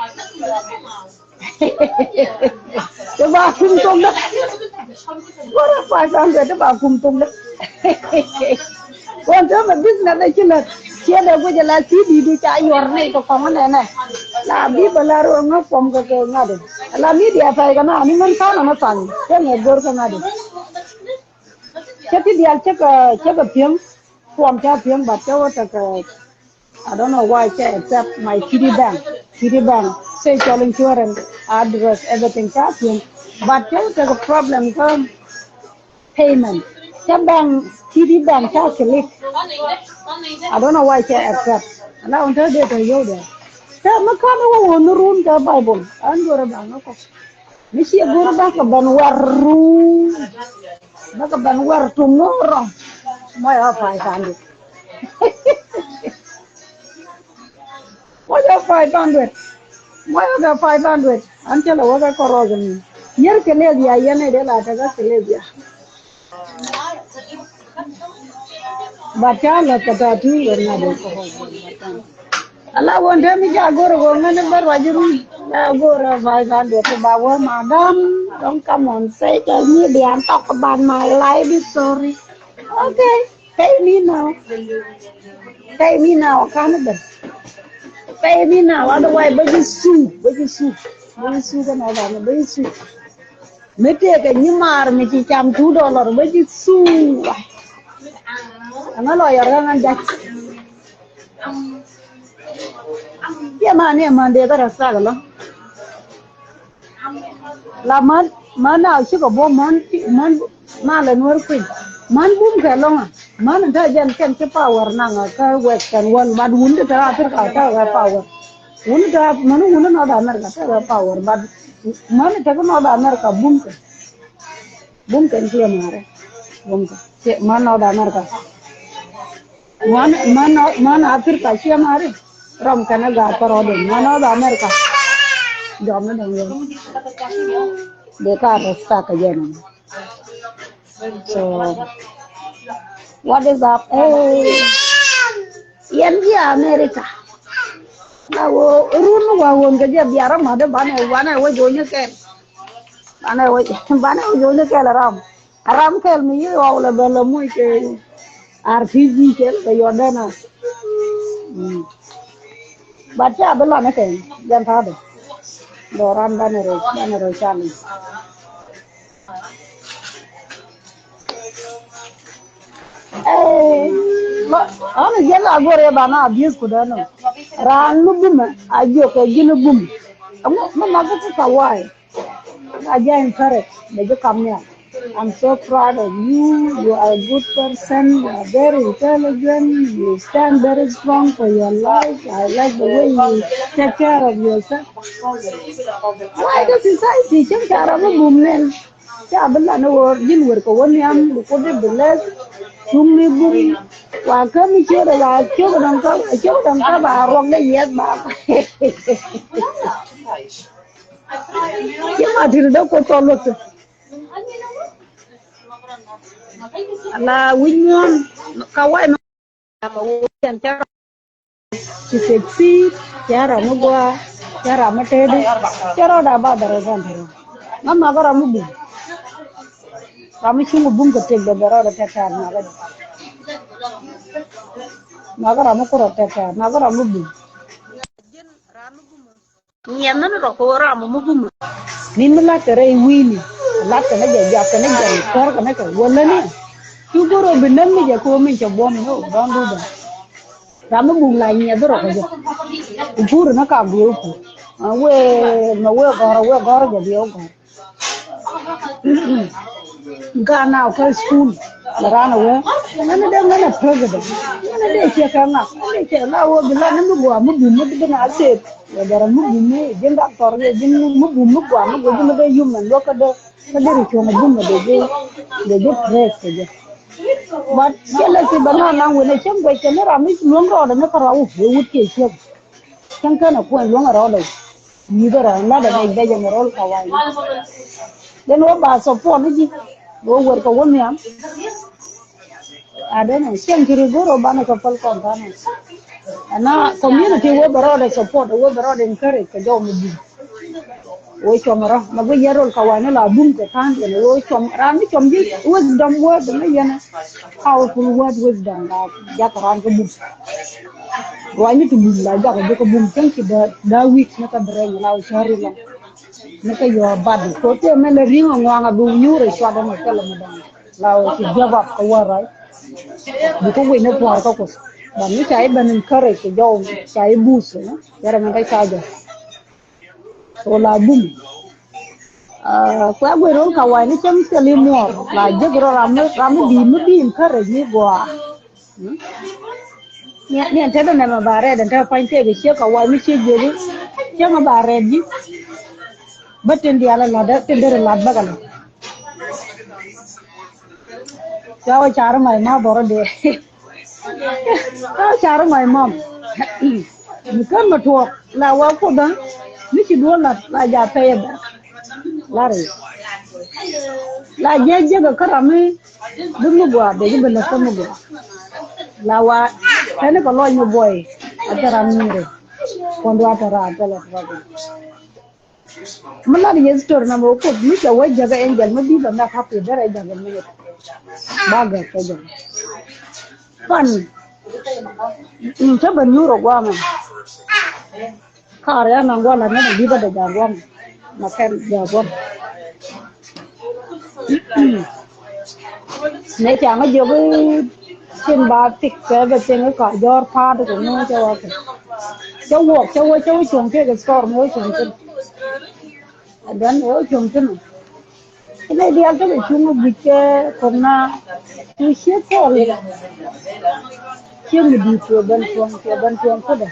Ti ba kum thok dä. Go̱rä five hundred ti ba kum thok dä. Ɣän te mɛ business dä ci lät ciɛ dee guic ala ci di̱i̱t du ca yuɔr ni kɛ kɔŋ nɛnɛ. La bi bä la rɔ ŋä kuɔm kɛ kɛ ŋa̱t. La media pay kɛ na ni ŋän ka̱n ɔnɔ thaŋ cä ŋɛ go̱r kɛ ŋa̱t. Cä ti diaal cä kɛ cä kɛ piäŋ. Kuɔm ca piäŋ but cä wä tekɛ I don't know why cä accept my T D bank. T D bank, social insurance, address, everything ca piŋ. But cä tekɛ problem kä payment. Cä bank, T D bank ca click. I don't know why cä accept. Ala wun te dee te yio̱w dee. Te mi ka̱n wä wä ni run kɛ Bible. An duɔrɛ bank ni kɔ. Mi ciɛ go̱r bakɛ ben wɛr run. Bakɛ ben wɛr tuŋ ŋo̱rɔ. Mɔc ɔ five hundred. Mɔc ɔ five hundred. Mɔc ɔ kɛ five hundred. An cä lɛ wä kɛ kɔrɔɔk ni. Nyier kɛ leth ya yɛn ɛ dee la tekɛ kɛ leth ya. But ca lɛ kɛ tɔ̱ ti ɣöö ŋa̱t in kɔ̱k. Ala wä te mi ca go̱r ɣöö ŋäni bä ruac run. Ca go̱r ɣöö five hundred ti ba wä madam, don't come on social media and talk about my life story. Okay, pay me now. Pay me now, ka̱n ben. Pay me now, otherwise bä ji̱ sue, bä ji̱ sue. Bä ji̱ sue kɛ nɔ banɛ bä ji̱ sue. Mi tëëkɛ nyimaar mi ci cam two dollar bä ji̱ thuu. Ɛŋä lawyer kä ŋän jac. Yɛ man ni ɛmän dee kä rɛ thak ɛlɔ. La män män na cikɛ buɔ̱m män män malɛ nuɔr kui̱n. Män bum kɛ lɔŋä män in te jɛn kɛn ci power naŋä kä western world but wun ti te Africa te kɛ power. Wun in te män wun in North America te kɛ power but män in te kä North America bum kɛ. Bum kɛn kiɛ marɛ. Bum kɛ kiɛ män North America. Män män North män Africa kiɛ marɛ. Ram kɛn a gaa kärɔɔdɛ män North America. Jɔm ni dɔŋ yɛn. Dee ka respect kɛ jɛn. So what is up? Hey. Yɛn ji̱ America. Na wä run ni wa wun kɛ jɛ biarä ma de banɛ wanɛ wä jonyä kɛn. Banɛ wä banɛ wä jonyä kɛn ram. Ram kɛl mi yi wa wä lɛ bɛ lɛ muc kɛ R P G kɛl kɛ yɔdɛn a. But ca bi lɔn kɛ jɛn ta̱a̱ dɛ. Dɔ ran banɛ rɛ banɛ rɛ can. Ɛ, ɣän jiɛn la go̱rɛ ba na abuse kudɛ nɔ. Raan ni bumɛ a jiök kɛ ji̱n bum. Ɛŋu mi ma kä ti Kawai. A jɛ encourage bɛ ji̱ kam nhial. I'm so proud of you. You are a good person. You are very intelligent. You stand very strong for your life. I like the way you take care of yourself. Why the society cieŋ ca rɔ mi bum nɛn? Ca bi lan i̱ ɣöö ji̱n wër kɛ wä nhiam bi Kuoth i̱ bless. Cuŋni bum wa kä mi ciötdɛ wa ciök dɔ̱ŋ kä ciök dɔ̱ŋ kä ba ruɔk dee yiɛth ba. Ci ma tir dee ko tɔl wä kɛ. La wi̱c muɔ̱ɔ̱n ka wac mi. Ram a wä wi̱c ɛn cɛ rɔ. Ci kɛ pi̱i̱t cɛ ram mi gɔaa cɛ ram mi tɛɛdi cɛ rɔ da ba dhɛrɛ dhɛn dhɛrɛ. Ŋa makä ram mi bum. Ram mi cuŋ bum kɛ tëk bɛ bɛ rɔ da tɛk taar makä. Makä ram mi kurɔ tɛk taar makä ram mi bum. Nyiɛn ni rɔ ko ram mi bum. Ni mi lat kɛ rɛy wi̱i̱ni lat kɛ ni jɛ jɔak kɛ ni jɛ kɔr kɛ ni kɛ wä lä ni. Cu goro bi näk ni jɛ ko min cɛ buɔm ni o dɔn du dɔn. Ram mi bum la nyiɛth rɔ kɛ jɛ. Ku pur ni ka guiɛ ku pur. Wee mɛ wee gɔr wee gɔr jɛ biɛ wä gɔr. Gaa na kä school la ran a wee ŋäni dee ŋäni president ŋäni dee ciɛ kɛ ŋa ŋäni dee ciɛ la wee bi la ni mi gua mi bum mi bi na sep. Wee dɛrɛ mi bum mi ji̱n dak tɔr yɛ ji̱n mi bum mi gua mi gua ji̱n mi dee human luɔk kä dee kä dee ri cuɔ̱ŋ a bum mi dee ji̱ dee ji̱ press kɛ jɛ. But jɛ lɛ ci bɛ na naŋ wen a cäŋ guɛc kɛ ni ram mi luɔ̱ŋ rɔɔdɛ ni kä rɔa wut wee wut kiɛ ciek. Cäŋ kɛn a kuɛn luɔ̱ŋ a rɔɔdɛ. Yi̱th rɛy lat ɛ bɛc bɛc ɛn rol ka wa̱i̱. Then wä ba support ni ji̱ wä wër kɛ wä nhiam. I don't know. Cieŋ ci ri go̱r wä banɛ kɛ päl kɔn tha̱a̱n. Ɛna community wä bɛ rɔɔdɛ support wä bɛ rɔɔdɛ encourage kɛ jɔw mi ji̱. Wä cuɔm rɔ mɛ guic yɛ rol ka wa̱i̱ ni la bum kɛ tha̱a̱n kɛn wä cuɔm ran mi cuɔm ji̱ wisdom wä dämɛ yɛn. Powerful word wisdom la jakä ran kä bum. Ruany mi ti bum la jakä jikä bum cäŋ ci da da weak ni kä brain la wä cari lɔŋ. Ni kä yua bad ko te mɛ lɛ riŋ a ŋuaŋ a bi nyuur a cuat ni kɛ lɛ mi dɔŋ. La wä ci give up kä wä ruac. Bi kä wi̱c ni puɔr kä kuth. But ni ca i̱ ben encourage kɛ jɔw ca i̱ boost ni. Yɛrɛ mi kä ca jɛ. So la bum. Kuɛ guir rol ka wa̱i̱ ni cäŋ thil i̱ muɔɔr la jek rɔ ram mi ram mi bi̱i̱ mi bi̱i̱ in kärɛc mi gɔaa. Ni ni ɛn tetdä nɛmɛ ba rɛɛt ɛn te pa̱ny tëëk ɛ ciek ka wa̱i̱ mi ciek jiök i̱ cäŋ ɛ ba rɛɛt ji̱. Bä tin diaal ɛ la̱t tin derɛ la̱t bäkɛ la̱t. Ca wä car my mom bɔrɔ dee. Ca wä car my mom. Mi kän mɛ tuɔɔk la wa Kuoth mi ci duɔl lat la ja pɛyɛ bɛ. La rɛy la jiɛ jiɛ kɛ kä ram mi bi mi gua bɛ ji̱ bi lät kä mi gua. La wa tɛni kɛ lɔc mi buɔy a jɛ ram mi rɛy. Kuɔn dua tɛ raa tɛ lɛ tɛ ram. Mi lat yɛ story na mɛ wä Kuoth mi cɛ wä jäkä angel mi bi bɛ mɛ happy derɛ jäkä mi yɛ. Ba gɛ kɛ jɛ. Pan. Cä bɛ nyuur ɔ guamɛ. Kar ya na guamɛ mɛ bi bɛ dɛ ja guamɛ. Ma kɛn ja guamɛ. Nɛ ca ŋä jiök tin ba thik kɛ bɛ tin ka jɔr pa̱a̱t kɛ ŋu cɛ wä kɛ. Cɛ wuɔk cɛ wä cɛ wä cuɔ̱ŋ kɛ kɛ store mi wä cuɔ̱ŋ tin. Adɛn wä cuɔ̱ŋ tin. Inɛ diaal kä bɛ cuŋ guic kɛ kɔk na. Cu ciek kɔɔl. Ciek mi di̱i̱t cuɛ ben cuɔ̱ŋ cuɛ ben cuɔ̱ŋ kädɛ.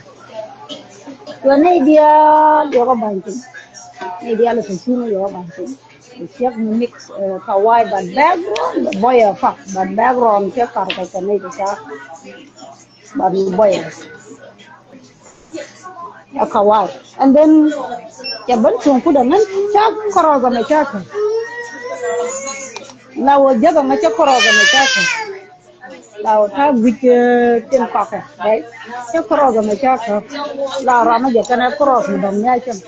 Cuɛ nɛ diaal diɔk a ba̱ny piny. Nɛ diaal kɛ cuŋ yɔk a ba̱ny piny. Ciek mi mix kawai but background bɔyɛ pak but background cɛ kar kɛ kɛ nɛ kɛ ca. But mi bɔyɛ a kawai and then cɛ ben cuŋ kudɛ ŋän ca kɔrɔth amɛ ca kɛ. La wä jek amɛ cɛ kɔrɔth amɛ ca kɛ. La wä ta guic tin kɔkɛ right. Cɛ kɔrɔth amɛ ca kɛ. La ram a jɛ kɛnɛ kɔrɔth mi dɔm nia cɛn.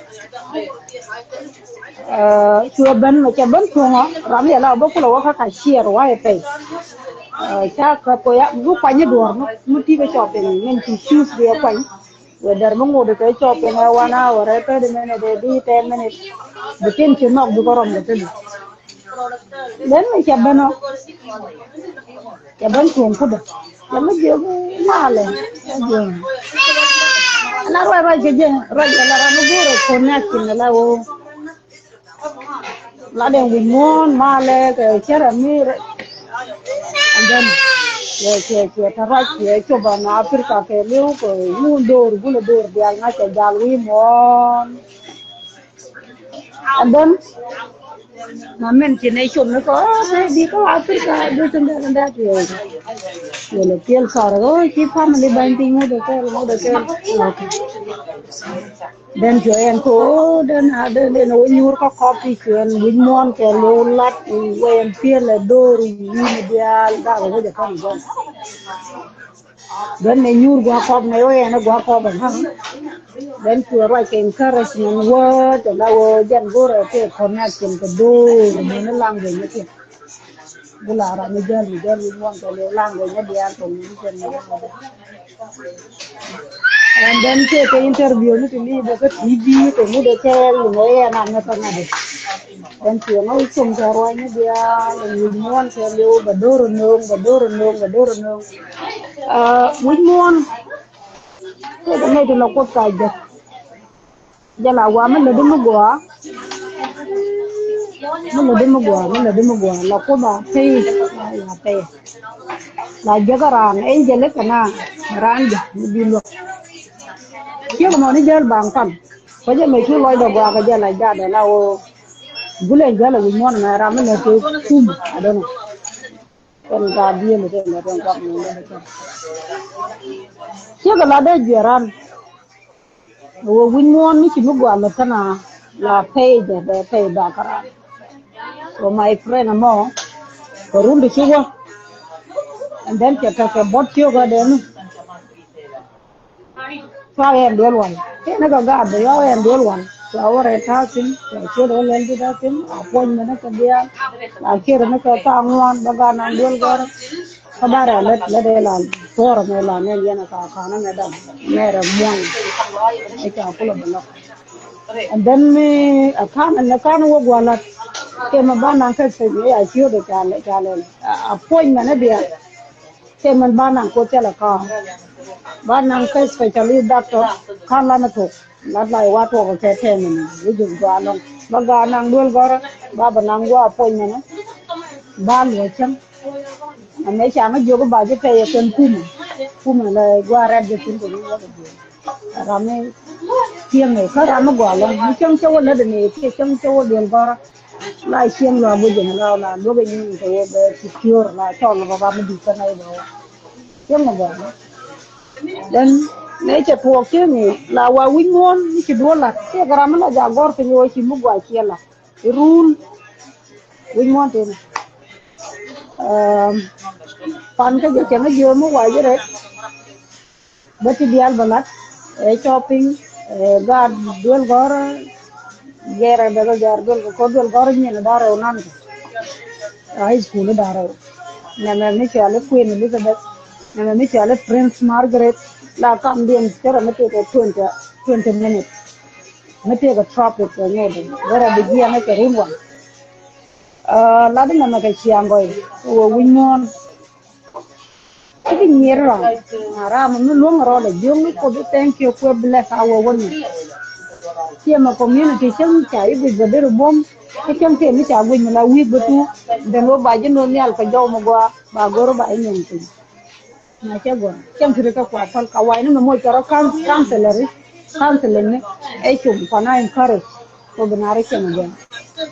Cuɛ ben mɛ cɛ ben cuŋɔ ram yɛ la wä bä kulɛ wä kä ka ciɛɛr wayɛ pɛy. Ca kɛ koya gu kuany duɔr mi ti bä cɔpin min ti cuth bi ɛ kuany. Whether mi ŋot kɛ cɔpin ɛ one hour ɛ thirty minute ɛ bi ten minute. Bi tin ci nɔk bi kɛ rɔm kɛ thili. Then mi cɛ ben ɔ cɛ ben cuŋ kudä. Cɛ mi jiök malɛ ɛ jiök. Ɛn a ruac ruac kɛ jɛ ruac kɛ la ram mi go̱o̱r ɛ connection ɛ la woo. La den wi̱c muɔ̱ɔ̱n malɛ kɛ cärɛ mi rɛ. And then cɛ cɛ cɛ tɛ ruac cɛ cop an Africa kɛ li̱w kɛ ŋun do̱r gulɛ do̱r diaal ŋa̱c kɛ jal wi̱i̱ muɔ̱ɔ̱n. And then na min ci nɛ cop ni kɔ ɛ bi kɔ Africa bi tin dɛk dɛk yɛ. Yɛ lɛ piɛl sɔrɛ ɣöö ci family bany piny ŋut ɛ kɛl ŋut ɛ kɛl. Okay. Dɛn cuɛ ɛn ko, dɛn a dɛn dɛn wä nyuur kä kɔp ti cuɛn wi̱c muɔ̱ɔ̱n kɛ lo̱w lat wɛn piɛl ɛ do̱r wi̱i̱ mi diaal dak wä jɛ kɔn gɔn. Dɛn nɛ nyuur gua̱a̱ kɔp nɛ wä ɛn gua̱a̱ kɔp ɛn ɣä. Dɛn cuɛ ruac kɛ encouragement word ɛn a wä jɛn go̱rɛ kɛ connection kɛ do̱r mi ni language ni kiɛn. Bi la ram mi jäl mi jäl wi̱c muɔ̱ɔ̱n kɛ lo̱w language ni diaal kɛ wi̱c kɛ ni. And then kɛ kɛ interview ni ti li̱i̱ bɛ kä T V kɛ ŋut ɛ kɛɛl ni mɛ yɛn an ni kä ŋa̱t ɛ. Then kɛ ŋa̱ wi̱c thom kɛ ruac ni diaal wi̱c muɔ̱ɔ̱n kɛ lo̱w bɛ do̱r no̱o̱ŋ bɛ do̱r no̱o̱ŋ bɛ do̱r no̱o̱ŋ. Wi̱c muɔ̱ɔ̱n kɛ kɛ nɛy ti lɔ Kuoth ka jek. Jɛ la wa mi lätdi mi gɔaa. Mi lätdi mi gɔaa, mi lätdi mi gɔaa. La Kuoth a pay, la pay. La jek a raan, angel kɛ na raan jɛ mi bi luɔk. Ciek mɔ ni jäl baŋ pan. Kɔ jɛ mɛ cu lɔcdɛ gɔaa kɛ jɛ la jadɛ la woo. Gulɛ jäl a wi̱c muɔ̱ɔ̱n mɛ ram mi lät kɛ kum, I don't know. Kɛn ka diël kɛn la tɛn kɔak ni lät kɛn. Ciek a la dee jiɛran. Wä wi̱c muɔ̱ɔ̱n mi ci mi gua̱a̱ lät kɛn a la pay jɛ bɛ pay back around. So my friend ɛmɔ kɛ run ti ci wä. And then cɛ tɛkɛ bɔt ciök ɛ dee ni. Cua yɛn duel wal. Kɛn ni kɛ gaat bɛ yɔw yɛn duel wal. Cua wä rɛy ta̱a̱ thi̱n, cua ciöt wä lɛl ti ta̱a̱ thi̱n, a puɔ̱ny mɛn ni kɛ diaal. La kiɛt ni kɛ thaak ŋuan bä gaat nan duel gɔr. Kä ba rɛl lät lät ɛ la tuɔɔr mɛ la nɛn yɛn a ka ka̱n mɛ dam mɛ rɛ muɔ̱n. Ɛ ca kulɛ bɛ lɔk. And then mi a ka̱n ni ka̱n wä gualat. Kɛ mɛ ba nan kɛ pec mi a ciöt ɛ ca lɛ ca lɛ a puɔ̱ny mɛn ni diaal. Kɛ mɛn ba naŋ Kuoth cɛ lɛ ka̱a̱ŋ. Ba naŋ kä specialist doctor ka̱n lan ɛ thok. Lat la iwa tuɔk kɛ tɛmɛ ni wi̱c jɛ gɔaa lɔŋ. Ba gaat naŋ duel gɔrä ba bɛ naŋ gua̱a̱ appointment ni. Ba luɔ̱c cäŋ. Ɛmɛ ca ŋä jiök ba ji̱ pɛy ɛ kɛn kumɛ. Kumɛ la gua̱a̱ rɛt jɛ thi̱n kɛ ni wä kɛ jiök. Ram mi tiɛŋ ni kä ram mi gɔaa lɔŋ mi cäŋ cä wä lätdɛ ni kiɛ cäŋ cä wä duel gɔrä. La cieŋ luaak bä jɛn la la luäk inyin kɛ wä bɛ secure la cɔl bä ba mi di̱t kä nɛy bä wä. Cieŋ bä bä. Then nɛ cɛ tuɔɔk cieŋ i̱ la wa wi̱c muɔ̱ɔ̱n mi ci duɔ̱ɔ̱r lat kiɛ kɛ ram mi la ja gɔ̱r piny wä ci mi gua ciɛ la. I̱ ruun wi̱c muɔ̱ɔ̱n tin. Pan kä jɛ cɛ mi jiöö mi wa ji̱ rɛt. Bä ti diaal bä lat ɛ shopping ɛ gaat duel gɔr. Gɛrɛ bɛ bä gɛr duel kɔ duel gɔr nyin da̱rɛ wä nan kɛ high school da̱rɛ wä. Nɛmɛ mi cɔal i̱ Queen Elizabeth, nɛmɛ mi cɔal i̱ Prince Margaret. La kam diɛn cɛ rɛ mi tëëkɛ twenty, twenty minutes. Mi tëëkɛ traffic kɛ ŋot bɛ rɛ bi jiɛn kɛ run wan. Lat inɛmɛ kɛ ciaŋ gɔy wä wi̱c muɔ̱ɔ̱n. Ci bi nyier ram. Ram mi luɔ̱ŋ rɔɔdɛ jiöŋ ni Kuoth i̱ thank you kuɛ bless our women. Ciɛ mɛ community cäŋ ca i̱ guic bɛ deri buɔ̱m. Kä cäŋ tëë mi ca guic mi la wi̱i̱k bä tuuk. Then wä ba ji̱ no̱o̱ŋ nhial kɛ jɔw mi gɔaa ba go̱r ba i̱ nyɔŋ piny. Na cɛ gɔaa cäŋ ti ri kä kua päl ka wa̱i̱ ni mɛ moc kɛ rɔ counselor. Counseling ni ɛ cum kɔn a encourage. Kɔ bi na ri cɛ mi gɔaa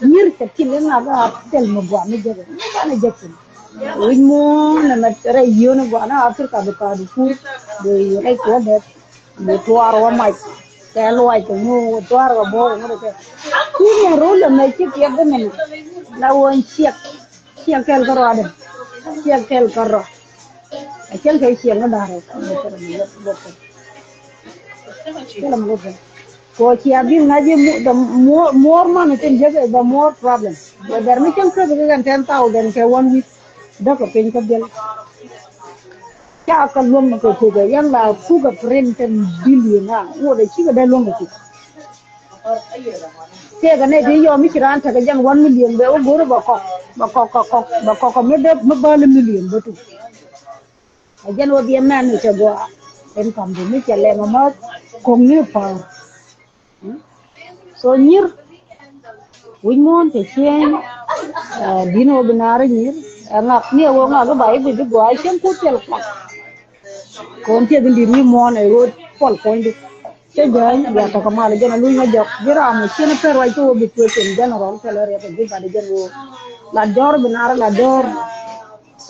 nyier cɛ ti li ŋak a thil mi gɔaa mi jek ni banɛ jek piny. Wi̱c muɔ̱ɔ̱n ɛmɛ rɛy yio̱o̱ni gua̱a̱ni Africa bi ka̱a̱t bi kur bi rɛy kuɔ̱dɛ bi tuaar wä mac. Kɛ luac kɛ ŋu tuaar wä bo̱o̱k ŋu dɛ kɛ. Kui̱n yɛn ro̱l ɛmɛ ci piɛth dämɛ ni la wä ciɛk. Ciɛk kɛl kä rɔadɛ. Ciɛk kɛl kä rɔ. Ɛ cɛl kɛ ciɛk ni da̱rɛ. Kɛ lɛ mɛ kɛ. Kɔ cia bi ŋa̱c i̱ the more, more money tin jek, the more problem. Whether mi cäŋ thirty kɛ ten thousand kɛ one week. Däk kɛ piny kä biɛl. Ca kɛ luäŋ kɛ kukɛ yɛn la kukɛ print ten billion a ŋot ɛ cikɛ dee luäŋ kɛ kuk. Tëëkɛ nɛy ti yɔm mi ci raan tekɛ jɛn one million bɛ wä go̱r bɛ kɔk bɛ kɔk kɛ kɔk bɛ kɔk kɛ mi bäl million bä tu. Ɛ jɛn wä biɛ mɛn ni cɛ gɔaa. Ɛn kam bi mi cɛ lɛm ɛmɔ ko̱ŋni pa̱a̱r. So nyier wi̱c muɔ̱ɔ̱n te cieŋ. Di̱n wä bi naar nyier ɛ ŋak ni ɛ wä ŋak i̱ ba i̱ bi bi gɔaa cieŋ kut thil kuak. Kɔn tiek in di̱t wi̱c muɔ̱ɔ̱n ɛ ɣöö puɔl puɔ̱nydi. Cä jääny bia tɔk kɛ mal jɛn a luny ŋä jɔk ji̱ ram ɛ cien ɛ pɛr ruac kä wä bi tuec in general thil ɛ riɛk ɛ ji̱ bat ɛ jɛn ɣöö lat jɔ̱ɔ̱r bi naar lat jɔ̱ɔ̱r.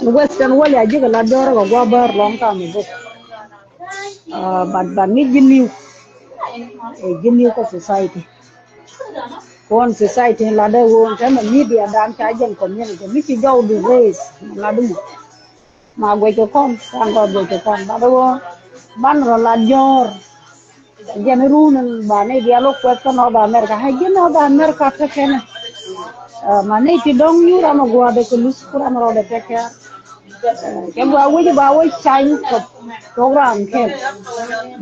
Ɛn western wä lia ji̱ kɛ lat jɔ̱ɔ̱r kɛ gua̱a̱ bäär lɔŋ kam ɛ bok. Bat bat ŋi̱c ji̱ li̱w. Ɛ ji̱n yio̱w kä society. Kuɔn society latdä ɣöö ɛn täämɛ media dan ca jɛn community mi ci jɔwdu raise latdä mɔ. Ma guɛc kɛ kɔn, thank God guɛc kɛ kɔn. Latdä ɣöö banɛ rɔ lat jɔ̱ɔ̱r. Jɛn run in ba ni diaal wä kuɛth kä North America. Ɛ ji̱n North America tekɛ nɛ. Ɛ, ma ni ti dɔ̱ŋ nyuur ram a gua̱a̱dɛ kɛ luth ku ram a rɔɔdɛ tekɛ. Ɛ, cɛ gua wec ba wä cany kɛ program kɛl.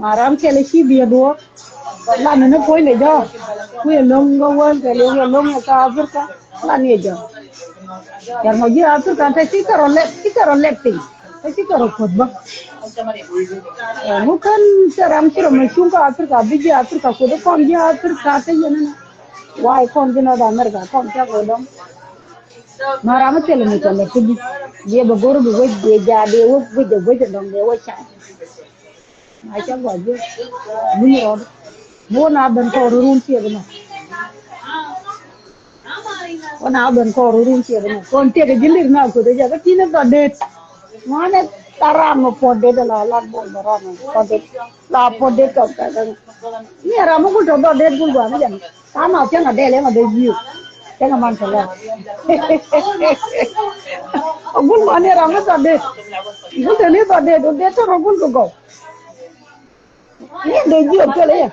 Ma ram kɛl ci biɛ duɔ̱ɔ̱r. Lan ni puɔ̱nydɛ jɔ̱ɔ̱r. Kui̱ lo̱ŋ kä wäl kɛl, kui̱ lo̱ŋ kä Africa. Lan ni jɔ̱ɔ̱r. Cɛ ŋɔ ji̱ Africa te ci kɛ rɔ lɛp, ci kɛ rɔ lɛp piny. Te ci kɛ rɔ kuoth bä. Ɛ, ŋu kän cɛ ram ci rɔ mɛ cuŋ kä Africa, bi ji̱ Africa kuoth kɔn ji̱ Africa te yɛn ni. Why kɔn ji̱ North America kɔn cɛ kɛ dɔŋ. Ma ram mi thilɛ mi cɛ lɛ ti bi. Biɛ bɛ go̱r bi wec, biɛ jaa, biɛ wec, wec, wec dɔŋ, biɛ wec ca. Ma cä gɔaa jiök. Buny rɔɔd. Bi wä na ben kɔɔr run ciɛ bi nɔ. Wä na ben kɔɔr run ciɛ bi nɔ. Kɔn tiɛk ji̱ lir na kuth jɛ kä ti̱n dhɔ det. Ŋuanɛ tharam mi puɔt det la lat bol bɛ ram mi puɔt det. La puɔt det tɔ kɛ kɛ. Ni ram mi gul tɔ dhɔ det gul gɔaa mi jɛ nɔ. Tama cäŋ a dɛl ɛŋ a dee jiök. Cäŋ a man tɔ lɛ. A gul gɔaa ni ram mi dhɔ det. Gul te ni dhɔ det, dhɔ det tɔ rɔ gul kɛ gɔw. Ni dee jiök thilɛ yɛ.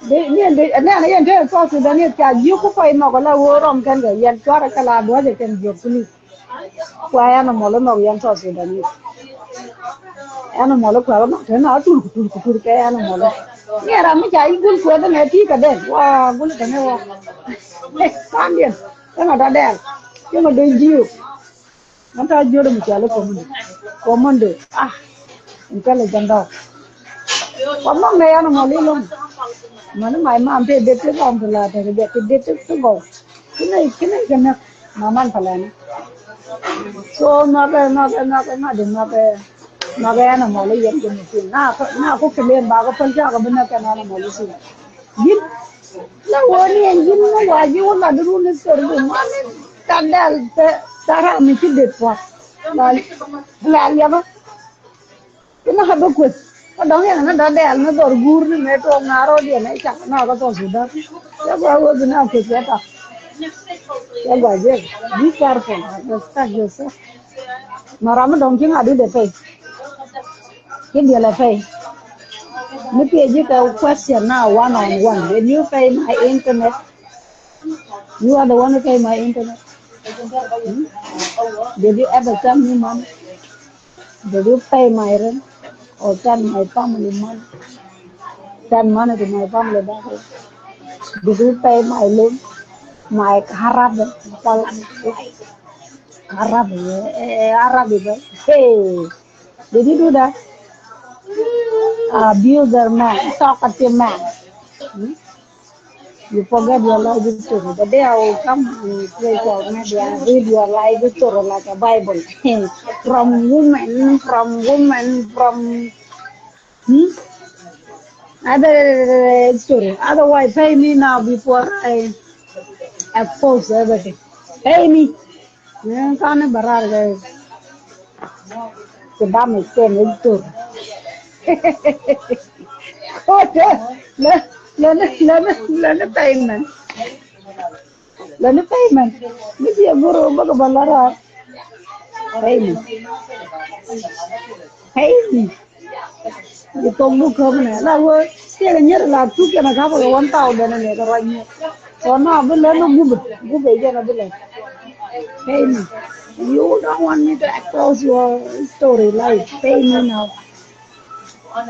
Ni dee, nɛnɛ yɛn te South Sudanese ca jiök ku pay nhɔk ala wee rɔm kɛn kɛ yɛn cuarɛ kɛ la duɔ̱cɛ kɛn jiök kuni. Kua animal nhɔk yɛn South Sudanese. Animal kua nhɔk te na tur ku tur ku tur kɛ animal. Ni ram mi ca yi gul kuɛ dee nɛ ti kɛ dee. Wa gul kɛ nɛ wa. Kandiɛn. Kɛ ŋɔ dɔdɛɛl. Kɛ ŋɔ dee jiök. Manta jiöt mi cɔal i̱ commando. Commando. Ah. Intelligent dog. Kɔmɔŋ nɛ yan mɔl iloŋ. Mani my mom te det ti gɔm ti la te det ti det ti gɔw. Kini kini kini. Maman palani. So nɔkɛ nɔkɛ nɔkɛ nɔkɛ nɔkɛ nɔkɛ yan mɔl iyen kini tin. Na na ku kilen ba ko pal ca ko bi nɔkɛ yan mɔl isin. Ji̱n la wä ni ɛn ji̱n ni wa ji̱ wä lat run ni thor bi ŋuan ni ta dɛl te ta ram mi ci det puɔt. La la liɛbä. Ti na bi kueth kä dɔ̱ŋ yɛn ni dɔ̱ dɛl ni dhɔr guur ni mëë tuɔɔk na rɔɔdiɛn ɛ cak na kä thɔɔk Sudan. Cɛ gua wä bi na kueth cɛ tak. Cɛ gua jek. Be careful. Respect yourself. Ma ram mi dɔ̱ŋ ci ŋa̱t di dɛ pay. Ci diɛl ɛ pay. Mi thiec ji̱ kɛ question now one on one. Did you pay my internet? You are the one who pay my internet. Hmm? Did you ever send me money? Did you pay my rent? Or send my family money? Send money to my family back home. Did you pay my loan? My Arab, Arab, Arab, hey. Did you do that? Abuser man, talkative man. Hmm? You forget your life history. The day I will come and play for maybe I read your life history like a Bible. From woman, from woman, from hmm? Other history. Otherwise, pay me now before I expose everything. Pay me. Ni kani barar kɛ kɛ dam ɛ kɛn ɛ tor. Kote lɛ lɛ lɛ lɛ payment. Lɛ ni payment. Mi ti ɛ goro bä kɛ bä lara. Payment. Payment. Di thok du köp nɛ la wee tiɛk nyɛr la tuk kɛn a kap kɛ one thousand nɛ kɛ ruac nyɛ. So now bi lɛ ni gupɛ gupɛ jɛn a bi lɛ. Pay me. You don't want me to expose your story life. Pay me now.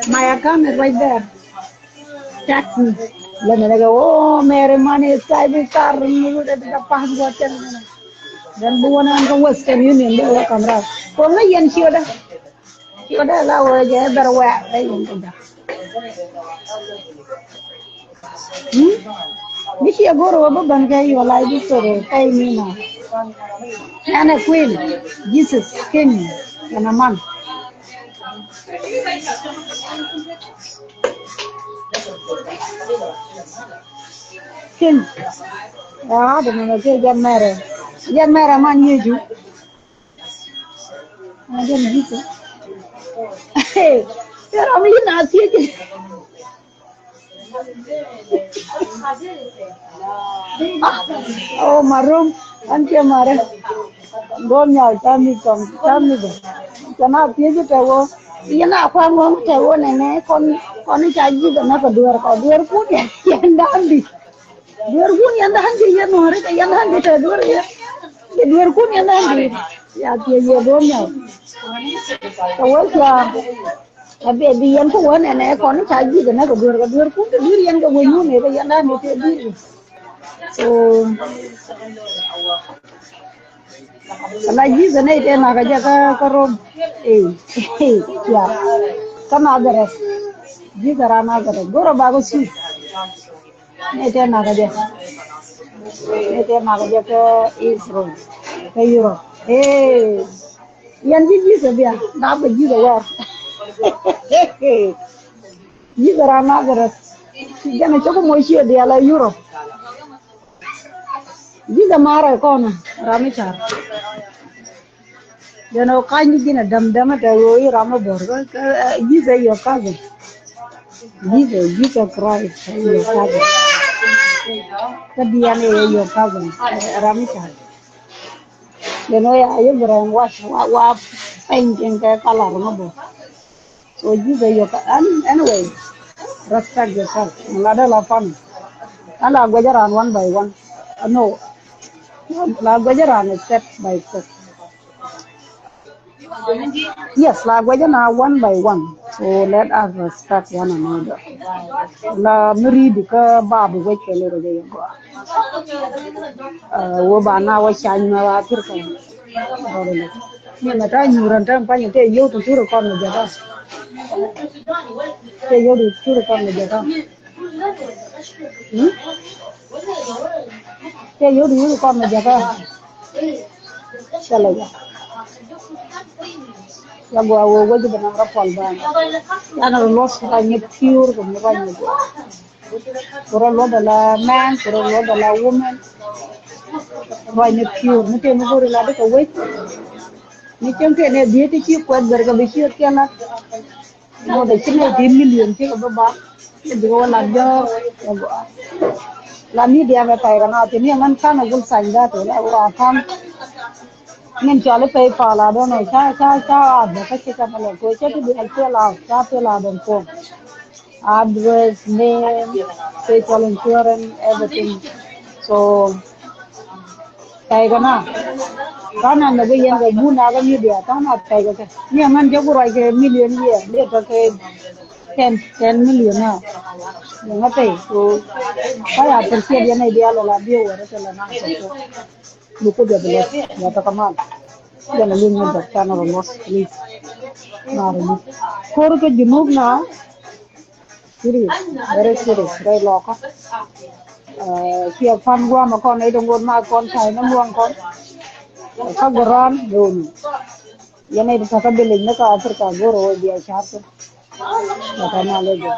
My account is right there. Text me. Lɛ nɛ kɛ oh Mary money is type is car ni wut ɛ ti da password kɛn. Then bi wä nan kä Western Union bi wä kam ra. Ko ŋä yɛn ciö da. Ciɛ dee la wee jɛ ber wɛɛr rɛy in kɛ jɛ. Hmm? Mi ciɛ go̱r wä bä ben kɛ your life history pay me now. Ɛn ɛ queen, Jesus, king, ɛn a man. King. Ɛ a dee nɛ kɛ jɛ mɛrɛ. Jɛ mɛrɛ man Yecu. Ɛ jɛn ji̱ kɛ. Ɛ ram mi na thiec. Oh, marum, an cɛ marɛ. Go nyal tami kɔm tami bɛ. Kɛn a piec tɛ wä. Yɛn a kua ŋɔŋ tɛ wä nɛnɛ kɔn kɔn ca ji̱ kɛ nä kɛ duer kɔ duer kun yɛn dan di. Duer kun yɛn dan di yɛn nuɔri kɛ yɛn dan di tɛ duer yɛ. Kɛ duer kun yɛn dan di. Ya piec yɛ go nyal. Kɛ wä ca. A bɛ bi yɛn kä wä nɛnɛ kɔn ca ji̱ kɛ nä kɛ duer kɛ duer kun tɛ duer yɛn kɛ wä nyun yɛ kɛ yɛn dan di tɛ duer. So, la Jesus nɛ itɛ nakä jɛ kä kä Rom. Ey, ey, ya. Kä Nazareth. Jesus ra Nazareth. Goro ba ko su. Nɛ itɛ nakä jɛ. Nɛ itɛ nakä jɛ kä Israel. Kä Europe. Ey. Yɛn ji̱ Jesus bia. Na bɛ Jesus wɛr. Jesus ra Nazareth. Jɛn a cok mɔ ciö diaal a Europe. Ji̱ jɛ ma̱a̱r ɛ kɔn ram mi car. Jɛn ɔ kany ji̱n a däm däm a tɛ ɣöö i̱ ram mi bɔr kä, kä, eh, Jesus your cousin. Jesus, Jesus Christ your cousin. Kä diɛn ɛ your cousin, eh, ram mi car. Jɛn ɔ ya yɛ bi rɛn wac wa, wa pɛny ji̱n kɛ kalar mi bɔr. So Jesus, you can, an-, anyway, respect yourself. Ŋadɛ la fun. An la guɛcä ran one by one. Uh, no. La guɛcä ran step by step. Yes, la guɛcä na one by one. So let us respect one another. La mi ri̱i̱di kä babu wec kɛ lirɛ jɛ yɛ gɔaa. Uh, wä ba na wä cany ma wa thir kɛ. Ni mɛ ta nyuur an tɛm pany tɛ yio̱w ti curi kɔn mi jɛ ta. Tɛ yio̱w ti curi kɔn mi jɛ ta. Hmm? Tɛ yio̱w ti curi kɔn mi jɛ ta. Cɛ lɛ jɛ. Ya gua wä wä ji̱ bɛ nam rɔ pɔl ba. Ya na rɔ lɔs ka nyɛ piur kɛ mi rɔ nyɛ gua. Ku rɔ luɔt ala man, ku rɔ luɔt ala woman. Ruac ni piur, ni tëë mi go̱ri la dikɛ wec. Ni cäŋ tëë nɛ dhiec ti ci kuɛth ber kɛ bi ciöt kiɛ lat. Ŋot a ci nɛ ti million ci kɛ bi ba. Ni bikɛ wä lat jɔ̱ɔ̱r. La ni diam ɛ pay kɛ na ti ni ŋän kan a gul sany da ti la wa kan. Ŋän cɔal i̱ PayPal, I don't know, ca, ca, ca a bɛ kä ci kɛ mi lɛ kuɛ cä ti bi ɛ fill out, ca fill out and form. Address, name, social insurance, everything. So, pay kɛ na. Tha̱a̱ŋ na nɛ bi yɛn kɛ bun na kɛ media, tha̱a̱ŋ na pay kɛ kɛ. Ni ɛmɛn jɛ ku ruac kɛ million yɛ, bi tɔ kɛ ten, ten million na. Yɛ ŋa pay, so, ka ya appreciate yɛn idea lɔ la bi wɛrɛ kɛ lɛ na kɛ kɛ. Bi Kuoth yɛ bi lɔc, yɛ tɔk amal. Jɛn a luny ni dɔk can rɔ luɔth, please. Nar ni. Ko̱r kä Junub na. Serious, very serious. Rɛy lɔkä. Kiɛ pan guam a kɔn, ɛ dɔŋ got ma kɔn, tay ni muɔŋ kɔn. Kä guran doni. Yɛn ɛ di takä village ni kä Africa goro wä bia car thin. Takä knowledge.